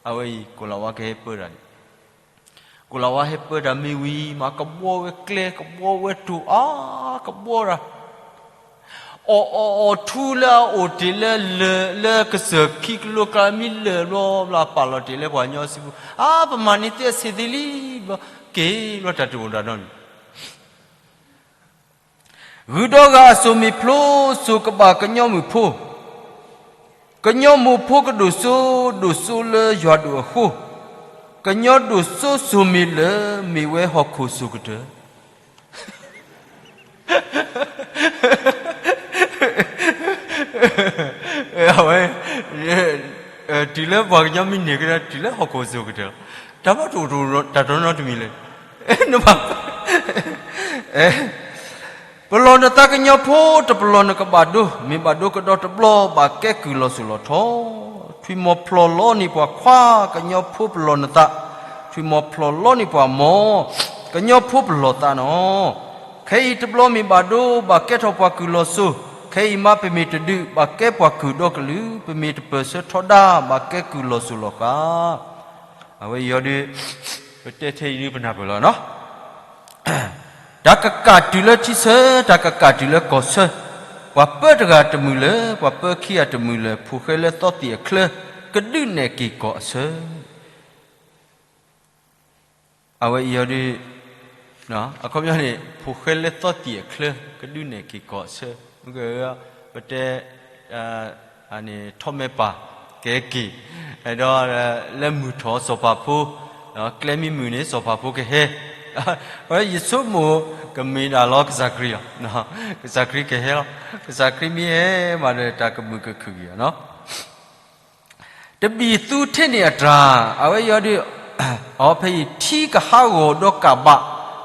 အဝဲအံၤ ကိလၤဝါကဟဲပၢတၢ်န့ၣ်, ကိလၤဝါဟဲပၢတၢ်မ့ၢ်ဝံၤမး ကဘှီဝဲကျဲ ကဘှီဝဲတိၢ်အါ, ကဘှီတၢ် အီၣ်အီၣ်အီၣ်ထူလၢအအိၣ်တ့ၢ်လၢလၢၢ် လၢကစၢၢ်ခံကလိကျါ မ့ၢ်လၢၢ်ဘျီဘျီ ပာ်လီၤတ့ၢ်လၢပှၤကညီစုပူၤ, အါ ပမၤန့ၢ်သ့အဆံးသ့လံဘျီ, က့ၤဘျီ တၢ်တအိၣ်တၢ်နီတမံၤ ဂုၤဒီးဂၤအစိၤမ့ၢ်ဖျိ, စိၤကဘၣ်ကညီမုၣ်ဖိ, ကညီမိၢ်ဖိကဒိၣ်စိ, ဒိၣ်စိလၢယွၤဒိၣ်အဃိ, ကညီဒိၣ်စိစိၤမ့ၢ်လၢာ်, မ့ၢ်ဝဲဟီၣ်ခိၣ်စိၤကတၢၢ်. အဝဲ တုၤလၢပှၤကညီမ့ၢ်န့ၢ်ကဒါ တုၤလၢဟီၣ်ခိၣ်စိၤကတၢၢ်လီၤ. တၢ်ဘၣ်တအိၣ်တၢ်တနီတမံၤလဲၣ်. နဘၣ် ပလီၢ်နသးကညီဖိ တပလီၢ်နကဘၣ်ဒိ, မ့ၢ်ဘၣ်ဒိကဒီးတဘျီ ဘၣ်ကဲကုၢ်လီၤစိၤလီၤထီ, ထွံၣ်မီၤဖျိၣ်လီန့ၢ်ပှၤခွါ ကညီဖိပလီၢ်နသး, ထွံၣ်မီၤဖျိၣ်လီန့ၢ်ပှၤမီၤ ကညီဖိပလီၢ်သးနီၤ. ခဲအံၤတဘျီမ့ၢ်ဘၣ်ဒိ ဘၣ်ကဲထီၣ်ပှၤကုၢ်လီၤစိၤ, ခဲအံၤမးပမ့ၢ်တဒုး ဘၣ်ကဲပှၤကုၢ်ဒီကလုာ်, ပမ့ၢ်တပၢၢ်ဆၢထီဒါ ဘၣ်ကဲကုၢ်လီၤစိၤလီၤဃာ်. အဝဲအံၤဒုး ပတဲထဲအံၤဒုးပနၢ်ပၢၢ်လီၤနီၤ. တၢ်ကကးတုၤလၢထံဆၢ, တၢ်ကကးတုၤလၢကီၢ်ဆၢ, ပှၤပၢတဂၤတမုာ်လၢၤ, ပှၤပၢခံဂၤတမုာ်လၢၤ, ဖိၣ်ဃဲလၢသီသံၣ်အချၢ, ကဒုးနဲၣ်က့ၤကီၢ်အဆၢ. အဝဲအံၤဒုး အခီပညီန့ၣ် ဖိၣ်ဃဲလၢသီသံၣ်အချၢ ကဒုးနဲၣ်က့ၤကီၢ်အဆၢ, မ့ၢ်က ပတဲ ထီၣ်မဲာ်ပၢ် ကဟဲက့ၤ, ဒီးလၢမုၢ်ထီၣ်စီၤပၤဖိ, ကျဲမ့ၢ်မုာ်န့ၣ် စီၤပၤဖိကဟဲ, အဝဲယဆိကမိၣ် ကမ့ၢ်ဒၣ်လီၤကစၢ်ခရံာ်လီၤ, ကစၢ်ခရံာ်ကဟဲလီၤ, ကစၢ်ခရံာ်မ့ၢ်ဟဲမးဒီး တၢ်ကမုာ်ကခုၣ်က့ၤလီၤနီၤ. တဘံၣ်သူထ့န့ၢ်အတြၢ်, အဝဲအံၤဒုး အဖဲအံၤ ထံကဟးဂီၤဒီးကးဘး,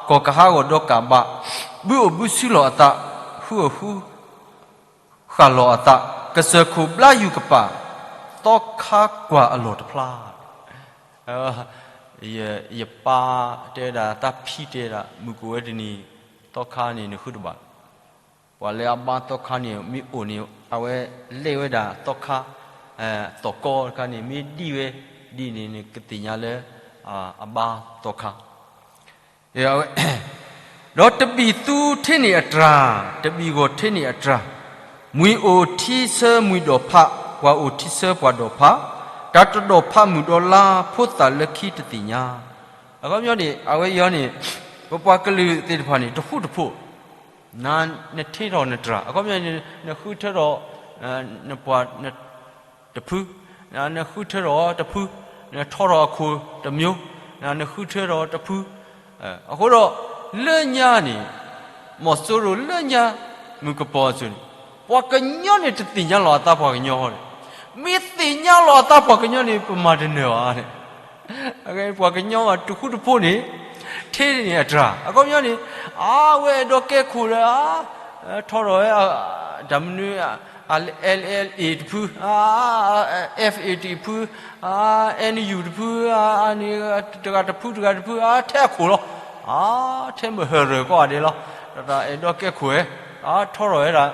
ကီၢ်ကဟးဂီၤဒီးကးဘး, ဘုအိၣ်ဘုဆူလီၤအသး, ဃုအဃုဃာ်လီၤအသး, ကစၢၢ်ခိၣ်ဘျါယူၤကပၤ, သီခါကွၢ်အလီၢ်တဖျါ. ယပၢ်တဲဝဲဒၣ်, သးဖံတဲဝဲဒၣ်, မုၢ်ကအိၣ်ဝဲတနံၤ, သီခါန့ၣ်နဃုတဘၣ် ပှၤလၢအဘါသီခါန့ၣ် မ့ၢ်အိၣ်န့ၣ် အဝဲလဲၣ်ဝဲဒၣ်သီခါ, သီၣ်ကီတခါန့ၣ် မ့ၢ်ဒံၣ်ဝဲ, ဒ်န့ၣ်နကသ့ၣ်ညါလၢ အဘါသီခါ. ဒီးတဘံၣ်သူထ့န့ၢ်အတြၢ်, တဘံၣ်ဂီၤထ့န့ၢ်အတြၢ်, မှံၤအိၣ်ထံဆၢမှံၤဒီးဖး, ပှၤအိၣ်ထံဆၢပှၤဒီးဖး, တၢ်တဒီးဖးမုၢ်ဒီးလါ, ဖိသၣ်လၢခံတသ့ၣ်ညါ. အခီပညီန့ၣ် အဝဲအံၤန့ၣ် ပပှၤကလုာ်သ့ၣ်တဖၣ်န့ၣ် တဃူတဖိး နထ့ထီၣ်နတြၢ်, အခီပညီန့ၣ် နဃုထၢထီၣ် နပှၤတဖု, နဃုထၢထီၣ်တဖု, နထီထီၣ်အခိၣ်တမျိုး, နဃုထၢထီၣ်တဖု. အဃိဒီး လၢညါန့ၣ် မီၤစိရိၤလၢညါ မုၢ်ကပီၤအစိၤန့ၣ် ပှၤကညီန့ၣ် တသ့ၣ်ညါလီၤအသးပှၤကညီန့ၣ်, မ့ၢ်သ့ၣ်ညါလီၤအသးပှၤကညီန့ၣ် ပမၤတနၢၤဘၣ်န့ၣ် ပှၤကညီတဃူတဖိးန့ၣ် ထ့န့ၢ်အတြၢ်, အခီပညီန့ၣ် အဝဲအဲၣ်ဒိးကဲခိၣ်ဒီး ထီထီၣ်ဝဲ တၢ်မနုၤ လ လ လ တဖု, အ F A T တဖု, အ N U တဖု, အန့ၣ် တဂၤတဖု တဂၤတဖု, အထဲအခိၣ်လီၤ. အထဲမုၢ်ဟၢၣ်ရၢၢ်ကီၢ်ဂၤဒဲးလီၤ. တၢ်အဲၣ်ဒိးကဲခိၣ်ဝဲ ထီထီၣ်ဝဲဒၣ်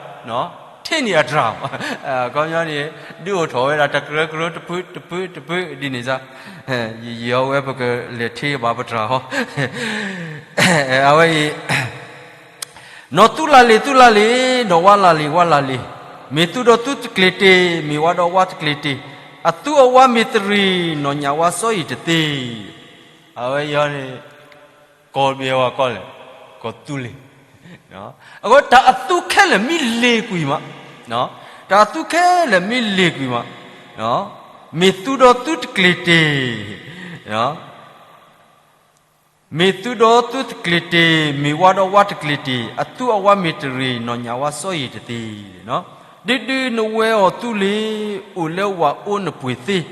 ထ့န့ၢ်အတြၢ်, အခီပညီန့ၣ် ဒုးအိၣ်ထီၣ်ဝဲဒၣ် တကရၢကရၢ တဖု တဖု တဖု ဒ်န့ၣ်စ့ၢ်, ယယီၤဝဲ ပကလဲၤထ့ဘၣ်ပတြၢ်ဟီ အဝဲအံၤ နီၢ်သူလၢ်လံၤ သူလၢ်လံၤ, နီၢ်ဝါလၢ်လံၤ ဝါလၢ်လံၤ, မ့ၢ်သူဒီးသူတကျ့ၤတ့ၢ်, မ့ၢ်ဝါဒီးဝါတကျ့ၤတ့ၢ်, အသူအဝါမ့ၢ်တရံး, နီၢ်ညၣ်ဝါစီယံာ်တသ့. အဝဲအံၤန့ၣ် ကီၢ်ဘ့ၣ်ဝဲကီၢ်လဲၣ်, ကီၢ်သူလ့ၤ. အဃိတၢ်အသူခဲလၢာ်မ့ၢ်လ့ၤကွံာ်မး, တၢ်အသူခဲလၢာ်မ့ၢ်လ့ၤကွံာ်မး, မ့ၢ်သူဒီးသူတကျ့ၤတ့ၢ် မ့ၢ်သူဒီးသူတကျ့ၤတ့ၢ်, မ့ၢ်ဝါဒီးဝါတကျ့ၤတ့ၢ်, အသူအဝါမ့ၢ်တရံး, နီၢ်ညၣ်ဝါစီယံာ်တသ့. ဒုဒုနဝဲအီၤသူလ့ၤ, အိၣ်လၢဝၤအိၣ်နပှ့ၤသ့,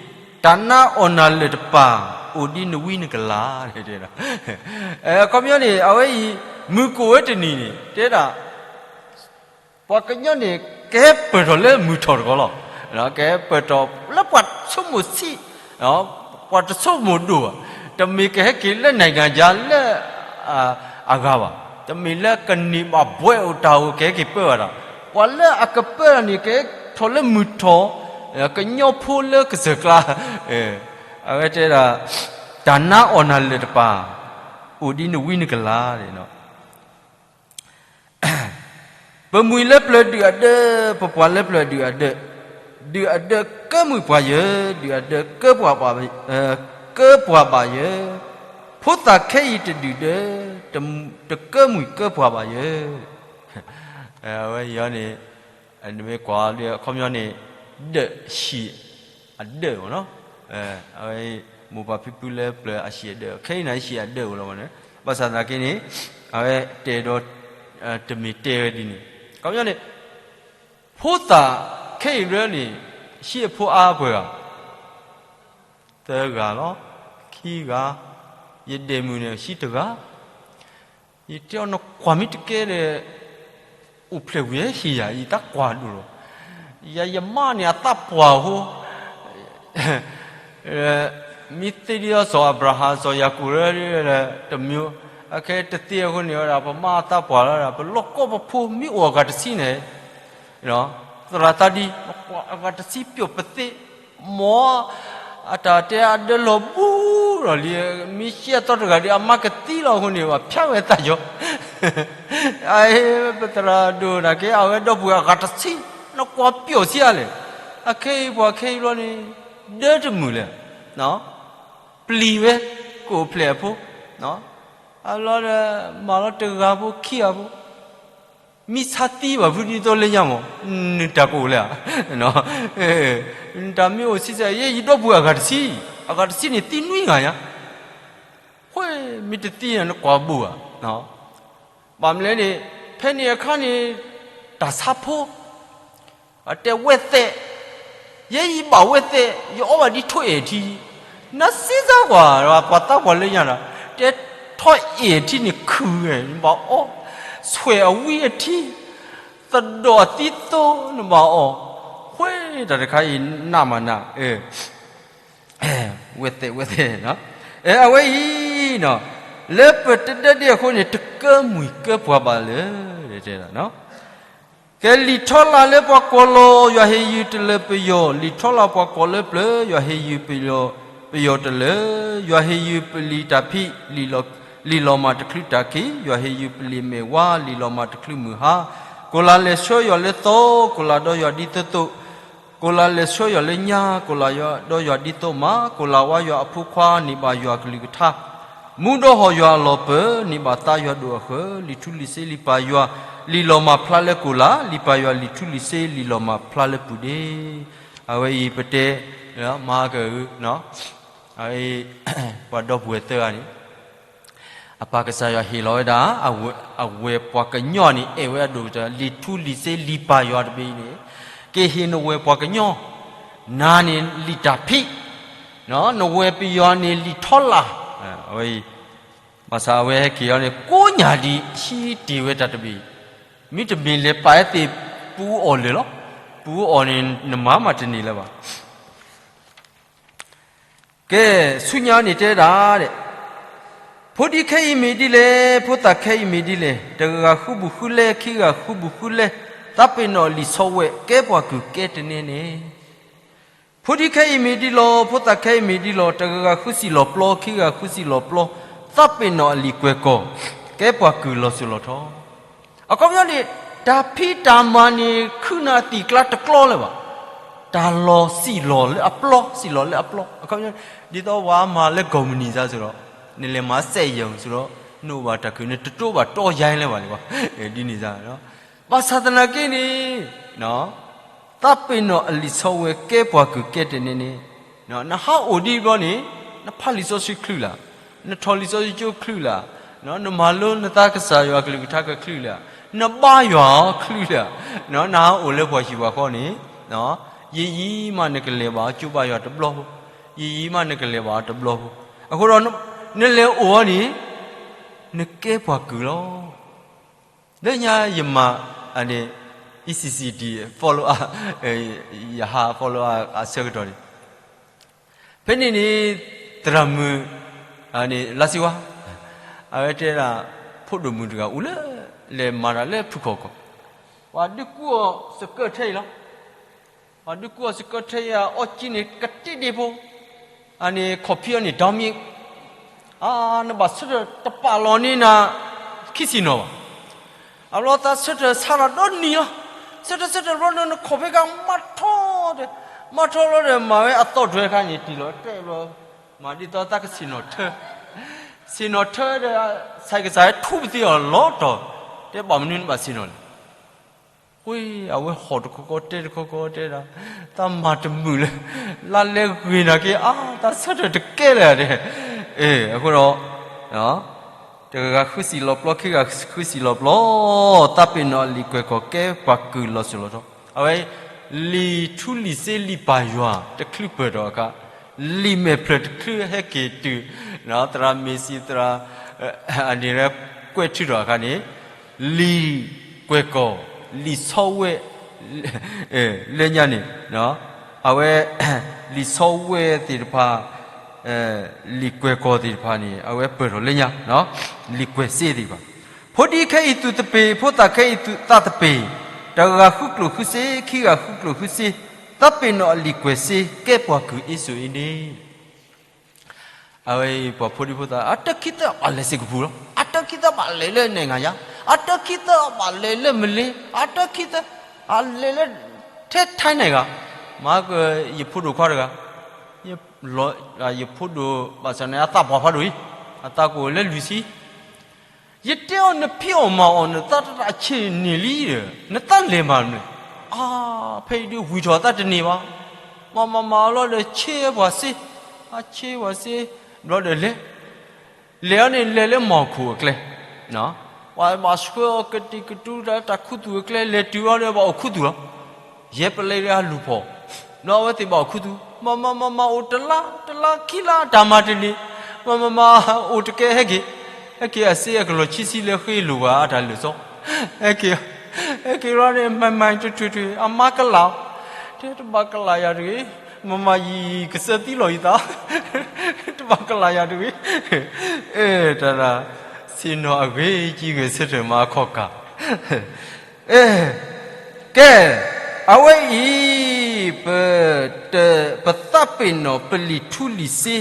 တၢ်နါအီၣ်နၤလၢာ်တပၤ, အိၣ်ဒ်နဝံနကလၤ. အခီပညီန့ၣ် အဝဲအံၤ မုၢ်ကအိၣ်ဝဲတနံၤန့ၣ် တဲဒၣ် ပှၤကညီန့ၣ် ကဟဲပၢၢ်ထီၣ်လၢမုၢ်ထီၣ်တခီလီၤ. ကဟဲပၢၢ်ထီၣ်လၢပှၤဆိကမိၣ်ဆံး, ပှၤတဆိကမိၣ်ဒိၣ်ဘၣ်, တမ့ၢ်ကဟဲက့ၤလၢ နိုင်ငံခြား လၢ အဂၤဘၣ်, တမ့ၢ်လၢကန့ၢ်ဘၣ်ဘှဲးအိၣ်တၢ်အိၣ် ကဟဲက့ၤပၢဘၣ်ဒီး, ပှၤလၢအကပၢန့ၣ် ကဟဲထီၣ်လၢမုၢ်ထီၣ်, ကညီဖိလၢကစၢၢ်ကျါ, အဝဲတဲဒၣ် တၢ်နါအီၣ်နၤလၢာ်တပၤ, အိၣ်ဒ်နဝံနကလၤ. ပမှံၤလၢပျၢၤဒုးအဒၢး, ပပှၤလၢပျၢၤဒုးအဒၢး, ဒုးအဒၢးကၢမှံၤပှၤယၢၤ, ဒုးအဒၢးကၢပှၤဘၣ်, ကၢပှၤဘၣ်ယၢၤ, ဖိသၣ်ခဲအံၤတဒုးဒၢး, တကၢမှံၤကၢပှၤဘၣ်ယၢၤ. အဝဲအံၤန့ၣ် နမ့ၢ်ကွၢ်အခီပညီန့ၣ် ဒၢးဟံၣ်အဒၢးမ့ၢ်နီၤ, အဝဲ မိၢ်ပၢ်ဖံဖုလၢပျၢၤအဟံၣ်အဒၢး, ခဲအံၤန့ၣ်ဟံၣ်အဒၢးအိၣ်လီၤမ့ၢ်နီၤ, ဘၣ်ဆၣ်သနာ်က့န့ၣ် အဝဲတဲဒီး တမ့ၢ်တဲဝဲဒ်န့ၣ်, အခီပညီန့ၣ် ဖိသၣ်ခဲအံၤရၢန့ၣ် ဟံၣ်အဖိအါပှဲၤဂၤ သၢဂၤလီၤ, ခံဂၤ, ယဒဲးမုၢ်န့ၣ် ဟံၣ်တဂၤ, ယတဲအီၤ နကွၢ်မ့ၢ်တကဲဒီး အိၣ်ဖျဲၣ်ဝံၤဟ့ၣ်ယၤ ယတၢ်ကွၢ်ဒိၣ်လီၤ. ယၤယမါန့ၣ် အသးပှၢ်အဃိ မ့ၢ်သ့ဒ်သိးစီၤအၤဘြၤဟၣ် စီၤယၤကိာ်လၢ တမံၤ, အခဲတသ့အဃိန့ၣ်ဝဲဒၣ် ပမါအသးပှၢ်လီၤဒၣ် ပလီၢ်ကီၢ်ပဖိမ့ၢ်အိၣ်အဂၤတဆံန့ၣ် သရၣ်သးဒ် အဂၤတဆံပျိာ်ပသ့, မ်အတၢ်တဲအဒၢလီၤဘၣ်ဒီးလံ, မ့ၢ်ဟံၣ်အသီတဂၤဒီး အမါကသံလီၤအဃိန့ၣ် ဘၣ်ဖၠါဝဲသးယီၤ, အ့ ပသရၣ်ဒိၣ်နာ်က့ အဝဲဒီပုၢ်ဝဲၢ်အဂၤတဆံ, နကွၢ်ပျိာ်ဆံးအါလဲၣ်, အခဲအံၤပှၤခဲအံၤဘျီန့ၣ် ဒၢတမုာ်လဲၣ်, ပျံၤဝဲ ကအိၣ်ဖျဲၣ်အဖိ, အလီၤဒီး မၤလီၤတဂၤဖိခံဂၤဖိ မ့ၢ်ဆါသံဘၣ်ဖုဒ်သိးလၢညါမး, နတၢ်ကအိၣ်လဲၣ်ဧါ, နတၢ်မ့ၢ်အိၣ်ဆံးဆံး ယဲယဒီပုၢ်ဝဲၢ်အဂၤတဆံ, အဂၤတဆံန့ၣ်သံနွံဂၤညါ, ဃိမ့ၢ်တသံန့ၣ် နကွၢ်ဘိၣ်ဧါ, ဘၣ်မနုၤလဲၣ်န့ၣ် ဖဲန့ၣ်အခါန့ၣ် တၢ်ဆါဖိ အတဲဝဲသဲး, ယဲယဘၣ်ဝဲသဲး ယအီဘၣ်ဒ်ထိၣ်အဲၣ်ထံ, နစံးစၢ်ကွၢ် ပှၤသးပှၢ်လၢညါဒီး တဲထိၣ်အဲၣ်ထံန့ၣ်ခုၣ်ဝဲ နဘၣ်အီ, ဆွဲးအဝံအထံ, သဒိၣ်အသံသိ နဘၣ်အီ, ဃိတၢ်တခါအံၤနးမးနး ဝဲသဲးဝဲသဲး, အဝဲအံၤနီၤ လၢပတဒၢဒံးအဃိန့ၣ် တကၢမှံၤကၢပှၤဘၣ်လၢၤ, တဲဒၣ် ကဲလံာ်ထီလာ်လၢပှၤကိးလီၤ ယွၤဟ့ၣ်ယုၢ်တလၢပယီၤ, လံာ်ထီလာ်ပှၤကိးလၢပျၢၤ ယွၤဟ့ၣ်ယုၢ်ပယီၤတလၢၤ, ယွၤဟ့ၣ်ယုၢ်ပလံာ်တၢ်ဖံး လံာ်လီၤမၢ်တချုးတၢ်ခံး, ယွၤဟ့ၣ်ယုၢ်ပလံာ်မဲာ်ဝါ လံာ်လီၤမၢ်တချုးမုၢ်ဟါ, ကိၣ်လၤလဲၤဆှၢယွၤလၢသီ, ကိၣ်လၤဒီးယွၤဒ်သိးသိး ကိၣ်လၤလဲၤဆှၢယွၤလၢညါ, ကိၣ်လၤဒီးယွၤဒ်သိးမး, ကိၣ်လၤဝါယွၤအဖိခွါ န့ၢ်ဘၣ်ယွၤကလုၢ်ကထါ, မူဒီးဟီၣ်ယွၤအလီၢ်ပၢၤ, န့ၢ်ဘၣ်သါယွၤဒိၣ်အဃၢၤ, လံာ်ထူလံာ်စ့လံာ်ပၢ်ယွၤ, လံာ်လီၤမၢ်ဖျါလၢကိၣ်လၤ, လံာ်ပၢ်ယွၤလံာ်ထူလံာ်စ့လံာ်လီၤမၢ်ဖျါလၢပုၢ်ဒ့, အဝဲအံၤပတဲ မၤက ပှၤဒီပုၢ်ဝဲၢ်သၢဂၤန့ၣ် အပၢ်ကစၢ်ယွၤဟ့ၣ်လီၤဝဲဒၣ် အဝဲပှၤကညီန့ၣ် အဲၣ်ဝဲအဒိၣ်ကတၢၢ် လံာ်ထူလံာ်စ့လံာ်ပၢ်ယွၤတဘ့ၣ်အံၤန့ၣ် ကဟ့ၣ်နဝဲပှၤကညီ, နၤန့ၣ်လံာ်တၢ်ဖံး, နဝဲပယီၤန့ၣ်လံာ်ထီလာ်, အဝဲအံၤ ဘၣ်ဆၣ်အဝဲဟဲက့ၤအီၤန့ၣ် ကိးညၣ်ဒံး ဟံးတ့ၢ်ဝဲတၢ်တဘ့ၣ်, မ့တမ့ၢ်လဲၤပာ်ဝဲသ့ၣ်ပူအီၣ်လၢာ်လီၤ, ပူအီၣ်န့ၣ် နမၤမးတန့ၢ်လၢၤဘၣ် ကဲ, ဆူညါန့ၣ်တဲဒၣ်, ဖိဒံခဲအံၤမ့ၢ်ဒ်လဲၣ်, ဖိသၣ်ခဲအံၤမ့ၢ်ဒ်လဲၣ်, တဂၤဃုဘူးဃုလဲ, ခံဂၤဃုဘူးဃုလဲ, သးပ့ၤနီၣ်လံာ်ဆီဝဲ ကဲပှၤကုၢ်ကဲတနဲန့ၣ်, ဖိဒံခဲအံၤမ့ၢ်ဒ်လီၤ, ဖိသၣ်ခဲအံၤမ့ၢ်ဒ်လီၤ, တဂၤဃုစံၣ်လီၤပျီ, ခံဂၤဃုစံၣ်လီၤပျီ, သးပ့ၤနီၣ်အလံာ်ကွဲၤကီၢ်, ကဲပှၤကုၢ်လီၤစိၤလီၤထီ အခီပညီန့ၣ် တၢ်ဖံးတၢ်မၤန့ၣ် ခုနအသံၣ်ကျါတကျီလၢၤဘၣ်. တၢ်လီၤစံၣ်လီၤလၢအပျီ, စံၣ်လီၤလၢအပျီ. အခီပညီ ဒ်သိးပှၤမၤလၢကိးမုၢ်နံၤစါစ့ၢ်ဒီး နလဲၤမၤစဲးယဲၢ်မုၢ်စ့ၢ်ဒီး နအိၣ်ဘၣ်တၢ်ခုၣ် နတတိဘၣ်တီယါလဲၣ်ဘၣ်လၢၤဘၣ်. ဒ်န့ၣ်စါ ဘၣ်ဆၣ်သနာ်က့န့ၣ် သးပ့ၤနီၣ်အလံာ်ဆီဝဲကဲပှၤကုၢ်ကဲတနဲန့ၣ်, နဟးအိၣ်ဒ်အံၤဘျီန့ၣ် နဖးလံာ်စီဆှံချုးလၢ်, နထီၣ်လံာ်စီဆှံကၠိချုးလၢ်, နမၤလိနသးကစၢ်ယွၤကလုၢ်ကထါကချုးလၢ်, နဘါယွၤအီၤချုးလၢ်, နဟးအိၣ်လၢပှၤဟံၣ်ပှၤဃီန့ၣ်, ယံာ်ယံာ်မးနကလဲၤဘၣ်အီၤကၠိဘါယွၤတဘျီဖိ, ယံာ်ယံာ်မးနကလဲၤဘၣ်အီၤတဘျီဖိ. အဃိဒီး နလဲၤအိၣ်အီၤန့ၣ် နကဲပှၤကုၢ်လီၤ. လၢညါယမၤ အန့ၣ် E C C D follow up ယဟး follow up အဆၢကတီၢ်န့ၣ် ဖဲန့ၣ်န့ၣ် သရၣ်မုၣ် န့ၣ် လါစံဝါ အဝဲတဲဒၣ် ဖိဒိၣ်မုၣ်တဂၤအိၣ်လၢ လဲၤမၤတၢ်လၢဖုၣ်ခီၣ်ကီၢ်, ပှၤဒုးကူအီၤစကၢၢ်ထဲအံၤလီၤ. ပှၤဒုးကူအီၤစကၢၢ်ထဲအံၤ အီၣ်ကံန့ၣ် ကတ့ဒ့ဖိ, အန့ၣ် ခီၣ်ဖံးအီၤန့ၣ် ဒီမံၤ, အါ နဘၣ်ဆၢထၢၣ်တပာ်လီၤန့ၢ်နၤ ခံဆံနီၤဘၣ်. အဘျီသးဆၢထၢၣ်ဆါလီၤဒီနံၤလီၤ. ဆၢထၢၣ်ဆၢထၢၣ်ဘျီဒီး နခိၣ်ဖဲကမၤထီဒီး, မၤထီလီၤဒီး မၤဝဲအသီၣ်ဒွဲၣ်အခါန့ၣ် တံၢ်လီၤတဲာ်ဘျီ, မၤဒ်သိးတၢ်ကဆ့ၣ်နီၤထၢ, ဆ့ၣ်နီၤထၢဒီး ဆဲးကစၢ်ဟဲထူပသံအီၤလီၤတီၤ, တဲဘၣ်မနုၤနဘၣ်ဆ့ၣ်နီၤလဲၣ်. ဃ့အဝဲဟီၣ်တခီခီတဲတခီခီတဲဒၣ်, တၢ်မၤတမုာ်လၢၤ, လါလဲဂ့ၤနာ်က့အါ, တၢ်ဆၢထၢၣ်တကဲလၢာ်ဒဲး, အဃိဒီး တဂၤဃုစံၣ်လီၤပျီ ခံဂၤဃုစံၣ်လီၤပျီ, တၢ်ပ့ၤနီၣ်အလံာ်ကွဲၢ်ကီၢ်ကဲပှၤကုၢ်လီၤစိၤလီၤထီ, အဝဲ လံာ်ထူလံာ်စ့လံာ်ပၢ်ယွၤတချုးပၢၢ်ထီၣ်အခါ, လံာ်မဲာ်ဖျၢၣ်တချုးဟဲက့ၤတုၤ, သရၣ်မ့ၢ်စံးသရၣ် အန့ၣ်ကွဲးထုးထီၣ်အခါန့ၣ်, လံာ်ကွဲၢ်ကီၢ်, လံာ်ဆီဝဲ လၢညါန့ၣ်, အဝဲ လံာ်ဆီဝဲသ့ၣ်တဖၣ်, လံာ်ကွဲၢ်ကီၢ်သ့ၣ်တဖၣ်န့ၣ် အဝဲပၢၢ်ထီၣ်လၢညါ, လံာ်ကွဲၢ်စ့သ့ၣ်တဖၣ်, ဖိဒံခဲအံၤသူၣ်သပ့ၤ, ဖိသၣ်ခဲအံၤသူၣ်သးသပ့ၤ, တဂၤဃုကျိၣ်ဃုစ့, ခံဂၤဃုကျိၣ်ဃုစ့, တၢ်ပ့ၤနီၣ်အလံာ်ကွဲၢ်စ့ ကဲပှၤကုၢ်အ့စိၤအ့န့ၣ် အဝဲအံၤပှၤဖိဒံဖိသၣ် အတၢ်ခံသၢဘၣ်လဲၤစ့ၢ်ကီးပူၤလီၤ. အတၢ်ခံသၢဘၣ်လဲၤလၢနဲၣ်ဂၤညါ, အတၢ်ခံသၢဘၣ်လဲၤလၢမလ့ၤ, အတၢ်ခံသၢ အလဲၤလၢ ထဲထဲန့ၣ်ဂၤ, မၤက ယဖိဒိၣ်ခွါတဂၤ, ယဖိဒိၣ်ဘၣ်ဆၣ်န့ၣ် အသးပှၢ်ဖးဒိၣ်အံၤ, အသးကအိၣ်လၢလွံၢ်ဆံ ယတဲအီၤ နဖံးအီၣ်မၤအီၣ် နသးတၢ်ဆ့ၣ်န့ၢ်လံဒီး နသးလဲၤမၤမနုၤလဲၣ်. အါ, ဖဲအံၤဒုးဝံၣ်ထီၣ်သးတန့ၢ်ဘၣ်. မၤမၤမၤအလီၢ်ဒီးဆ့ပှၤစ့, အဆ့ပှၤစ့, ဘျီဒီးလဲၤ, လဲၤအီၤန့ၣ် လဲၤလၢမီၢ်ခိၣ်အကျဲ, ပှၤဘၣ်ဆှၢအီၤကတံာ်ကတူာ်တၢ်ခူသူၣ်အကျဲ လဲၤတုၤအီၤဒီးဘၣ်အိၣ်ခူသူၣ်လီၤ. ယဲပလဲၤဒီးအလူၤဖီၣ်, ဘျီအဝဲသ့ၣ်ဘၣ်အိၣ်ခူသူၣ်, မၤမၤမၤမၤအိၣ်တလါ, တလါခံလါ တၢ်မၤတန့ၢ်, မၤမၤမၤအိၣ်တကဲဟဲက့ၤ, ဟဲက့ၤအစ့အကလီၢ်ဆံဆံလၢဃ့လိၣ်ဘၣ်အတၢ်လၢာ်စီ, ဟဲက့ၤ, ဟဲက့ၤလီၤန့ၣ် မၤမၤတထွ့ထွ့ အမါကလၢ်, တဲတဘၣ်ကလၢ်ယၤတဂ့ၤ, မၤမၤယံာ်ကစၢသံလီၤယသး, တဘၣ်ကလၢ်ယၤတဂ့ၤ, အဲ တၢ်ဒၣ်, ဆ့ၣ်နီၤအဂ့ၤကံဂ့ၤဆၢထၢၣ်မၤအခီၣ်ကၢ် အဲ, ကဲ, အဝဲအံၤ, ပ, ပသးပ့ၤနီၣ် ပလံာ်ထူလံာ်စ့,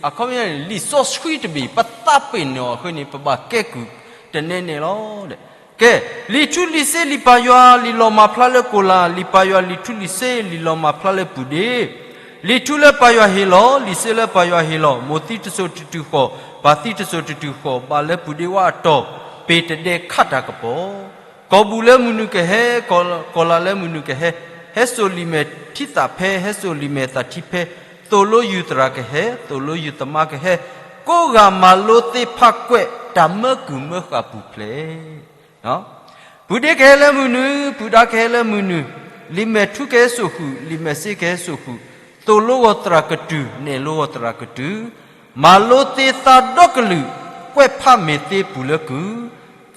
အခီပညီန့ၣ် လံာ်စီဆှံတဘ့ၣ် ပသးပ့ၤနီၣ်အဃိန့ၣ် ပဘၣ်ကဲကုၢ်တနဲနဲလီၤ. ကဲ, လံာ်ထူလံာ်စ့လံာ်ပၢ်ယွၤ လံာ်လီၤမၢ်ဖျါလၢကိၢ်လၢ်, လံာ်ပၢ်ယွၤလံာ်ထူလံာ်စ့ လံာ်လီၤမၢ်ဖျါလၢပုၢ်ဒ့, လံာ်ထူလၢပၢ်ယွၤဟ့ၣ်လီၤ, လံာ်စ့လၢပၢ်ယွၤဟ့ၣ်လီၤ, မိၢ်သံတစိၤတတုၤဃီၣ်, ပၢ်သံတစိၤတတုၤဃီၣ်, ဘၣ်လၢပုၢ်ဒ့ဝါအတီၢ်, ပ့ၤတဒဲခးတၢ်ကပီၤ ကီၢ်ဘူၣ်လၢမုၢ်နုာ်ကဟဲ, ကီၢ်လၢ်လၢမုၢ်နုာ်ကဟဲ, ဟဲစိာ်လံာ်မဲာ်ထံသးဖဲ, ဟဲစိာ်လံာ်မဲာ်သးထံဖဲ, သိၣ်လိယုၢ်သရၣ်ကဟဲ, သိၣ်လိယုၢ်သမါကဟဲ, ကိးဂၤမၤလိသ့ဖးကွဲး တၢ်မၢကုၢ်မၢဃာ်ပူၤဖျဲး. ပုၢ်ဒ့ကဟဲလၢမုၢ်နုာ်, ပုၢ်ဒါကဟဲလၢမုၢ်နုာ်, လံာ်မဲာ်ထူကဟဲစိာ်ဃုာ်, လံာ်မဲာ်စ့ကဟဲစိာ်ဃုာ်, သိၣ်လိဂီၤသရၣ်ကတုၤ, နဲၣ်လိဂီၤသရၣ်ကတုၤ, မၤလိသ့သးဒီကလုာ်, ကွဲးဖးမ့ၢ်သ့ပူၤလၢကုၢ်,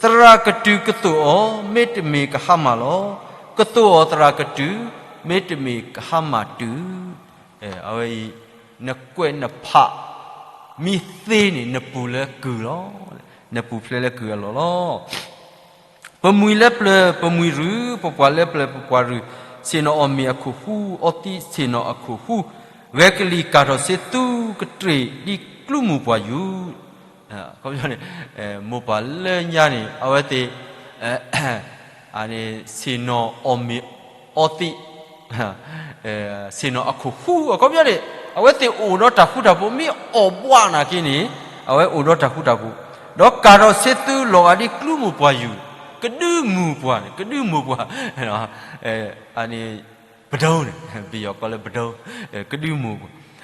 သရၣ်ကတုၤကသိၣ်အီၤ, မ့တမ့ၢ်ကဟါမၢ်လီၤ. ကသိၣ်အီၤသရၣ်ကတုၤ, မ့တမ့ၢ်ကဟါမၢ်တုၤ. အဝဲအံၤ, နကွဲးနဖး, မ့ၢ်သ့န့ၣ် နပူၤလၢကုၢ်လီၤ. နပူၤဖျဲးလၢကုၢ်အလီၢ်လီၤ. ပမှံၤလၢပျၢၤပမှံၤရုၢ်, ပပှၤလၢပျၢၤပပှၤရုၢ်, ဆ့ၣ်နီၤအီၣ်မ့ၤအခိၣ်ဟူ, အီသံးဆ့ၣ်နီၤအခိၣ်ဟူ, ဂဲၤကလံၤကၢ်ထီၣ်ဆ့သူကတြ့ၣ်ဒ်ကျူမူၣ်ပှၢ်ယူၢ် မိၢ်ပၢ်လၢညါန့ၣ် အဝဲသ့ၣ် ဆ့ၣ်နီၤအီၣ်မ့ၤအီသံး, ဆ့ၣ်နီၤအခိၣ်ဟူ, အခီပညီန့ၣ် အဝဲသ့ၣ်အိၣ်ဒီးတၢ်ဃူတၢ်ဖိး, မ့ၢ်အီၣ်ဘှးနာ်က့န့ၣ် အဝဲအိၣ်ဒီးတၢ်ဃူတၢ်ဖိး, ဒီးကၢ်ထီၣ်ဆ့သူလီၤဂာ်ဒ်ကျူမူၣ်ပှၢ်ယူၢ်, ကဒုမူၣ်ပှၢ်န့ၣ်, ကဒုမူၣ်ပှၢ်, ပဒိန့ၣ်, ပယီၤကိးလၢပဒိ, ကဒုမူၣ်ပှၢ်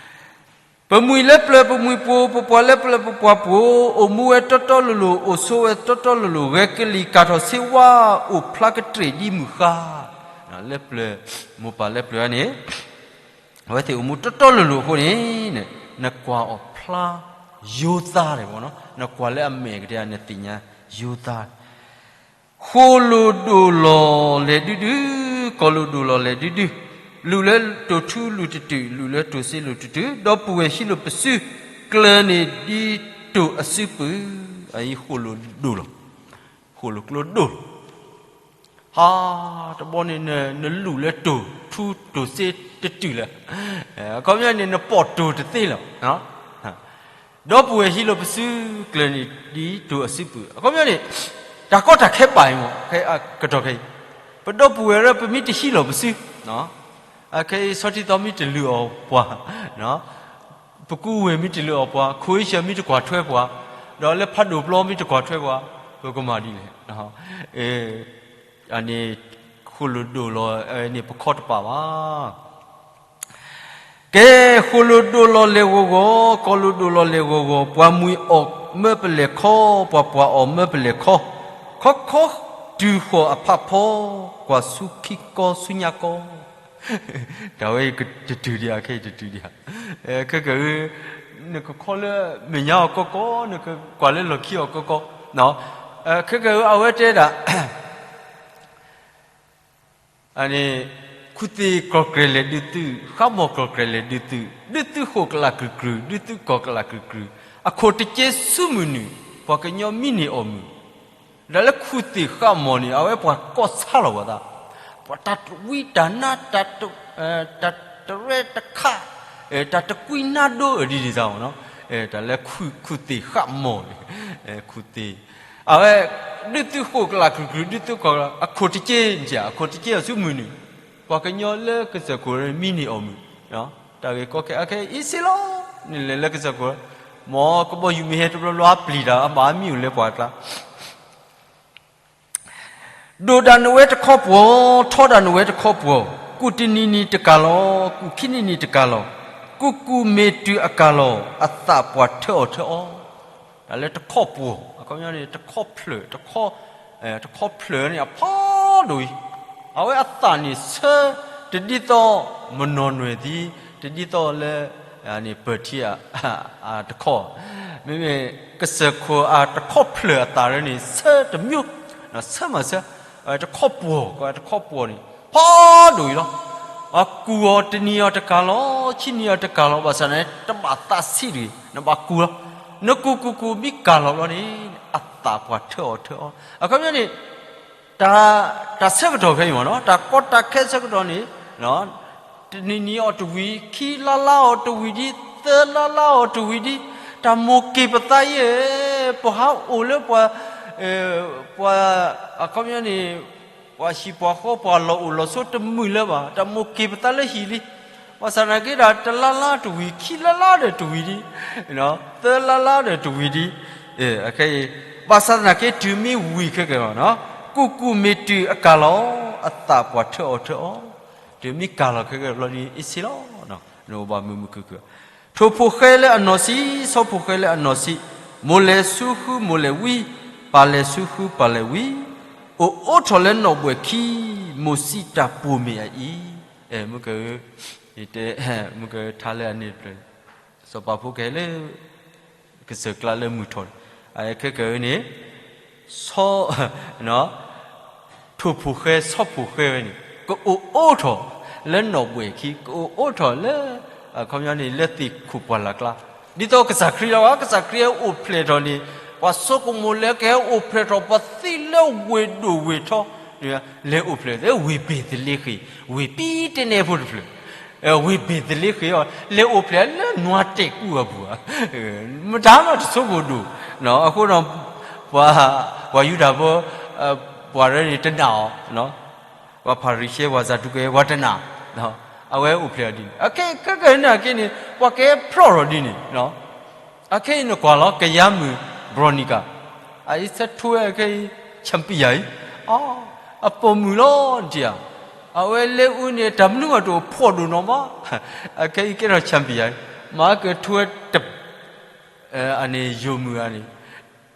ပမှံၤလၢပျၢၤပမှံၤပှိၤ, ပပှၤလၢပျၢၤပပှၤပှိၤ, အိၣ်မူဝဲတီတီလိၤလိၤ, အိၣ်ဆိးဝဲတီတီလိၤလိၤ, ဂဲၤကလံၤကၢ်ထီၣ်ဆ့ဝါ, အိၣ်ဖျါကတြ့ၣ်ဒ်မုၢ်ဃါ, လၢပျၢၤ, မိၢ်ပၢ်လၢပျၢၤန့ၣ် အဝဲသ့ၣ်အိၣ်မူတီတီလိၤလိၤအဃိန့ၣ်, နကွၢ်အီၣ်ဖျါယိၤသး, နကွၢ်လၢအမဲာ်ကဒဲဧါ နသ့ၣ်ညါယိၤသး ဃိၣ်လိၣ်ဒိၣ်လီၤလဲၤဒုဒု, ကီၢ်လိၣ်ဒိၣ်လီၤလဲၤဒုဒု, လူၣ်လၢတိၢ်ထူလူၣ်တတုာ်, လူၣ်လၢတိၢ်စ့လူၣ်တတုာ်, ဒီပုၢ်ဝဲၢ်ဟံးလိာ်ပစု, ကျၢၤန့ၢ်ဒ်တိၢ်အစုပူၤ, အအံၤဃိၣ်လိၣ်ဒိၣ်လီၤ, ဃိၣ်လိၣ်ကျိဒိၣ်လီၤ. ဟါ, တဘျီန့ၣ် နလူၣ်လၢတိၢ်ထူတိၢ်စ့တတုာ်လၢၤ, အခီပညီန့ၣ် နပိာ်တိၢ်တသ့လီၤ. ဒီပုၢ်ဝဲၢ်ဟံးလိာ်ပစု, ကျၢၤန့ၢ်ဒ်တိၢ်အစုပူၤ, အခီပညီန့ၣ် တၢ်ကီတၢ်ခဲဘၣ်အံၤမ့ၢ် ကတီၢ်ခဲအံၤ, ပဒီပုၢ်ဝဲၢ်ရၢ ပမ့ၢ်တဟံးလီၤပစု, အခဲအံၤ ဆီထံသီမ့ၢ်တလုၢ်အီၣ်ပှၤ, ပကူဝ့ၢ်မ့ၢ်တလုၢ်အီၣ်ပှၤ, ခိၣ်အ့ရှၢၣ်မ့ၢ်တကွၢ်ထွဲပှၤ, ဒီးလၢဖးဒိၣ်ပျီမ့ၢ်တကွၢ်ထွဲပှၤ, ပကမၤဒ်လဲၣ်. အန့ၣ် ဃိၣ်လိာ်ဒိၣ်လီၤ အန့ၣ်ပခီတပာ်ဘၣ်. ကဲ, ဃိၣ်လိာ်ဒိၣ်လီၤလဲၤဂီၤဂီၤ, ကီၢ်လိာ်ဒိၣ်လီၤလဲၤဂီၤဂီၤ, ပှၤမှံၤအီၣ်မၢပလဲၤခီ, ပှၤပှၢ်အီၣ်မၢပလဲၤခီ, ခီခီတုၤဃီၤအဖးဖီ, ကွၢ်ဆူခံကီဆူညါကီ. တၢ်ဝဲအံၤတတုၤဒံးဧါ, ခဲအံၤတတုၤဒံးဧါ. ခဲကဲ, နကခီလၢမဲာ်ညါအီၤကီကီ, နကကွၢ်လၢလီၢ်ခံအီၤကီကီ, ခဲကဲ အဝဲတဲဒၣ် အန့ၣ် ခူၣ်သ့ၣ်ကီၢ်ကြဲၤလဲၤဒုးသုး, ဃးမီၢ်ကီၢ်ကြဲၤလဲၤဒုးသုး, ဒုးသုးဃိၣ်ကလးကရုၢ်ကရုၢ်, ဒုးသုးကီၢ်ကလးကရုၢ်ကရုၢ်, အခိၣ်တက့ဆူမုၢ်နုာ်, ပှၤကညီမံန့ၢ်အီၣ်မုာ်, ဒီးလၢခူၣ်သ့ၣ်ဃးမီၢ်န့ၣ် အဝဲပှၤကီၢ်ဆါလီၤပှၤသး, ပှၤတၢ်တဝံတၢ်နါ, တၢ်တရဲတခး, တၢ်တကွံနါဒိ ဒ်န့ၣ်သးမ့ၢ်နီၤ, တၢ်လၢခူၣ်သ့ၣ်ဃးမီၢ်န့ၣ်, ခူၣ်သ့ၣ် အဝဲ ဒုးသုးဃိၣ်ကလးကရုၢ်ကရုၢ်, ဒုးသုးကီၢ်, အခိၣ်တက့န့ၣ်, အခိၣ်တက့အီၤဆူမုၢ်နုာ်, ပှၤကညီလၢကစၢၢ်ခိၣ်မံန့ၢ်အီၣ်မုာ်, တၢ်ဂ့ၢ်ကီခဲအံၤ အခဲအံၤအ့ၣ်စ့လီၤ, နလဲၤလၢကစၢၢ်ခိၣ်, မ်ကဘီယူၤမ့ၢ်ဟဲတဘျီဘျီအပျံၤတၢ် အဘၣ်မံအိၣ်လၢပှၤကျါ ဒိၣ်ဒၣ်နဝဲတခီပှီၢ်, ထီဒၣ်နဝဲတခီပှီၢ်, ကူၣ်တနံၤနံၤတကၢ်လီၤ, ကူၣ်ခံနံၤနံၤတကၢ်လီၤ, ကူၣ်ကူၣ်မ့ၢ်တုၤအကၢ်လီၤ, အသးပှၤထၢအီၤထၢအီၤ, တၢ်လၢတခီပှီၢ်, အခီပညီန့ၣ် တခီဖျၢၣ်, တခီဖျၢၣ်န့ၣ်အဖးဒိၣ်အံၤ, အဝဲအသးန့ၣ်ဆၢတဒ်သိးမနီၢ်နွဲၣ်သံ, တဒ်သိးလၢ ပၢၢ်ထံအတခီ, မ့မ့ၢ်ကစၢၢ်ခိၣ်အတခီဖျၢၣ်အသးရၢန့ၣ် ဆၢတမျိုး, ဆၢမးဆၢ, တခီပှီၢ်, တခီပှီၢ်န့ၣ် ဖးဒိၣ်အံၤလီၤ. ကူၣ်အီၤတနံၤအီၤတကၢ်လီၤ, ခံနံၤအီၤတကၢ်လီၤ, ဘၣ်ဆၣ်န့ၣ် တဘၣ်သးဆံးတဂ့ၤ, နဘၣ်ကူၣ်လီၤ. နကူၣ်ကူၣ်ကူၣ်မ့ၢ်ကၢ်လီၤဘျီန့ၣ် အသးပှၤထၢအီၤထၢအီၤ, အခီပညီန့ၣ် တၢ်ဆၢကတီၢ်ခဲအံၤမ့ၢ်နီၤ, တၢ်ကီတၢ်ခဲဆၢကတီၢ်န့ၣ်, တနံၤနံၤအီၤတဝံၤ, ခံလါလါအီၤတဝံၤဒံး, သၢလါလါအီၤတဝံၤဒံး, တၢ်မိၣ်က့ၤပသးယဲ, ပှၤဟးအိၣ်လၢပှၤ, ပှၤ, အခီပညီန့ၣ်, ပှၤဟံၣ်ပှၤဃီပှၤလီၤအိၣ်လီၤဆိတမုာ်လၢၤဘၣ်, တၢ်မိၣ်က့ၤပသးလၢဟံၣ်လံ. ဘၣ်ဆၣ်သနာ်က့ဒီး တလါလါတဝံၤ, ခံလါလါဒီးတဝံၤဒံး, သၢလါလါဒီးတဝံၤဒံး, အခဲအံၤ, ဘၣ်ဆၣ်သနာ်က့တုၤမ့ၢ်ဝံၤခဲကဲလီၤ, ကူၣ်ကူၣ်မ့ၢ်တုၤအကၢ်လီၤ, အသးပှၤထၢအီၤထၢအီၤ, တုၤမ့ၢ်ကၢ်လီၤခဲကဲဘျီဒ်အ့ၣ်စ့လီၤ. နအိၣ်ဘၣ်မုာ်မုာ်ခုၣ်ခုၣ်, ထိၣ်ဖိၣ်ဃဲလၢအနီၢ်ဆံး, ဆီဖိၣ်ဃဲလၢအနီၢ်ဆံး, မိၢ်လဲၤဆူဃုမိၢ်လဲၤဝံ, ပၢ်လဲၤဆူဃုပၢ်လဲၤဝံ, အိၣ်အိးထီၣ်လၢနီၢ်ဘှဲၣ်ခံ, မိၢ်စံးတၢ်ပိာ်မ့ၢ်အအံၤ, မုၢ်က, မုၢ်ကထါလၢအန့ၣ်တဖျၢၣ်, စီၤပၤဖိကဟဲလၢ ကစၢၢ်ကျါလၢမုၢ်ထီၣ်န့ၣ်, အခဲကဲန့ၣ်, ဆီ, ထိၣ်ဖိၣ်ဃဲ ဆီဖိၣ်ဃဲဝဲန့ၣ် ကအိၣ်အိးထီၣ်လၢနီၢ်ဘှဲၣ်ခံ, ကအိၣ်အိးထီၣ်လၢ, အခီပညီန့ၣ် လၢသ့ၣ်ခိၣ်ပှၢ်လၢ်ကျါ, ဒ်သိးကစၢ်ခရံာ်လီၤ, ကစၢ်ခရံာ်ဟဲအိၣ်ဖျဲၣ်ထီၣ်န့ၣ်, ပှၤဆိကမိၣ်လၢကဟဲအိၣ်ဖျဲၣ်ထီၣ် ပှၤသံလၢဝ့ၢ်ဒိၣ်ဝ့ၢ်ထီ, လဲၤအိၣ်ဖျဲၣ်လၢဝ့ၢ်ဘ့ၣ်သလ့ဃ့ၣ်, ဝ့ၢ်ပံတနဲဖိတဖျၢၣ် ဝ့ၢ်ဘ့ၣ်သလ့ဃ့ၣ်အီၤ, လဲၤအိၣ်ဖျဲၣ်လၢနွၤတဲာ်ကူၣ်အပူၤဧါ, မတၤမးတဆိကမိၣ်ဒိၣ်, အဃိဒီး, ပှၤ, ပှၤယူဒၤဖိ, ပှၤရၢန့ၣ်တနာ်အီၤ, ပှၤဖၤရံၤၡဲ ပှၤစၤဒူးကဲ ပှၤတနာ်, အဝဲအိၣ်ဖျဲၣ်အီၤဒ်န့ၣ်, အခဲကဲန့ၣ်အက့န့ၣ် ပှၤကဟဲဖျီၣ်ထီၣ်ဒ်န့ၣ် အခဲအံၤနကွၢ်လီၤ ကယၤမုၣ် ဘြီၣ်နံၤကၤ, အအံၤဆၢထိဝဲအခဲအံၤ champion အံၤ, အပိာ်မုၣ်လီၤနထံၣ်ဧါ, အဝဲလဲၤအူန့ၣ် တၢ်မနုၤမးတအိၣ်ဖှီၣ်ဒိၣ်နီၢ်မး, အခဲအံၤကဲထီၣ် champion အံၤ, မၤကထိဝဲတ, အန့ၣ်ယိာ်မုၣ်ဧါန့ၣ်,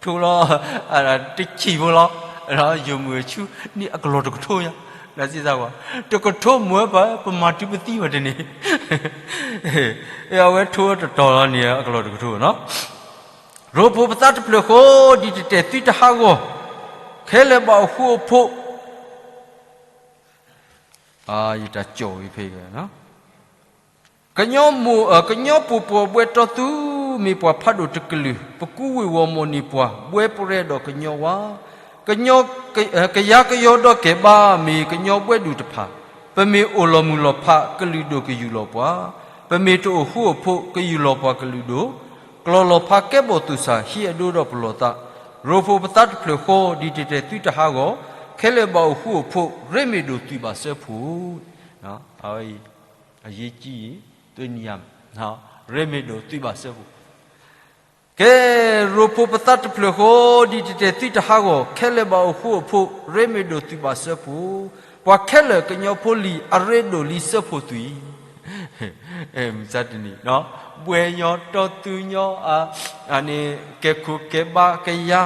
ထိလီၤ, တဆံၣ်ဖိလီၤ, ယိာ်မုၣ်ဆူန့ၣ်အကလီၢ်တကထိညါ, နစံးစၢ်ကွၢ်, တကထိမ့ၢ်ပှၤ ပမၤတုၤပသံဘၣ်တန့ၢ် အဝဲထိတတီၤလီၤန့ၣ် အကလီၢ်တကထိနီၤ, ရိဖှိၣ်ပသးတဖျၢၣ်ဃီ, ဒ်တတဲာ်သုတဟးဂီၤ, ခဲလၢာ်ဘၣ်အိၣ်ဃူအိၣ်ဖိး, ယတၢ်ကၠီၣ်ဝံၤဖဲ, ကညီမိၢ်, ကညီပူၤပှီၢ်ဘှဲတီသူ, မ့ၢ်ပှၤဖးဒိၣ်တကလုာ်, ပကူဝ့ၢ်ဝီၤမိၢ်န့ၢ်ပှၤ, ဘှဲပရဲဒီးကညီဝါ, ကညီ, ကယၤကယီဒီးကဲဘါ, မ့ၢ်ကညီဘှဲဒူၣ်တဖၣ်, ပမ့ၢ်အိၣ်လီၤမုၢ်လီၤဖး ကလုာ်ဒိၣ်ကယူၢ်လီၤပှၤ, ပမ့ၢ်တအိၣ်ဃူအိၣ်ဖိး ကယူၢ်လီၤပှၤကလုာ်ဒိၣ်, ကျီၢ်လီၤဖးကဲဘီၣ်သူၣ်စၢ် ဟံးအဒိဒီးပလီၢ်သး, ရိဖှိၣ်ပသးတဖျၢၣ်ဃီ ဒ်တတဲာ်သုတဟးဂီၤ, ခဲလၢာ်ဘၣ်အိၣ်ဃူအိၣ်ဖိး ရ့မ့ၢ်ဒိၣ်သွံၣ်ဘၣ်စၢဖှိၣ်, အဝဲအံၤ အရေးကြီး သွေးနံၣ်ရ ရ့မ့ၢ်ဒိၣ်သွံၣ်ဘၣ်စၢဖှိၣ်, ကဲ ရိဖှိၣ်ပသးတဖျၢၣ်ဃီ ဒ်တတဲာ်သုတဟးဂီၤ, ခဲလၢာ်ဘၣ်အိၣ်ဃူအိၣ်ဖိး ရ့မ့ၢ်ဒိၣ်သွံၣ်ဘၣ်စၢဖှိၣ်, ပှၤခဲလၢာ်ကညီဖိလံၤ အရ့ဒိၣ်လံစၢဖှိၣ်သွံၣ် မုၢ်ဆါတနံၤ ဘှဲညီတီသူညီ န့ၣ် ကဲခိၣ်ကဲဘါကယၤ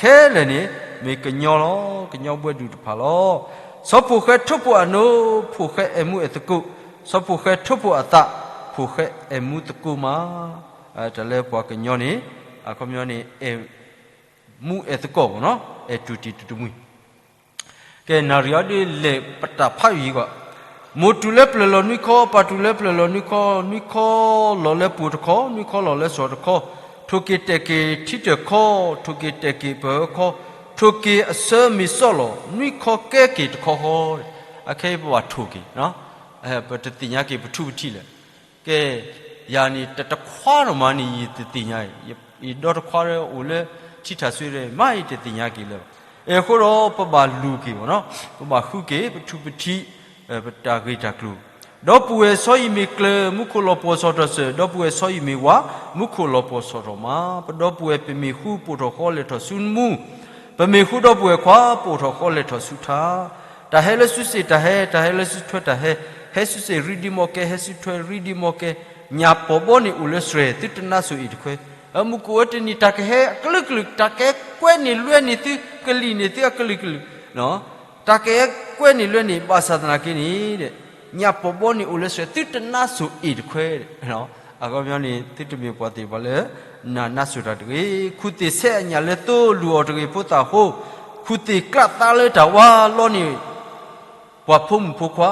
ခဲလၢာ်န့ၣ် မ့ၢ်ကညီလီၤ, ကညီဘှဲဒူၣ်တဖၣ်လီၤ. ဆီဖိၣ်ဃဲထိၣ်ဖိၣ်အနိ ဖိၣ်ဃဲအဲၣ်မူအဲၣ်သကိး, ဆီဖိၣ်ဃဲထိၣ်ဖိၣ်အသး ဖိၣ်ဃဲအဲၣ်မူသကိးမး, တၢ်လၢပှၤကညီန့ၣ် အခီပညီန့ၣ် အဲၣ်မူအဲၣ်သကိးမ့ၢ်နီၤ, အဲၣ်တူၢ်တံၢ်တူၢ်တမှံၤ ကဲ နၣ်ရံၣ်အီၤဒ်လဲၣ် ပတၢ်ဖးယံၤကွၢ်, မိၢ်တူၢ်လၢပျၢၤလီၤနွံခီ, ပၢ်တူၢ်လၢပျၢၤလီၤနွံခီ, နွံခီလီၤလၢပှိၤတခီ, နွံခီလီၤလၢစီၤတခီ, ထိၣ်က့ၤတဲာ်က့ၤထံတၢၢ်ခီ, ထိၣ်က့ၤတဲာ်က့ၤပၢၤခီ, ထိၣ်က့ၤအဆၢမ့ၢ်စီလီၤ, နွံခီကဲက့ၤတခီဃီ, အခဲအံၤပဘၣ်ထိၣ်က့ၤ ပတသ့ၣ်ညါက့ၤပထူပထံးလဲၣ်. ကဲ ယၤန့ၣ် တတခွါဒီးမးန့ၣ် ယတသ့ၣ်ညါအံၤ, ယဒီတခွါဒီးအိၣ်လၢထံထၣ်စွ့ဒီး မ့ၢ်ယတသ့ၣ်ညါက့ၤလၢၤဘၣ်. အဃိဒီးပဘၣ်လူၤက့ၤမ့ၢ်နီၤ, ပဘၣ်ဃုက့ၤ ပထူပထံး ပတၢ်ဂ့ၢ်တၢ်ကျိၤ, ဒီပုၢ်ဝဲၢ်ဆီအံၤမ့ၢ်ကျၢၤ မူခိၣ်လီၤပှီၢ်ဆီၣ်ထီၣ်စၢၤ, ဒီပုၢ်ဝဲၢ်ဆီအံၤမ့ၢ်ဝါ မူခိၣ်လီၤပှီၢ်ဆီၣ်ထီၣ်မး, ပဒီပုၢ်ဝဲၢ်ပမ့ၢ်ဃူ ပိာ်ထီၣ်ဃီလဲၤထီၣ်ဆူနမူ ပမ့ၢ်ဃူဒီပုၢ်ဝဲၢ်ခွါ ပိာ်ထီၣ်ဃီလဲၤထီၣ်ဆူထး, တၢ်ဟဲလၢစုစ့ၣ်တၢ်ဟဲ, တၢ်ဟဲလၢစုထွဲတၢ်ဟဲ, ဟဲစုစ့ၣ်ရံဒံမီၢ်ကဲ, ဟဲစုထွဲရံဒံမီၢ်ကဲ, ညၣ်ပီာ်ဘီန့ၣ်အိၣ်လၢစှဲၤ သုတနါစိၤအ့ၣ်တခွဲ, မုၢ်ကအိၣ်ဝဲတနံၤ တၢ်ကဟဲအကလုာ်ကလုာ်, တၢ်ကဟဲကွဲန့ၢ်လွဲန့ၢ်သုကလံၤန့ၣ် သုအကလုာ်ကလုာ်, တၢ်ကဟဲကွဲန့ၢ်လွဲန့ၢ် ဘၣ်ဆၣ်သနာ်က့န့ၣ် ညၣ်ပီာ်ဘီန့ၣ်အိၣ်လၢစှဲၤ သုတနါစိၤအ့ၣ်တခွဲ, အခီပညီန့ၣ် သုတမ့ၢ်ပှၤသ့ၣ်တဖၣ်လၢ နနါစိၤတၢ်တဂ့ၤ, ခူၣ်သ့ၣ်ဆဲးအညၣ်လၢသိ လူၤအီၤတဂ့ၤဖိသၣ်ဃိ, ခူၣ်သ့ၣ်ကျးသါလၢတၢ်ဝါ လီန့ၢ် ပှၤဖိမုၣ်ဖိခွါ,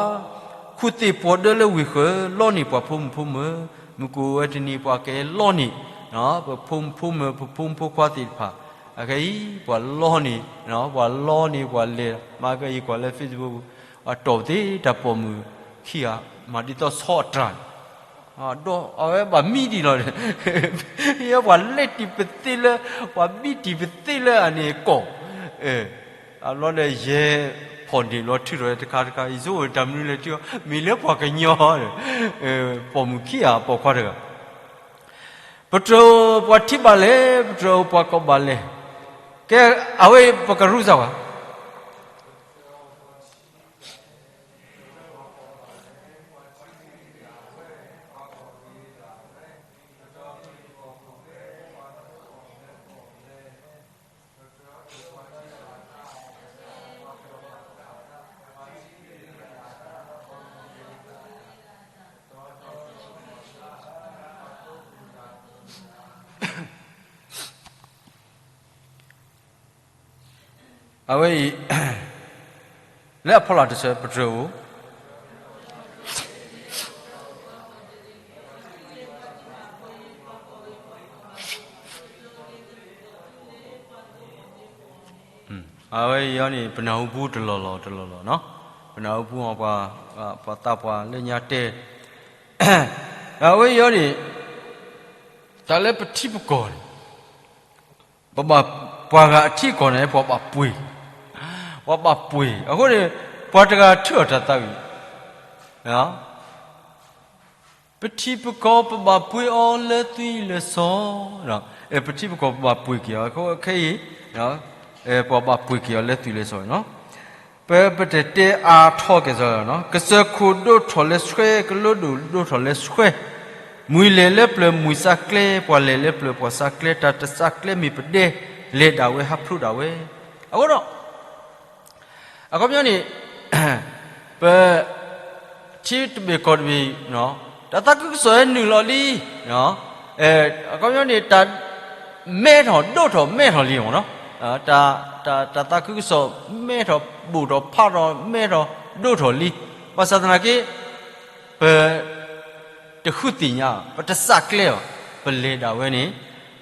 ခူၣ်သ့ၣ်ပှီၤဒၢလၢဝ့ၢ်ဃၢၤ လီန့ၢ်ပှၤဖိမုၣ်ဖိမၢၤ, မုၢ်ကအိၣ်ဝဲတနံၤ ပှၤကဟဲလီန့ၢ် ပဖိမုၣ်ဖိမၢၤ ပဖိမုၣ်ဖိခွါသ့ၣ်တဖၣ်, အခဲအံၤ ပှၤလီန့ၢ်, ပှၤလီန့ၢ် ပှၤလဲၤ, မ့ၢ်ကယံၤကွၢ်လၢ Facebook ပူၤ, အတီၢ်သ့တၢ်ပိာ်မုၣ်ခံဂၤ မၤဒ်သိးဆီအတြၢ်န့ၣ် ဒီးအဝဲဘၣ်မံဒံးလီၤ, ပှၤလဲၤတံၢ်ပသ့လၢ, ပှၤမံတံၢ်ပသ့လၢအန့ၣ်ကီၢ်, အဘျီဒီးယဲဖီၣ်န့ၢ်လီၤထုးထီၣ်တခါတခါ ယဆိကမိၣ်တၢ်မနုၤလဲၣ်ထံအီၤ မ့ၢ်လၢပှၤကညီ, ပိာ်မုၣ်ခံဂၤပိာ်ခွါတဂၤ, ပတြၢၤပှၤထံဘၣ်လဲၣ်, ပတြၢၤပှၤကီၢ်ဘၣ်လဲၣ်, ကဲ, အဝဲပကရူၢ်စၢ်ဝဲ အဝဲအံၤ လၢအဖီလာ်တဆၢ ပတြၢၤဧိၤ အဝဲအံၤန့ၣ် ပနၢ်ဟူပူတလီၢ်လီၢ်တလီၢ်လီၢ်, ပနၢ်ဟူပူ ပှၤသးပှၢ်လၢညါတဲ, အဝဲအံၤန့ၣ် တၢ်လၢပထံပကီၢ်န့ၣ် ပဘၣ်ပှၤဂၤအထံအကီၢ်န့ၣ် ပှၤဘၣ်ပှ့ၤ, ပှၤဘၣ်ပှ့ၤ, အဃိန့ၣ် ပှၤတဂၤထုးအီၤတၢ်သးဝံၣ်, ပထံပကီၢ်ပဘၣ်ပှ့ၤအီၤလၢသွံၣ်လၢစီၤ, ပထံပကီၢ်ပဘၣ်ပှ့ၤက့ၤအီၤ, အခဲအံၤ ပှၤဘၣ်ပှ့ၤက့ၤအီၤလၢသွံၣ်လၢစီၤ, ပ ပတတဲအါထီၣ်က့ၤစီၤ, ကစၢၢ်ခိၣ်ဒိၣ်ထီၣ်လၢဆှဲ, ကလိဒိၣ်ဒိၣ်ထီၣ်လၢဆှဲ, မှံၤလဲၤလၢပျၢၤမှံၤစၢ်ကျဲ, ပှၤလဲၤလၢပျၢၤပှၤစၢ်ကျဲ, တၢ်တစၢ်ကျဲမ့ၢ်ပဒဲ, လဲၤဒၣ်ဝဲဟးဖျိးဒၣ်ဝဲ, အဃိဒီး အခီပညီန့ၣ် ပ ထံတဘ့ၣ်ကီၢ်တဘ့ၣ် တၢ်သးခုကစီၣ်ဟဲနုာ်လီၤလံ, အခီပညီန့ၣ် တၢ် မဲထီၣ်ဒိၣ်ထီၣ်မဲထီၣ်လံမ့ၢ်နီၤ, တၢ် တၢ်သးခုကစီၣ် မဲထီၣ်ဘူးထီၣ်ဖးထီၣ် မဲထီၣ်ဒိၣ်ထီၣ်လံ, ဘၣ်ဆၣ်သနာ်က့ ပ တဃုသ့ၣ်ညါ ပတစၢ်ကျဲဘၣ်, ပလဲၤဒၣ်ဝဲန့ၣ်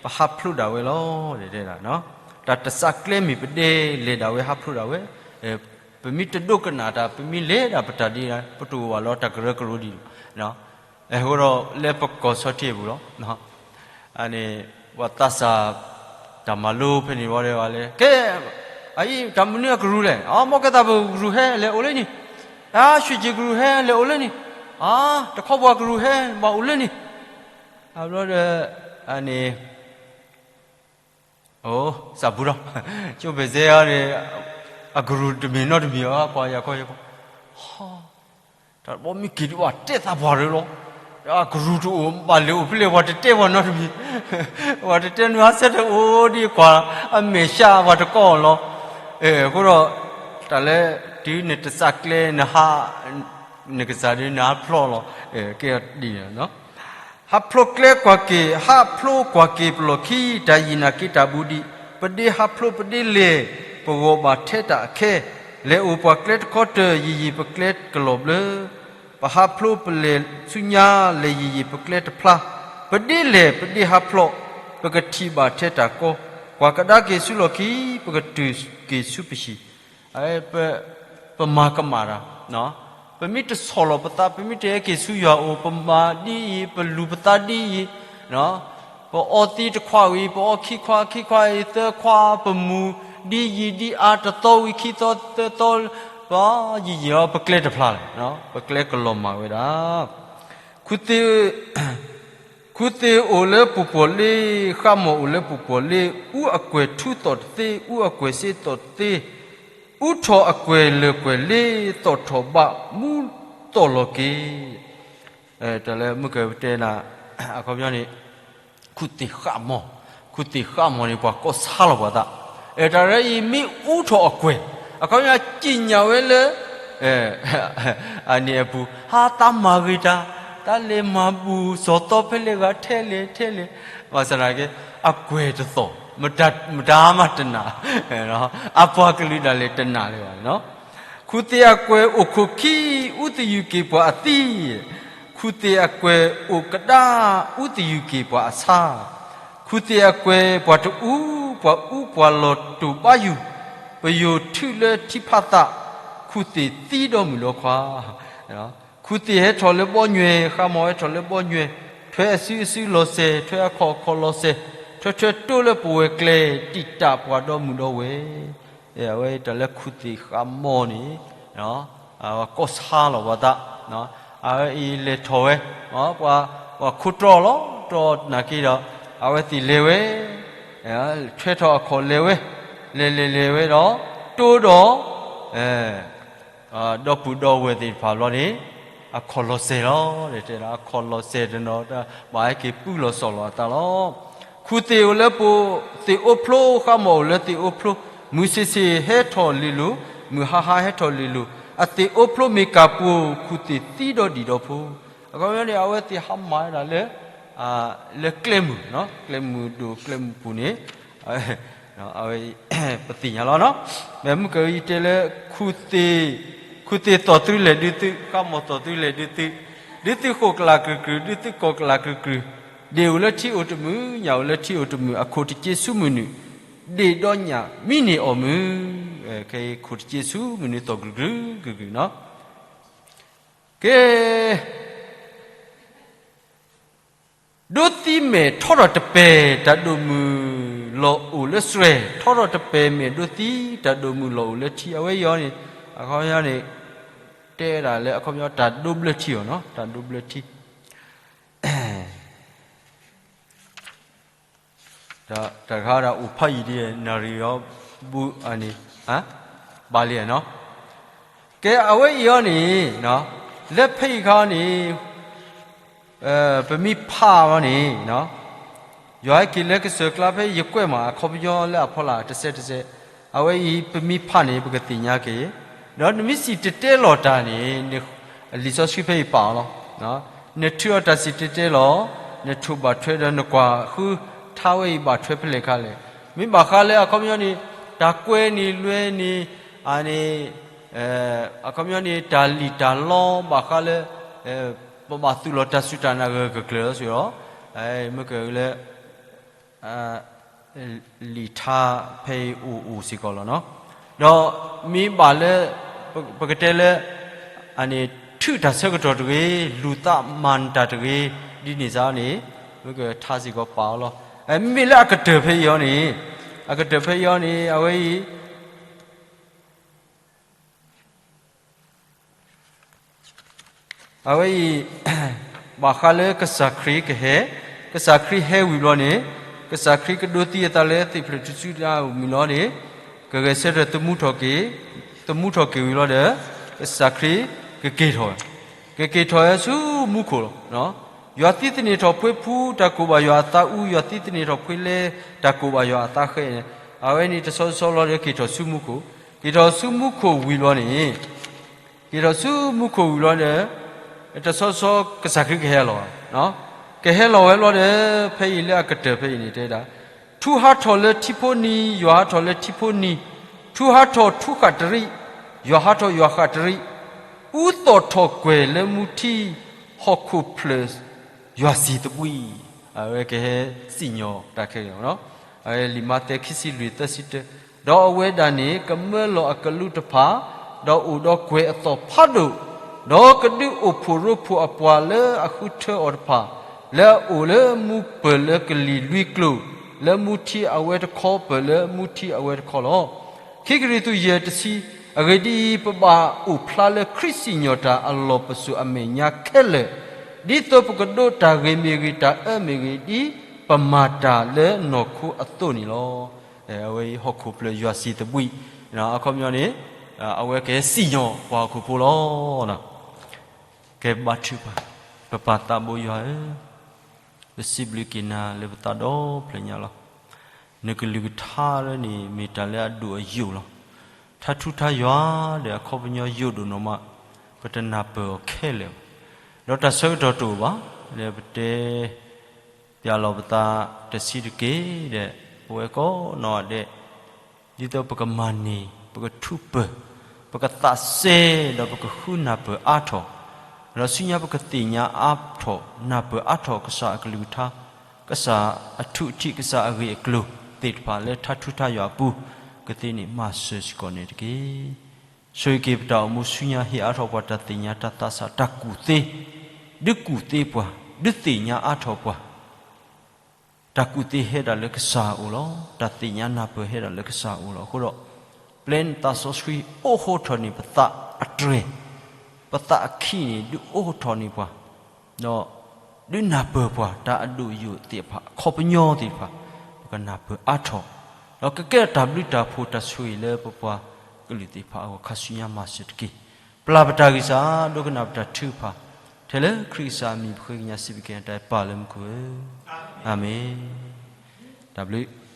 ပဟးဖျိးဒၣ်ဝဲလီၤ, တၢ်တစၢ်ကျဲမ့ၢ်ပဒဲလဲၤဒၣ်ဝဲဟးဖျိးဒၣ်ဝဲ, ပမ့ၢ်တဒိကနၣ်တၢ် ပမ့ၢ်လဲၤဒၣ်ပတၢ်ဒ်န့ၣ် ပတအိၣ်ဘၣ်လီၤတၢ်ကရၢကရိဒ်န့ၣ်, အဃိဒီးလၢပကီၢ်ဆီထံအပူၤလီၤ, အန့ၣ် ပှၤသးစၢ် တၢ်မၤလိဖဲန့ၣ်ဝံၤဒီး လဲၤကဲ, အအံၤ တၢ်မနုၤအကရူၢ်လဲၣ်, အမ့ၢ်ကဲသးပကရူၢ်ဟဲလဲၤအိၣ်လၢန့ၣ်, အၢၡံၣ်ကရူၢ်ဟဲလဲၤအိၣ်လၢန့ၣ်, အၢ တခီပှၤကရူၢ်ဟဲဘၣ်အိၣ်လၢန့ၣ်, အဘျီဒီး အန့ၣ် အိၣ် စးဘူးဒီး ကၠိဖဲးစဲအန့ၣ် အကရူၢ်တမ့ၢ်နီတမံၤအကွၢ်ယၤခီယၤခီ, တၢ်တဘီမ့ၢ်က့ၤဒ်ပှၤတဲသးပှၢ်ရၢလီၤ, အကရူၢ်တအိၣ်ဘၣ်လဲၤအိၣ်ဖဲလဲၣ် ပှၤတတဲပှၤနီတမံၤ, ပှၤတတဲနုၤဟးဆၢထၢၣ်အိၣ်ဒ်ကွၢ် အမဲာ်ဆှးပှၤတကိးလီၤ, အဃိဒီး တၢ်လၢ တုၤနတစးကျဲနဟး နကစၢ်ဒုးနဟးဖျိလီၤ, ကဲဒ်န့ၣ် ဟးဖျိကျဲကွၢ်က့ၤ, ဟးဖျိကွၢ်က့ၤပလီၢ်ခံ တၢ်ယံာ်နာ်က့တၢ်ဘူးဒံး, ပဒ့ဟးဖျိပဒ့လဲၤ, ပဂီၢ်ဘၣ်ထဲတၢ်အခဲ, လဲၤအိၣ်ပှၤကျဲတခီတၢၢ်, ယံာ်ယံာ်ပကျဲကလီၤဘျၢ, ပဟးဖျိပလဲၤဆူညါ, လဲၤယံာ်ယံာ်ပကျဲတဖျါ, ပဒ့လဲၤပဒ့ဟးဖျိ, ပကထံၣ်ဘၣ်ထဲတၢ်ကီ, ကွၢ်ကဒါက့ၤဆူလီၢ်ခံ, ပကတုၤက့ၤဆူပဟံၣ် ပမၤကမၣ်တၢ်, ပမ့ၢ်တဆီၣ်လီၤပသး, ပမ့ၢ်တဟဲက့ၤဆူယွၤအအိၣ်, ပမၤဒ်အံၤ, ပလူၤပသးဒ်အံၤ, ပအီသံတခွါဝံၤ, ပအီခံခွါ, ခံခွါအံၤသၢခွါ, ပမူဒ်ယံာ်ဒ်အါ, တသီဝံၤခံသီသၢသီ, ပယံာ်ယံာ်လီၤ ပကျဲတဖျါလဲၣ်, ပကျဲကလီၤမၢ်ဝဲဒၣ်. ခူၣ်သ့ၣ် ခူၣ်သ့ၣ်အိၣ်လၢပူၤပှီၤလ့, ဃၣ်မီၢ်အိၣ်လၢပူၤပှီၤလ့, အူအကွဲၤထူသီၣ်တသ့, အူအကွဲၤစ့သီၣ်တသ့, အူထီၣ်အကွဲၤလၢာ်ကွဲၤလ့, သီၣ်ထီၣ်ဘၣ်မူသီၣ်လီၤက့ၤ. တၢ်လၢမုၢ်ကပတဲနၤ အခီပညီန့ၣ် ခူၣ်သ့ၣ်ဃၣ်မီၢ်, ခူၣ်သ့ၣ်ဃၣ်မီၢ်န့ၣ် ပှၤကီၢ်ဆါလီၤပှၤသး, တၢ်လၢအံၤမ့ၢ်အူထီၣ်အကွဲၤ, အခီပညီစံၣ်ညါဝဲလၢ အန့ၣ်အပူၤ ဟးသးမၤဂ့ၤတၢ်, တၢ်လဲၤမၤဘူၣ်စီၤသီဖဲလဲၣ်ဂၤထဲလဲၣ်ထဲလဲၣ်, ဘၣ်ဆၣ်သနာ်က့ အကွဲၤတသီၣ်, မတၤမးတနာ်, အပှၤကလုာ်ဒၣ်လဲာ်တနာ်လၢၤဘၣ်. ခူၣ်သ့ၣ်အကွဲၤအိၣ်ခိၣ်ခံ, အူသယုၢ်က့ၤပှၤအသံ, ခူၣ်သ့ၣ်အကွဲၤအိၣ်ကဒါ, အူသယုၢ်က့ၤပှၤအဆါ, ခူၣ်သ့ၣ်အကွဲၤပှၤတအူ, ပှၤအူပှၤလီၢ်တိၢ်ဘါယူၢ်, ပယိၤထုးလၢထံဖးသး, ခူၣ်သ့ၣ်သံဒီမုၣ်ဒီခွါ ခူၣ်သ့ၣ်ဟဲထီၣ်လၢဘီညွဲၢ်, ဃၣ်မီၢ်ဟဲထီၣ်လၢဘီညွဲၢ်, ထွဲအစုအစုလီၤစဲၤ, ထွဲအခီၣ်အခီၣ်လီၤစဲၤ, ထွဲထွဲတိလၢပဝဲၤကျဲ, တံာ်တာ်ပှၤဒီမုၣ်ဒီဝဲၢ်, အဝဲတၢ်လၢခူၣ်သ့ၣ်ဃၣ်မီၢ်န့ၣ် ကီၢ်ဆါလီၤပှၤသး, အဝဲအံၤလဲၤထီၣ်ဝဲ, ပှၤခိၣ်တြီလီၤတြီနာ်က့ဒီး, အဝဲသ့ၣ်လဲၤဝဲ, ထွဲထီၣ်အခီၣ်လဲၤဝဲ, လဲၤလဲၤလဲၤဝဲဒီး, တိဒီး ဒီပုၢ်ဒီဝဲၢ်သ့ၣ်တဖၣ်ဘျီန့ၣ်, အခီၣ်လီၤစဲၤလီၤ, တဲဒၣ်အခီၣ်လီၤစဲၤတနီၤ, ဘၣ်ဟဲက့ၤပုၢ်လီၤစီၣ်လီၤအသးလီၤ. ခူၣ်သ့ၣ်အိၣ်လၢပူၤသ့ၣ်အိၣ်ဖျိ, ဃၣ်မီၢ်အိၣ်လၢသ့ၣ်အိၣ်ဖျိ, မုၢ်ဆ့ၣ်ဆ့ၣ်ဟဲထီၣ်လ့ၤလိၤ, မုၢ်ဟါဟါဟဲထီၣ်လ့ၤလိၤ, အသ့ၣ်အိၣ်ဖျိမ့ၢ်ကၢ်ပူၤ, ခူၣ်သ့ၣ်သံဒီဒံၣ်ဒီဖိ, အခီပညီန့ၣ် အဝဲသ့ၣ်ဟးမၤဝဲဒၣ်လၢ လၢကျဲမုၢ်, ကျဲမုၢ်ဒိၣ်ကျဲမုၢ်ပူၤန့ၣ်, အဝဲ ပသ့ၣ်ညါလီၤ. မ့ၢ်မုၢ်ကယတဲလၢ ခူၣ်သ့ၣ်သီၣ်သုလဲၣ်ဒုးသု, ဃၣ်မီၢ်သီၣ်သုလဲၣ်ဒုးသု, ဒုးသုဃိၣ်ကလာ်ကရုၢ်ကရုၢ်, ဒုးသုကီၢ်ကလာ်ကရုၢ်ကရုၢ်, ဒ့ၣ်အိၣ်လၢထံအိၣ်တမုာ်, ညၣ်အိၣ်လၢထံအိၣ်တမုာ်, အခိၣ်တက့ဆူမုၢ်နုာ်, ဒ့ၣ်ဒီးညၣ်မံန့ၢ်အီၣ်မုာ်, ခဲအံၤခိၣ်တက့ဆူမုၢ်နုာ်သီၣ်ကရုၢ်ကရုၢ်ကရုၢ်နီၤ. ကဲ ဒိးသံမဲာ်ထီထီၣ်တပဲာ်, တၢ်ဒိၣ်မုၢ်လီၤအိၣ်လၢစွဲၣ်, ထီထီၣ်တပဲာ်မဲာ်ဒိးသံ, တၢ်ဒိၣ်မုၢ်လီၤအိၣ်လၢထံ, အဝဲအံၤအီၤန့ၣ်, အခီပညီန့ၣ်, တဲဝဲဒၣ်လၢအခီပညီတၢ်ဒိးဘျၢထံအီၤနီၤ, တၢ်ဒိးဘျၢထံ တၢ်တခါဒၣ်အိၣ်ဖးယံာ်ဒ်နၣ်ရံၣ်အီၤ, ဘူးအန့ၣ်, ဘၣ်လံနီၤ. ကဲအဝဲအံၤအီၤန့ၣ်, လၢဖဲအံၤခါန့ၣ်, ပမ့ၢ်ဖးအီၤန့ၣ်, ယွၤဟဲက့ၤလၢကစၢၢ်ကျါဖဲယကွဲးမးအခီပညီလၢအဖီလာ်တစဲးတစဲး, အဝဲအံၤပမ့ၢ်ဖးန့ၣ် ပကသ့ၣ်ညါက့ၤ, ဒီးနမ့ၢ်စံၣ်တဲၤတဲလီၤတၢ်န့ၣ်, လံာ်စီဆှံဖဲအံၤပာ်အီၤလီၤ. နထုးအီၤတၢ်စံၣ်တဲၤတဲလီၤ, နထိၣ်ဘၣ်ထွဲဒီးနကွၢ်ဃုထါဝဲအံၤဘၣ်ထွဲဖဲလဲၣ်ခါလဲၣ်. မ့ၢ်ဘၣ်ဃးလၢအခီပညီန့ၣ်, တၢ်ကွဲန့ၣ်လွဲန့ၣ်, အန့ၣ်, အခီပညီန့ၣ် တၢ်လံၣ်တၢ်လီဘၣ်ဃးလၢ ပဘၣ်သူၣ်လီၤတၢ်စူၢ်တၢ်နာ်ဂၢၢ်ဂၢၢ်ကျၢၤလီၤစ့ၢ်ကီး, မ့ၢ်ကလၢ လံာ်ထါဖဲအံၤအိၣ်အိၣ်စ့ၢ်ကီးလီၤနီၤ. ဒီးမ့ၢ်ဘၣ်လၢ ပကတဲလၢ အန့ၣ်ထုးတၢ်ဆၢကတီၢ်တဂ့ၤ, လူၤသးမၤနတၢ်တဂ့ၤ, ဒ်န့ၣ်စ့ၢ်န့ၣ်, မ့ၢ်ကထါစ့ၢ်ကီးပာ်အီၤလီၤ. မ့မ့ၢ်လၢအကတၢၢ်ဖဲအံၤအီၤန့ၣ် အကတၢၢ်ဖဲအံၤအီၤန့ၣ် အဝဲအံၤ အဝဲအံၤ ဘၣ်ဃးလၢကစၢ်ခရံာ်ကဟဲ, ကစၢ်ခရံာ်ဟဲဝံၤဘျီန့ၣ် ကစၢ်ခရံာ်ကဒိးသံအသးလၢသ့ၣ်ဖျၢၣ်ထူၣ်စုညါအမံၤလီၤန့ၣ် ကဂဲၤဆၢထၢၣ်သမူထီၣ်က့ၤ, သမူထီၣ်က့ၤဝံၤလီၤဒီး ကစၢ်ခရံာ်ကက့ၤထီၣ်, ကက့ၤထီၣ်ဆူမူခိၣ်လီၤ. ယွၤသံသန့ၤထီၣ်ဖှ့ဖူ တၢ်ကိးဘၣ်ယွၤအသးအူ, ယွၤသံသန့ၤထီၣ်ဖှ့လဲ တၢ်ကိးဘၣ်ယွၤအသးဃဲ, အဝဲန့ၣ်တဆီဆီလီၤဒီးက့ၤထီၣ်ဆူမူခိၣ်, က့ၤထီၣ်ဆူမူခိၣ်ဝံၤလီၤန့ၣ် က့ၤထီၣ်ဆူမူခိၣ်ဝံၤလီၤဒီး တဆီဆီကစၢ်ခရံာ်ကဟဲလီၤ, ကဟဲလီၤဝဲလီၤဒီး ဖဲအံၤလၢအကတၢၢ်ဖဲအံၤန့ၣ်တဲဒၣ်, ထူဟးထီၣ်လၢထံဖိနံၤ, ယွၤဟးထီၣ်လၢထံဖိနံၤ, ထူဟးထီၣ်ထူဃၣ်တရံး, ယွၤဟးထီၣ်ယွၤဃၣ်တရံး, အူသီၣ်ထီၣ်ကွဲၤလၢမူထံဟီၣ်ခိၣ်ဖျၢၣ် ယွၤစံၣ်သဘှံး, အဝဲကဟဲစံၣ်ညီၣ်တၢ်ခဲလၢာ်, အဝဲလံာ်မးသဲခံဆံလွံၢ်သၢဆံတၢ, ဒီးအဝဲဒၣ်န့ၣ် ကမၢလီၤအကလူးတဖၣ်, ဒီးအိၣ်ဒီးကွဲၤအသီၣ်ဖးဒိၣ်, ဒီးကဒုးအိၣ်ဖှိၣ်ရိဖှိၣ်အပှၤလၢအဃုထၢအီၤတဖၣ်, လၢအအိၣ်လၢမူပၢၢ်လၢကလံၤလွံၢ်ကျိၤ, လၢမူထံအဝဲတခီပၢၢ်လၢမူထံအဝဲတခီလီၤ. ခံကရံၣ်သူးယဲၢ်တဆံ, အဂ့ၢ်ဒ်အံၤ, ပဘၣ်အိၣ်ဖျါလၢခရံာ်စံၣ်ညီၣ်တၢ်အလီၢ်ပစိာ်အမဲာ်ညါခဲလၢာ်, ဒ်သိးပကဒိးတၢ်ဂ့ၤမ့ၢ်ဂ့ၤ, တၢ်အၢမ့ၢ်ဂ့ၤ, ဒ်ပမၤတၢ်လၢနီၢ်ခိအသိးန့ၣ်လီၤ. အဝဲအံၤဟီၣ်ခိၣ်ဖျၢၣ်ယွၤစံၣ်သဘှံး, အခီပညီန့ၣ် အဝဲကဟဲစံၣ်ညီၣ်ပှၤဟီၣ်ခိၣ်ဖိလီၤ. ကဲဘါထုကဖၣ်, ပပၢ်သးဘိယွၤဧၢ, ပစံးဘျုးက့ၤနၤလၢပသးဒီဖျၢၣ်ညါလီၤ. နကလုၢ်ကထါလၢန့ၣ် မ့ၢ်တၢ်လၢအဒိၣ်အယိာ်လီၤ. ထါထူထါယွၤဒီးအခီပညီယိာ်ဒိၣ်နီၢ်မး, ပတနၢ်ပၢၢ်အီၤခဲလၢာ်, ဒီးတၢ်ဆၢကတီၢ်တအိၣ်ဘၣ်, ဒီးပတဲ ပျၢ်လီၤပသးတဆံးတက့ၢ်ဒီး ပဝဲကိးနီၢ်ဂၤဒဲး ဒ်သိးပကမၤန့ၢ်, ပကထူးပၢၢ်, ပကသးစဲ, ဒီးပကဃုနၢ်ပၢၢ်အါထီၣ်, ဒီးဆူညါပကသ့ၣ်ညါအါထီၣ် နၢ်ပၢၢ်အါထီၣ်ကစၢ်အကလုၢ်ကထါ, ကစၢ်အထူးအထံး, ကစၢ်အဂ့ၢ်အကျိၤသ့ၣ်တဖၣ်လၢထါထူထါယွၤအပူၤ, ကသ့န့ၣ်မၤစၢၤစ့ၢ်ကီးန့ၣ်တက့ၢ်. ဆိၣ်ဂ့ၤက့ၤပတၢ်အိၣ်မူဆူညါ ဟ့ၣ်အါထီၣ်ပှၤတၢ်သ့ၣ်ညါတၢ်သးစၢ် တၢ်ကူၣ်သ့, ဒုးကူၣ်သ့ပှၤ, ဒုးသ့ၣ်ညါအါထီၣ်ပှၤ, တၢ်ကူၣ်သ့ဟဲဒၣ်လၢကစၢ်အအိၣ်လီၤ. တၢ်သ့ၣ်ညါနၢ်ပၢၢ်ဟဲဒၣ်လၢကစၢ်အအိၣ်လီၤ. အဃိဒီး ပျဲနသးစီဆှံအိးထီၣ်န့ၢ်ပသးအတြဲၤ, ပသးအခံန့ၣ် ဒုးအိးထီၣ်န့ၢ်ပှၤ, ဒီး ဒုးနၢ်ပၢၢ်ပှၤ တၢ်အဒိၣ်အယိာ်သ့ၣ်တဖၣ် အခီပညီသ့ၣ်တဖၣ် ပကနၢ်ပၢၢ်အါထီၣ်, ဒီးကကဲထီၣ်တၢ်ဘျုးတၢ်ဖှိၣ်တၢ်ဆိၣ်ဂ့ၤလၢပပှၤကလုာ်သ့ၣ်တဖၣ်အဂီၢ် ခါဆူညါမၤစၢၤတက့ၢ်. ပျၢ်ပတၢ်ဂံၢ်စၢ် ဒိကနၣ်ပတၢ်ထုကဖၣ်, ထဲလၢခရံာ်ကစၢ်အမံၤ ပဃ့ကညးစံးဘျုးက့ၤနၤ တၢ်အဲၣ်ပၢ်လၢမူခိၣ်ဧၢ, အၤမ့ၣ်. တၢ်ဘျုး